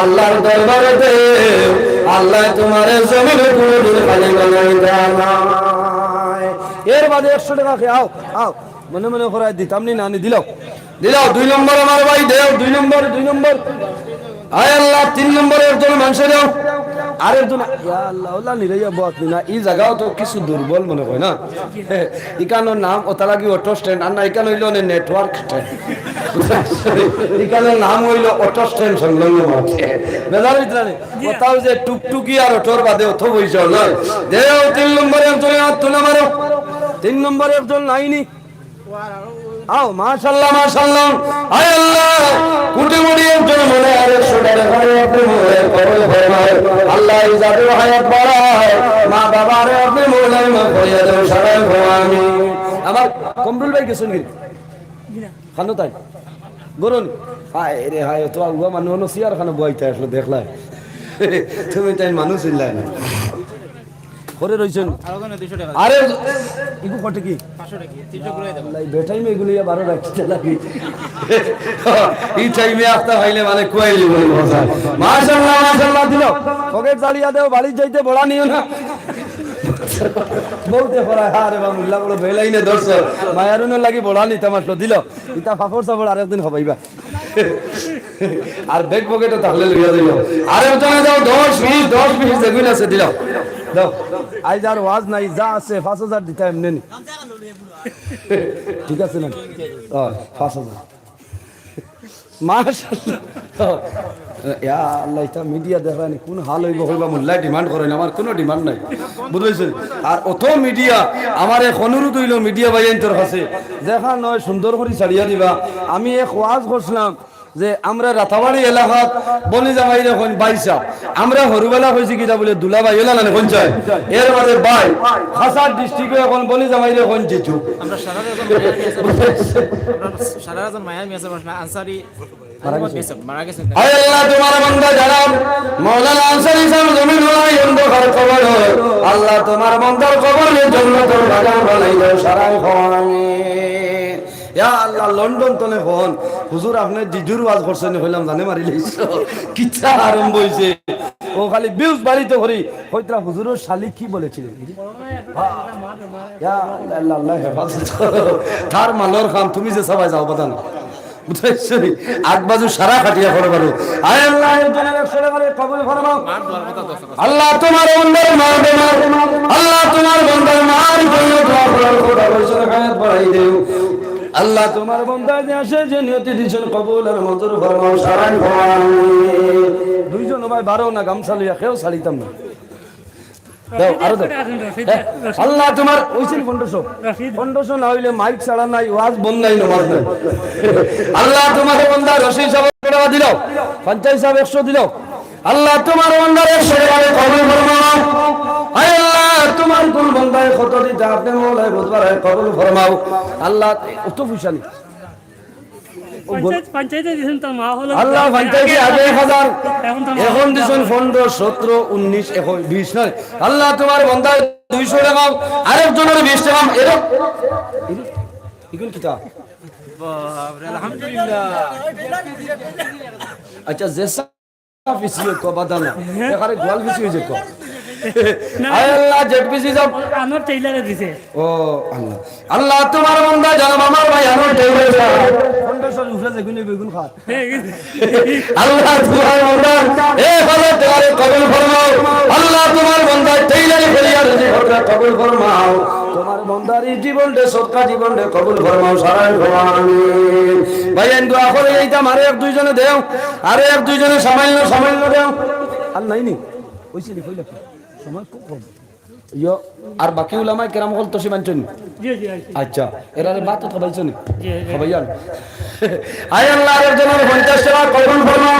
আল্লাহর দরবারে দেও। আল্লাহ তুমারে জমিনে কোনোদিন খালি বানাই দেয় না। এর বাদে একশো টেকা কে আও, আও। মনে মনে করাই দিতাম নি, না নি, দিলাও। দিলাও, দুই নম্বর আমার ভাই, দেও, দুই নম্বর, দুই নম্বর। আয় আল্লাহ, তিন নম্বরে একজন মানষে দেও। আর একজন, ইয়া আল্লাহ, ওলা নিরাইয়া বত নি না, ই জাগাও তো কিছু দুর্বল মনে হয় না। ইকানোর নাম ওটা লাগি auto stand, আর না, ইকান অইলো নে network stand। ইকানোর নাম অইলো auto stand সংলগ্ন মাঠে। বেজার ভিতরে নেই। কোথাও যে টুকটুকি আর অটোর বাদে অত বইছ না। দেও, তিন নম্বরে একজনে আত তুলে মারো। তিন নম্বরে একজন নাইনি। আও, মাশাআল্লাহ, মাশাআল্লাহ। আয় আল্লাহ, কোটি কোটি একজন মনে আর একশো টাকা করে আপনি মনে কবুল ফরমায়। আল্লাহ, এই জাতীয় হায়াত বাড়ায়। মা বাবারে আপনি মনে মনে করিয়া দেন, সবাই কও আমিন। আমার কমরুল ভাই গেছেন কি? খানো তাই? গরুন? হায় রে হায়, তো আগুয়া মানুষ হলো, চেয়ার খানো বইতে আসলো, দেখলায়। তুমি তাই মানুষ ইল্লায় না। করে রইছেন। আরো জনে দুইশো টাকা। আরে, ইগু কটে কি? পাঁচশো টাকা, তিনশো করে দেবো। আল্লাহ, বেটাই মেয়ে এগুলো ইয়া বারো রাখতে লাগি। এই টাইমে আস্তা পাইলে মানে কুয়াইলি বলে মজা। মাশাআল্লাহ, মাশাআল্লাহ দিল। পকেট জ্বালিয়া দেও, বাড়ির যাইতে বড়া নিও না। বলতে পারে, আরে বা মুল্লা বড় বেলাইনে ধরছো। মায়ারুনের লাগি বড়া নিতাম আসলো, দিল। ইতা ফাফড় সাফড় আরেকদিন খাবাইবা। আর ব্যাগ পকেটে থাকলে লইয়া যাইও। আরেকজনে দাও দশ বিশ, দশ বিশ যেগুলো আছে দিলাও। দাও। আইজ আর ওয়াজ নাই, যা আছে পাঁচ হাজার দিতা এমনে নি। ঠিক আছে না? ও, পাঁচ হাজার। মাশাআল্লাহ। ইয়া আল্লাহ, ইতা মিডিয়া দেখরানি কোন হাল অইবো কইবা, মোল্লায় ডিমান্ড করেন, আমার কোনো ডিমান্ড নাই। বুঝছইন? আর অত মিডিয়া, আমার এক অনুরোধ অইলো মিডিয়া ভাইয়াইন্তর কাছে, দেখা নয় সুন্দর করি ছাড়িয়া দিবা। আমি এক ওয়াজ করছিলাম, যে আমরা রাতাবাড়ি এলাকাত বনি জামাইরে কইন ভাইসাব। আমরা হরুবেলা কইছি কিতা বুলে দুলাভাই, অইলা না নি কইন চাই? এর মাঝে ভাই, কাছাড় ডিস্ট্রিক্টে এখন বনি জামাইরে কইন জিজু। আমরা সারা রাজন মায়ামি আছে, আমরা সারা রাজন মায়ামি আছে, আমরা আনসারি মারা গেছে। মারা গেছে। আয় আল্লাহ, তোমার বান্দা যারা মৌলানা আনসারি সাহেব জমিন হয়, অন্ধকার কবর হয়, আল্লাহ তোমার বান্দার কবর জন্নতের বাগান বানাই দাও, সারাই কও আমিন। ইয়া আল্লাহ, লন্ডন তনে ফোন, "হুজুর, আপনে জিজুর ওয়াজ করছইন নি?" কইলাম, "জানে মারি লাইছো।" কিতা আরম্ভ অইছে, ও খালি views বাড়িত করি। কইতরা, "হুজুরর শালি কি বলেছিলেন?" ইয়া আল্লাহ, আল্লাহ হেফাজত করো। তার মালর কাম, তুমি যে সবাই যাও, বাদান। বুঝছো নি? আগ বাজু সারা খাটিয়া করো পারো। আয় আল্লাহ, একজনর একশো টেকা কবুল ফরমাও। আল্লাহ, তোমার বন্দার মা বেমার। আল্লাহ, তোমার বন্দার মার জন্য দোয়া করার কথা বলছো, হায়াত বাড়াই দেও। আল্লাহ, তোমার বন্দা যে আছে, যে নিয়তি দিছইন, কবুল আর মঞ্জুর ফরমাও, সারাই ফরমাও। দুইজন ভাই বারো না, গামছা লইয়া কেউ ছাড়িতাম না। দাও, আরো দাও। হ্যাঁ, আল্লাহ, তোমার অইছিল পনেরোশো। পনেরোশো না অইলে মাইক ছাড়া নাই, ওয়াজ বন্ধ নাই, নামাজ নাই। আল্লাহ, তোমার বন্দা রশিদ সাহেব একশো টেকা দিলাও, পঞ্চাশ সাহেব একশো দিলাও। আল্লাহ, তোমার বন্দার একশো টেকা কবুল ফরমাও। আয় আল্লাহ, তোমার কোন বন্দায় কত দিতা, আপনে মৌলায় বুঝবার, কবুল ফরমাও। আল্লাহ, অত পয়সা নেই। পঞ্চায়েত, পঞ্চায়েতে দিছেন তো, মা হলো আল্লাহ, পঞ্চায়েতে আগে এক হাজার, এখন তো মা এখন হলো দিছেন পনেরো, সতেরো, উনিশ, একুশ, বিশ নয়। আল্লাহ, তোমার বন্দায় দুইশো টেকা, আরেকজনর বিশ টেকা, এরকম, এরকম, এগুন কিতা? বাপরে, আলহামদুলিল্লাহ। আচ্ছা, যে পিসি কো বাদানা। এখানে গোয়াল পিসি অইছে কো। না। আয় আল্লাহ, জেড পিসি সাহেব। আনোয়ার টেইলারে দিছে। ও আল্লাহ। আল্লাহ, তোমার বন্দা জনাব আমার ভাই আনোয়ার টেইলার সাহেব। পনেরোশোর উপরে যেগুন বেগুন খায়। আল্লাহ, তোমার বন্দা, এ হলো তোমার কবুল ফরমাও। আল্লাহ, তোমার বন্দা টেইলারি করিয়া রুজি করিয়া কবুল ফরমাও। তোমার বন্দার এই জীবনটা, সদকা জীবনটা কবুল ফরমাও, সারাই ফরমাও, আমিন। ভাই, আমি দোয়া করি এইটা আমার এক দুইজনে দেও। আরে এক দুইজনে সামান্য, সামান্য দেও। আর নাই নি? অইছে নি, কইলা কি? সময় খুব কম। ইয়ো, আর বাকি উলামায়ে কেরাম অকল তশরিফ আনছইন নি? জি, জি, আইছি। আচ্ছা, এরারে ভাত তো খাবাইছো নি? জি, জি। খাবাইয়ান। আয় আল্লাহ, আর একজনর পঞ্চাশ টেকা কবুল ফরমাও।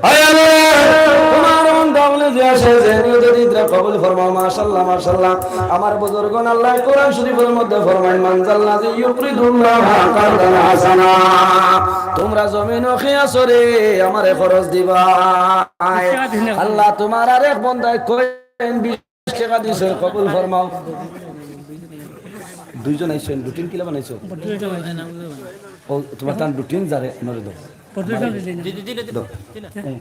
আয় আল্লাহ, তোমার বন্দা বলে যে আছে, যে নিয়ে যদি ইদরা কবুল ফরমাও, মাশাআল্লাহ, মাশাআল্লাহ। আমার বুজুর্গন আল্লাহ কোরআন শরীফের মধ্যে ফরমায়, "মান জাল্লাযী ইউকরিদুল্লাহা কারদান হাসানা।" তোমরা জমিনো কে আছো রে, আমারে খরচ দিবা। আল্লাহ, তোমার আরেক বন্দায় কইন বিশ টেকা দিছে, কবুল ফরমাও। দুইজন আইছেন, রুটিন কিলা বানাইছো? ও, তোমার তান রুটিন যারে, নরে দাও। দাও। হুম।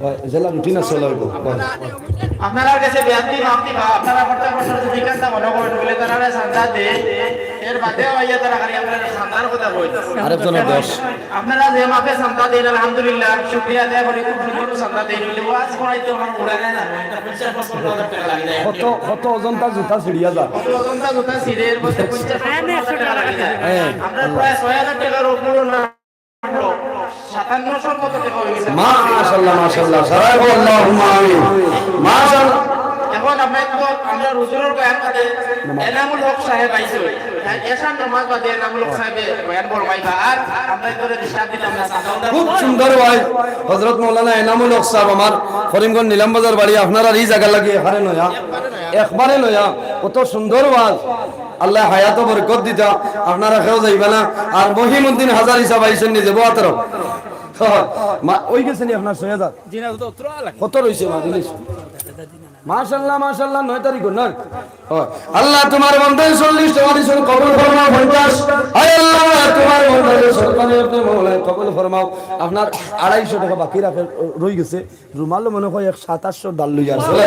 ওই, যেলা রুটিন আছে, ওলা অইবো। ওই। আপনারার কাছে বেয়াদবি মাফ দিবা, আপনারা প্রত্যেক বছর যদি কাজটা মনে করেন বলে তারা চান্দা দেয়, এর বাদে আইয়া তারা খালি আপনারা চান্দার কথা কইন। আরেকজনের দশ। আপনারা যে মাপে চান্দা দেন, আলহামদুলিল্লাহ, শুকরিয়া আদায় করি, খুব সুন্দর চান্দা দেন। বলে ওয়াজ করাইতে আমার উড়া যায় না, এটা পঞ্চাশ পঞ্চাশ হাজার টাকা লাগে যায়। কত, কত ওজনটা জুতা ছিঁড়িয়া যায়। কত ওজনটা জুতা ছিঁড়ে, এর মধ্যে পঞ্চাশ পঞ্চাশ হাজার টাকা লাগে যায়। হ্যাঁ। আমরা প্রায় ছয় হাজার টাকার উপরে না, সাতান্নশো কত টাকা হয়ে গেছে। মাশাআল্লাহ, মাশাআল্লাহ। সবাই বলো, আল্লাহুম্মা আমিন। মাশাআল্লাহ। এখন আমরা তো, আমরা হুজুরের বয়ান বাদে এনামুল হক সাহেব আইছে। এশার নামাজ বাদে এনামুল হক সাহেবে বয়ান বড় ভাই বা আর আমরা করে দিশা দিতাম না। খুব সুন্দর ওয়াজ। হযরত মাওলানা এনামুল হক সাহেব আমার করিমগঞ্জ নিলাম বাজার বাড়ি, আপনারার এই জাগা লাগি এখানে নয়া, একবারে নয়া, কত সুন্দর ওয়াজ। আল্লাহ হায়াতো বরকত দিতা, আপনারা কেউ যাইবা না। আর মহিমুদ্দিন হাজারী সাহেব আইছেন নিজে, বওয়াতর। মা, ওই গেছে নি আপনার ছয় হাজার? জি না, তো অত লাগে। কত রইছে মা, জিনিস? মাশাআল্লাহ, মাশাআল্লাহ, নয় তারিখ, নয়? ও, আল্লাহ, তোমার বন্দায় চল্লিশ টেকা দিছইন, কবুল ফরমাও পঞ্চাশ। আয় আল্লাহ, তোমার বন্দায় সরকারি আপনি মৌলায় কবুল ফরমাও। আপনার আড়াইশো টেকা বাকি রাখে, রই গেছে। রুমাল মনে হয় এক সাত আটশো ডাল লইয়া আছে।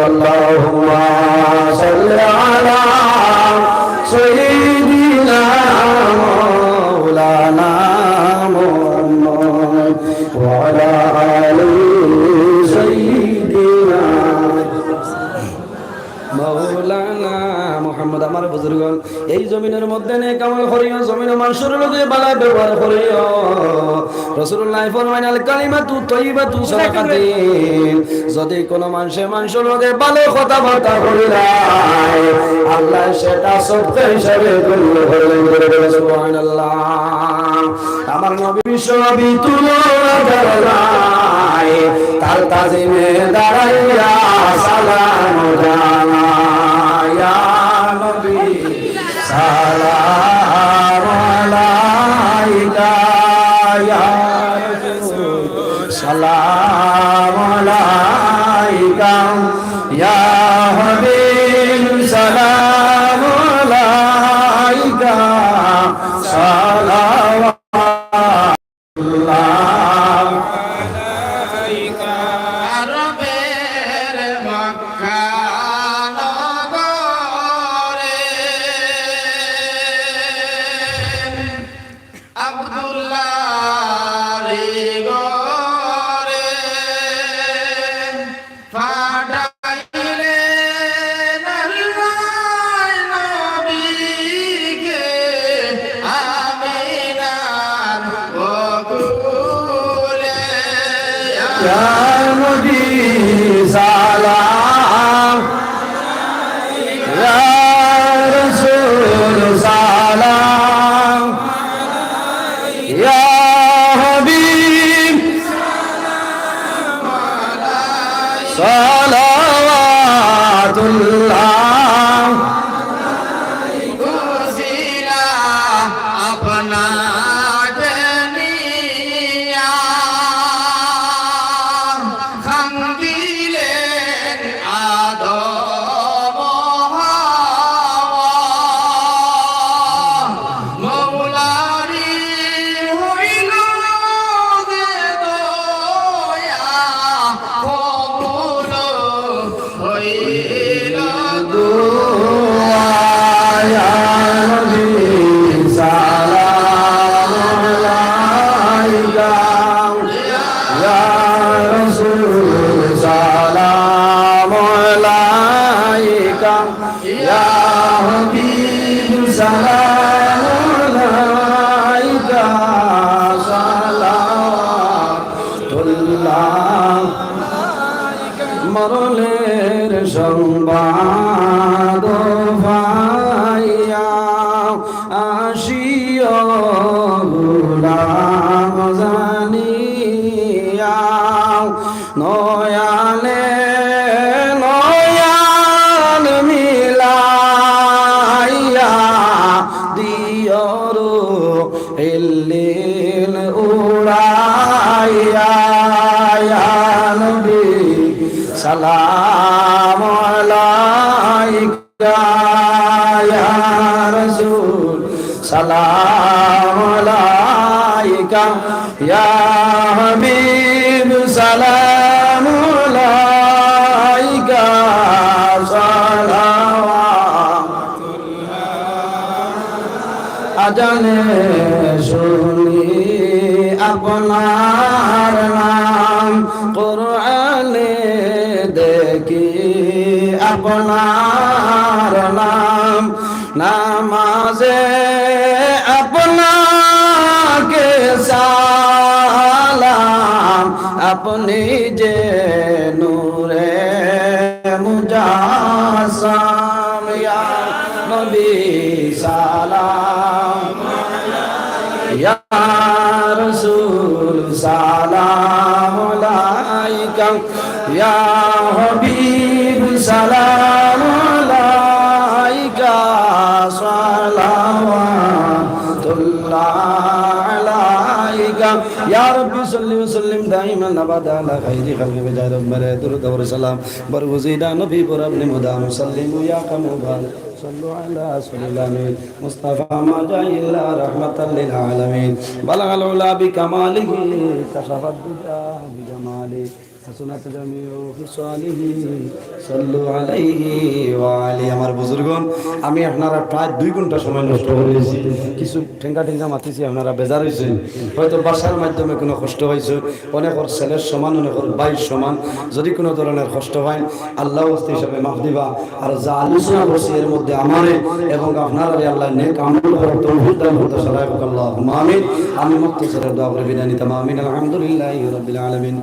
আল্লাহুম্মা সাল্লি আলা সাইয়্যিদিনা মাওলানা মুহাম্মদ ওয়া আলা আলি সাইয়্যিদিনা মাওলানা মুহাম্মদ। আমার বুজুর্গন, এই জমিনের মধ্যে নেক আমল করিও, জমিনে মানুষের লগে ভালা ব্যবহার করিও। রাসূলুল্লাহ ফরমাইন, "আল কালিমাতু তাইয়্যিবাতু সাদাকাতুন।" যদি কোনো মানুষে মানুষের লগে ভালো কথাবার্তা করিলায়, আল্লাহ সেটা সদকা হিসাবে গণ্য করবেন। জোরে বলো, সুবহানাল্লাহ। আমার নবী বিশ্ব নবী তুলনা যার নাই, তার তাজিমে দাঁড়াইয়া সালাম জানাই। ইয়া নবী সালাম আলাইকা, ইয়া রাসূল সালাম আলাইকা, ইয়া হাবিব সালাম আলাইকা। صلوات الله. খুশিলা আপনার জানিয়া কান্দিলেন আদম হাওয়া। মৌলারি হইল যে দয়া, কবুল হইল দোয়া। ইয়া নবী সালাম আলাইকা, ইয়া রাসূল সালাম আলাইকা। ইয়া হাবিব সালাম আলাইকা, সালাওয়াতুল্লাহ। মরণের সংবাদ পাইয়া আসিও গুলাম জানিয়া, নয়নে নয়ন মিলাইয়া দিও রুহ ইল্লিন উড়াইয়া। ইয়া নবী সালাম আলাইকা, ইয়া রাসূল সালাম আলাইকা, ইয়া হাবিব সালাম আলাইকা, সালাওয়াত। আজানে শুনি আপনার নাম, কোরআনে দেখি আপনার নাম, নামাজে আপনাকে সালাম, আপনি যে নূরে মুজাসসাম। ইয়া নবী সালাম, ইয়া রাসূল সালাম আলাইকা, ইয়া হাবিব সালাম আলাইকা, সালাওয়াতুল্লাহ আলাইকা। ইয়া রাব্বি সাল্লি ওয়া সাল্লিম দাইমান আবাদা আলা খাইরি খালকি বিজাহি রব্বিনা। দুরুদ ওয়া সালাম বরগুজিদা নবী পর আপনি মুদাম সাল্লিমু ইয়া কামুবাল। صلوا على رسول الأمين مصطفى ما جاء إلا رحمة للعالمين. بلغ العلا بكماله، كشف الدجى بجماله، حسنت جميع خصاله. صلوا عليه وآله. আমার বুজুর্গণ, আমি আপনারা প্রায় দুই ঘন্টা সময় নষ্ট করি দিছি। কিছু ঠেঙ্গা ঠেঙ্গা মাতিছি, আপনারা বেজার অইছেন। হয়তো ভাষার মাধ্যমে কোনো কষ্ট পাইছেন, অনেকর ছেলের সমান, অনেকর ভাইর সমান। যদি কোনো ধরনের কষ্ট পাইন, আল্লাহ ওয়াস্তে হিসাবে মাফ দিবা। আর যা আলোচনা করছি এর মধ্যে আমারে এবং আপনারারে আল্লাহ নেক আমল করার তৌফিক দান করতা সারাই হোক, আল্লাহুম্মা আমিন। আমি মুক্তসর দোয়া করে বিদায় নিতাম। আমিন। আলহামদুলিল্লাহি রাব্বিল আলামিন।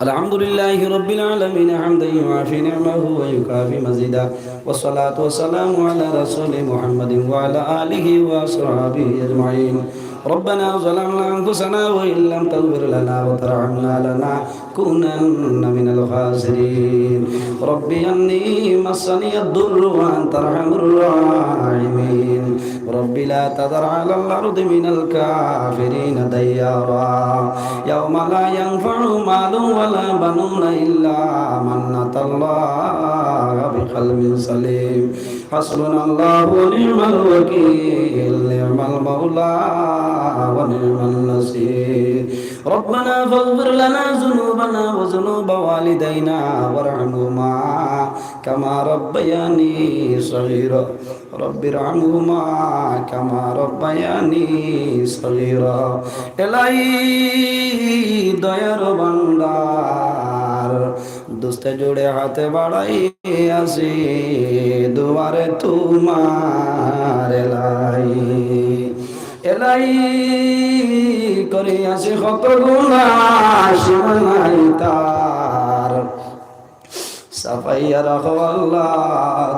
الحمد لله رب العالمين، حمدا يوافي نعمه ويكافئ مزيده، والصلاة والسلام على رسول محمد وعلى آله وأصحابه أجمعين. ربنا ظلمنا أنفسنا وإن لم تغفر لنا وترحمنا لنكونن من الخاسرين. رب أني مسني الضر وأنت أرحم الراحمين. رب لا تذر على الأرض من الكافرين ديارا يوم لا ينفع مال ولا بنون إلا من أتى الله بقلب سليم. حسبنا الله ونعم الوكيل، نعم المولى ونعم النصير. ربنا فاغفر لنا ذنوبنا وذنوب والدينا وارحمهما كما ربياني صغيرا. رب ارحمهما كما ربياني صغيرا. এলাহি দয়ার ভান্ডার, দুস্তে জোড়ে হাতে বাড়াই আছি দুয়ারে তোমার এলাহি। এলাহি করি আছি কত গুনা সীমা নাই তার। সাফাইয়া রাখো আল্লাহ,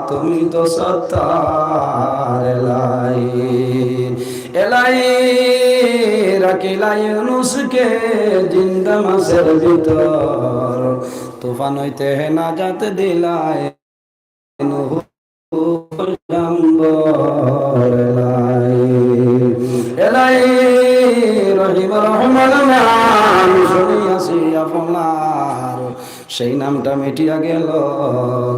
তুমি তো সত্তার এলাহি। এলাহি রাখিলা ইউনুসকে জিন্দা মাছের ভিতর, তুফান হইতে নাজাত দিলায় নূহ পয়গম্বর এলাহি। এলাহি রহিম রহমান নাম শুনিয়াছি আপনার, সেই নামটা মিটিয়া গেল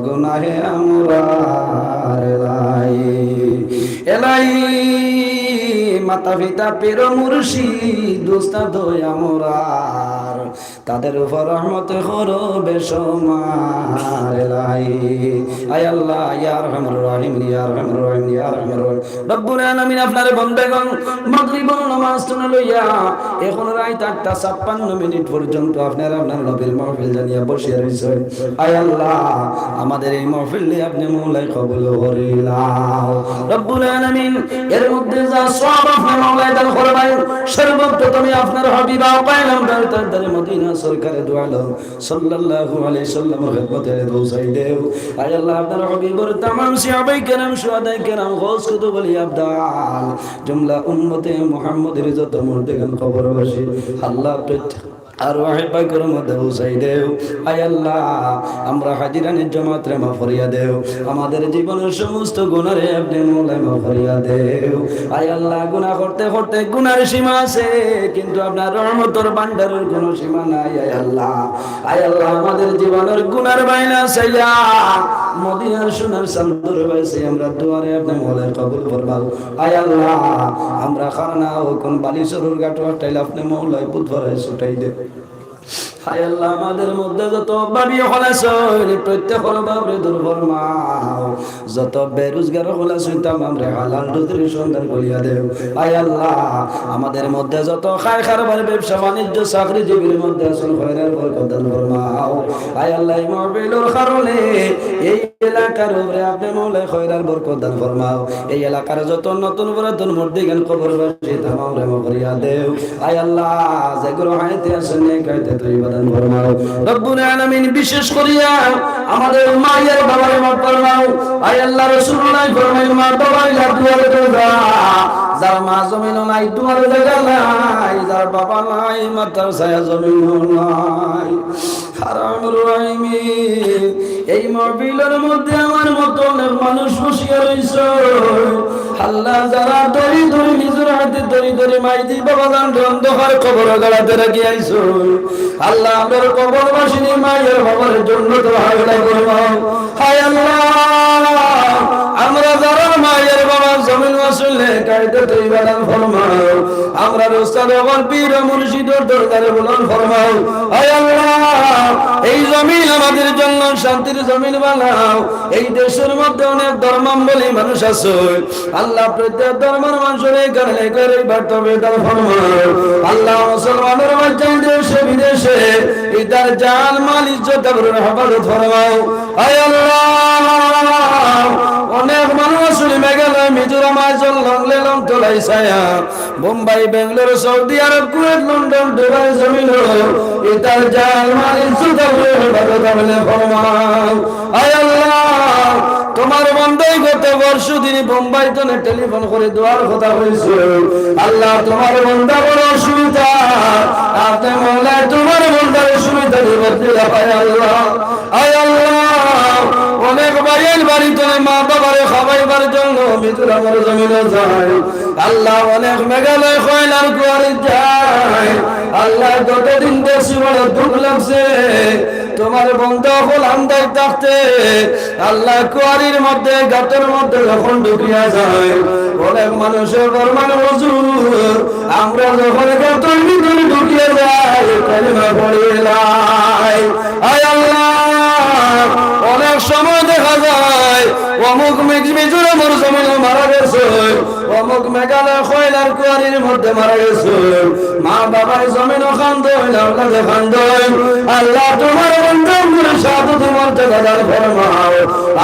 গুনাহে আমরার এলাহি। এলাহি মাতা পিতা পীর মুর্শিদ উস্তাদ আমরার, তাদের উপর রহমত করো বেশুমার এলাহি। আয় আল্লাহ, ইয়া আরহামার রাহিমিন, ইয়া আরহামার রাহিমিন, ইয়া আরহামার রাহিমিন। রব্বুল আলামিন, আপনার বন্দেগণ মাগরিবর নামাজ তুলে লইয়া এখন রাইত আটটা ছাপ্পান্ন মিনিট পর্যন্ত আপনার, আপনার নবীর মাহফিল জানিয়া বসিয়া রইছেন। আয় আল্লাহ, আমাদের এই মাহফিল আপনি মৌলায় কবুল করিলাও। রব্বুল আলামিন, এর মধ্যে যা সওয়াব আপনি মৌলায় দান করবেন, সর্বপ্রথমে আপনার হাবিব আকায়ে নামদার তাজদারে মদিনা সরকারে দু আলম সাল্লাল্লাহু আলাইহি সাল্লামর খেদমতে পৌঁছাই দেও। আয় আল্লাহ, আপনার হাবিবর তামাম সাহাবায়ে কেরাম, শুহাদায়ে কেরাম, গৌস কুতুব আউলিয়া আবদাল, জুমলা উম্মতে মুহাম্মদীর যত মুর্দেগান কবরবাসী, আল্লাহ, প্রত্যেক আরওয়াহে পাকর মধ্যে পৌঁছাই দেও। আয় আল্লাহ, আমরা হাজিরানির জমাতরে মাফ করিয়া দেও। আমাদের জীবনের সমস্ত গুনারে আপনি মৌলায় মাফ করিয়া দেও। আয় আল্লাহ, গুনা করতে করতে গুনার সীমা আছে, কিন্তু আপনার রহমতর ভান্ডারের কোনো সীমা নাই। আয় আল্লাহ, আয় আল্লাহ, আমাদের জীবনের গুনার বাইনা চাইয়া মদিনার সোনার চান্দর বাইছে আমরা দুয়ারে আপনি মৌলায় কবুল ফরমাও। আয় আল্লাহ, আমরা খানা ও কোন বালিশর গাটো আটাইলে আপনি মৌলায় বুধবারে ছুটাই দে। হায় আল্লাহ, আমাদের মধ্যে যত অভাবী অকল আছইন, প্রত্যেকর অভাবরে দূর ফরমাও। যত বেরোজগার অকল আছইন, তামামরে হালাল রুজির সন্ধান করিয়া দেও। আয় আল্লাহ, আমাদের মধ্যে যত খায় কারবার, ব্যবসা বাণিজ্য, চাকরিজীবীর মধ্যে আছইন, খয়রার বরকত দান ফরমাও। আয় আল্লাহ, এই মাহফিলর কারণে এই এলাকার উপরে আপনি মৌলায় খয়রার বরকত দান ফরমাও। এই এলাকার যত নতুন পুরাতন মুর্দেগান কবরবাসী তামামরে মাফ করিয়া দেও। আয় আল্লাহ, যেগুলো হায়াতে আছইন, নেক হায়াতে তৈবা দান ফরমাও। রব্বুল আলামিন, বিশেষ করিয়া আমাদের মায়ের বাবারে মাফ ফরমাও। আয় আল্লাহ, রাসূলুল্লাহ ফরমাইন, মা বাবা ইলা দুয়ারে জাগা, যার মা জমিনো নাই, দুয়ারে জাগা নাই, যার বাবা নাই, মাথার ছায়া জমিনো নাই। আরহামুর রাহিমিন, এই মাহফিলর মধ্যে আমার মতো অনেক মানুষ বসিয়া রইছে। আল্লাহ, যারা ধরি ধরি নিজর হাতে ধরি ধরি মাইদি বাবা জান অন্ধকার কবর গাড়াতে রাখি আইছো। আল্লাহ, আমরার কবরবাসিনী মায়ের বাবার জন্নতর হাওলা ফরমাও। হায় আল্লাহ, আমরা যারা মায়ের বাবা জমিন মাসুলে কায়দা তৈবা দান ফরমাও। আমরার উস্তাদ অকল পীর মুর্শিদর দরবারে বুলন্দ ফরমাও। আয় আল্লাহ, এই জমিন আমাদের জন্য শান্তির জমিন বানাও। এই দেশের মধ্যে অনেক ধর্মাবলম্বী মানুষ আছে। আল্লাহ, প্রত্যেক ধর্মের মানুষের এই কারণে করে বার্তা বেদার ফরমাও। আল্লাহ, মুসলমানের মাঝে দেশে বিদেশে ইতার জান মাল ইজ্জত আবরুর হেফাজত ফরমাও। আয় আল্লাহ, অনেক মানুষ আছইন মেঘালয়, মিজোরাম, আইজল, লংলেং, লংতরাই, সায়াং, বোম্বাই, বেঙ্গালোর, সৌদি আরব, কুয়েত, লন্ডন, দুবাই জমিনো ইতার জান মাল ইজ্জত আবরুর হেফাজত আপনে ফরমাও। আয় আল্লাহ, তোমার বন্দায় গত পরশু দিন বোম্বাই তনে টেলিফোন করে দোয়ার কথা কইছে। আল্লাহ, তোমার বন্দা বড় অসুবিধা, আপনে মৌলায় তোমার বন্দার অসুবিধা নিবৃত্তি দিলা। আয় আল্লাহ, আয় আল্লাহ, অনেক ভাইয়াইন বাড়ি তনে মা বাবারে খাবাইবার জন্য মিজোরামর জমিনো যায়। আল্লাহ, অনেক মেঘালয় কয়লার কুয়ারি যায়। আল্লাহ, গত দিন দেখছি বড় দুঃখ লাগছে। তোমার বন্দা অকল আন্দাইর থাকতে আল্লাহ, কুয়ারির মধ্যে, গাতর মধ্যে যখন ঢুকিয়া যায়, অনেক মানুষে ফরমাইন, হুজুর, আমরা যখন গাতর ভিতরে ঢুকিয়া যাই, কলিমা পড়ি লাই। আয় আল্লাহ, অনেক সময় দেখা যায় অমুক মিজ-, মিজোরামর জমিনো মারা গেছে, অমুক মেঘালয় কয়লার কুয়ারির মধ্যে মারা গেছে, মা বাবায় জমিনো কান্দইন, আওলাদে কান্দইন। আল্লাহ, তোমার বন্দার শাহাদতি মর্যাদা দান ফরমাও।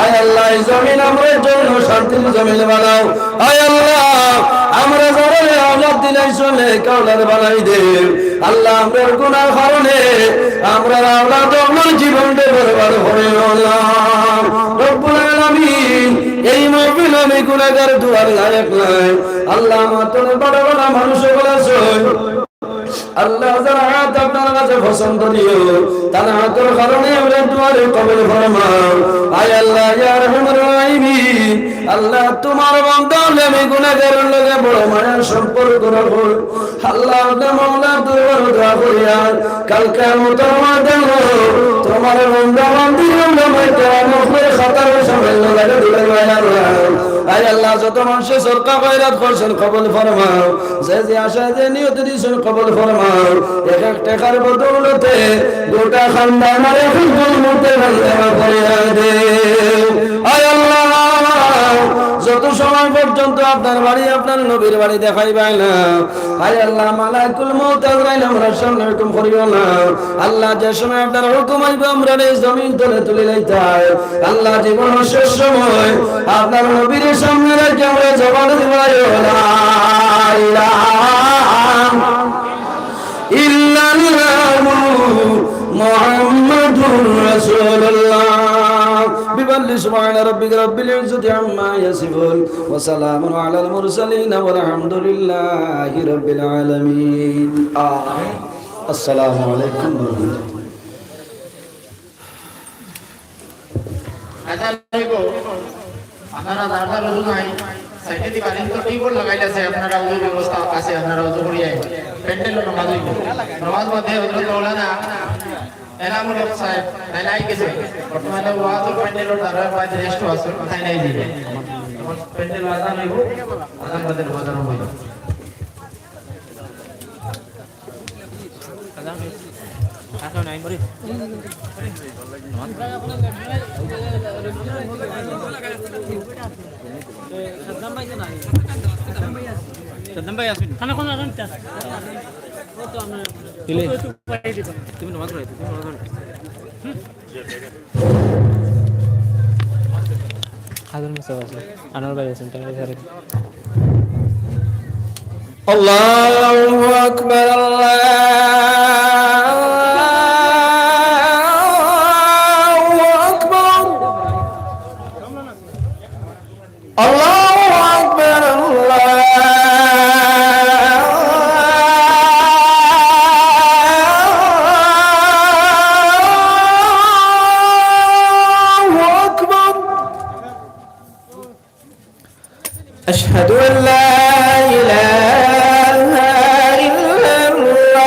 আয় আল্লাহ, এই জমিন আমরার জন্য শান্তির জমিন বানাও। আয় আল্লাহ, আমরা যারারে আওলাদ দিলাইছো, নেক আওলাদ বানাই দেও। আল্লাহ, আমরার গুনার কারণে আমরার আওলাদ অকলর জীবনটা বরবাদ করিও না। রব্বুল আলামিন, এই মাহফিলো আমি গুনাহগার, দোয়ার লায়েক নায়। আল্লাহ, আমার তনে বড় বড় মানুষ অকল আছইন। আল্লাহ, যার হাত আপনার কাছে পছন্দনীয়, তার হাতর কারণে আমরা দুয়ারে কবুল ফরমাও। আয় আল্লাহ, ইয়া আরহামার রাহিমিন, আল্লাহ, তোমার বান্দা অইলে আমি গুনাহগারর লগে বড় মায়ার সম্পর্ক রাখো। আল্লাহ, আপনার মাওলার দরবারে দোয়া করিয়ার, কাল কিয়ামতর ময়দানো তোমার বান্দা বান্দির আমলনামায় কেরামর কাতারো শামিল করি দিও, আয় আল্লাহ। আয় আল্লাহ, যত মানষে সদকা খয়রাত করছইন, কবুল ফরমাও। যে যে আশায় যে নিয়ত দিছইন, কবুল ফরমাও। এক এক টেকার বদৌলতে গোটা খান্দানরে একজন মুতে বান্দা করিয়া দেও। আয় আল্লাহ, যত সময় পর্যন্ত আপনার বাড়ি, আপনার নবীর বাড়ি দেখাইবায় না, আয় আল্লাহ, মালাকুল মউত আজরাইল আমরার সামনে হুকুম করিও না। আল্লাহ, যে সময় আপনার হুকুম আইবো, আমরারে জমিন তনে তুলি লাইতায়। আল্লাহ, জীবনর শেষ সময় আপনার নবীর সামনে রাখিয়া আমরা জবান দিবায়, লা ইলাহা ইল্লাল্লাহু মুহাম্মাদুর রাসূলুল্লাহ। বিবাল্লি সুবহানা রাব্বিকা রাব্বিল ইজ্জাতি আম্মা ইয়াসিফুন, ওয়া সালামুন আলাল মুরসালিন, ওয়াল হামদুলিল্লাহি রাব্বিল আলামিন। আমিন। আসসালামু আলাইকুম ওয়া রাহমাতুল্লাহ। আচ্ছা, দেখো, আপনারা যার যার উজু নাই, সাইডে দি বাড়ির তো টিউবওয়েল লাগাইল আছে, আপনারা উজুর ব্যবস্থা আছে, আপনারা উজু করিয়া আইন। প্যান্ডেলো নামাজ অইবো। নামাজ বাদে হযরত মাওলানা এনামুল হক সাহেব, তাইন আই গেছইন। বর্তমানে ওয়াজর প্যান্ডেলর দ্বারা বাদ রেস্ট আছে, তাইন আই দিবে। এখন প্যান্ডেলো আজান অইবো, আজান বাদে নামাজ আরম্ভ অইবো। সাদ্দাম ভাই আছইন। তুমি নামাজ পড়াই, তুমি নামাজ পড়াই। হাজার মিসাব আছে। আনোয়ার ভাই আছইন, তারা সারে। আল্লাহু আকবার, আল্লাহু আকবার। আল্লাহু আকবার, আল্লাহু আকবার। أشهد أن لا إله إلا الله.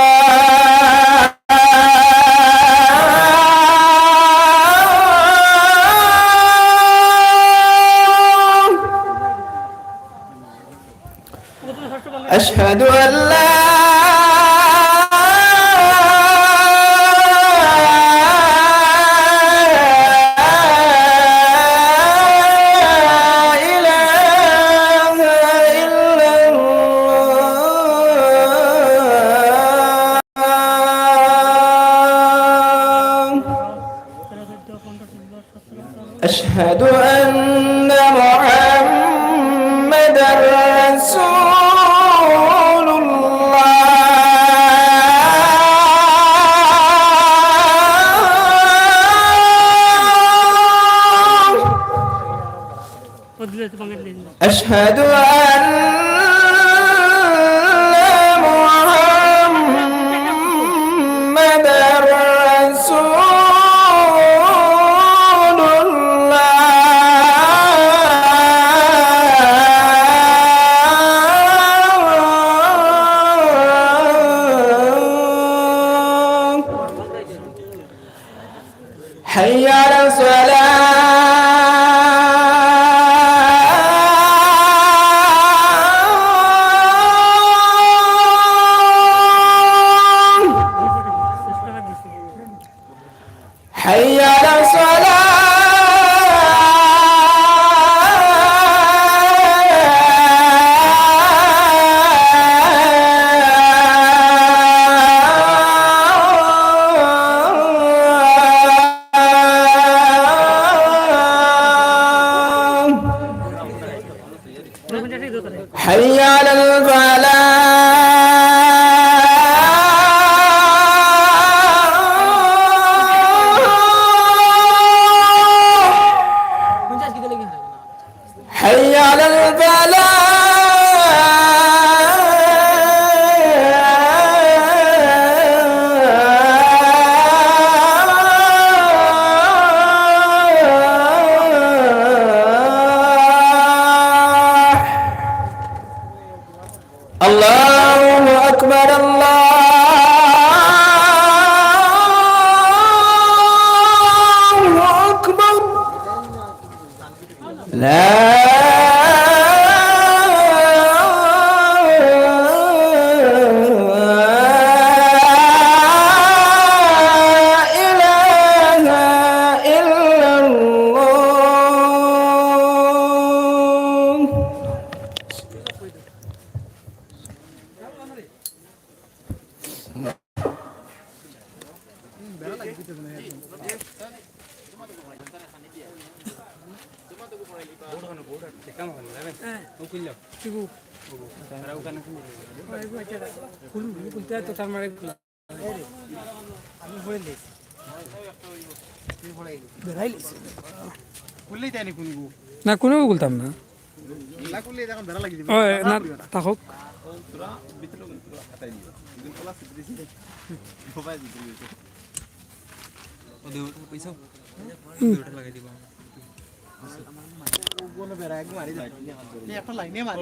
أشهد أن لا إله إلا الله. أشهد أن محمدا رسول الله. أشهد أن محمدا رسول الله. حي على الصلاة. حي على الصلاة. حي على الفلاح. الله أكبر، الله أكبر. لا إله إلا الله. না, কুনু খুলতাম না। ওই, না, থাকুক।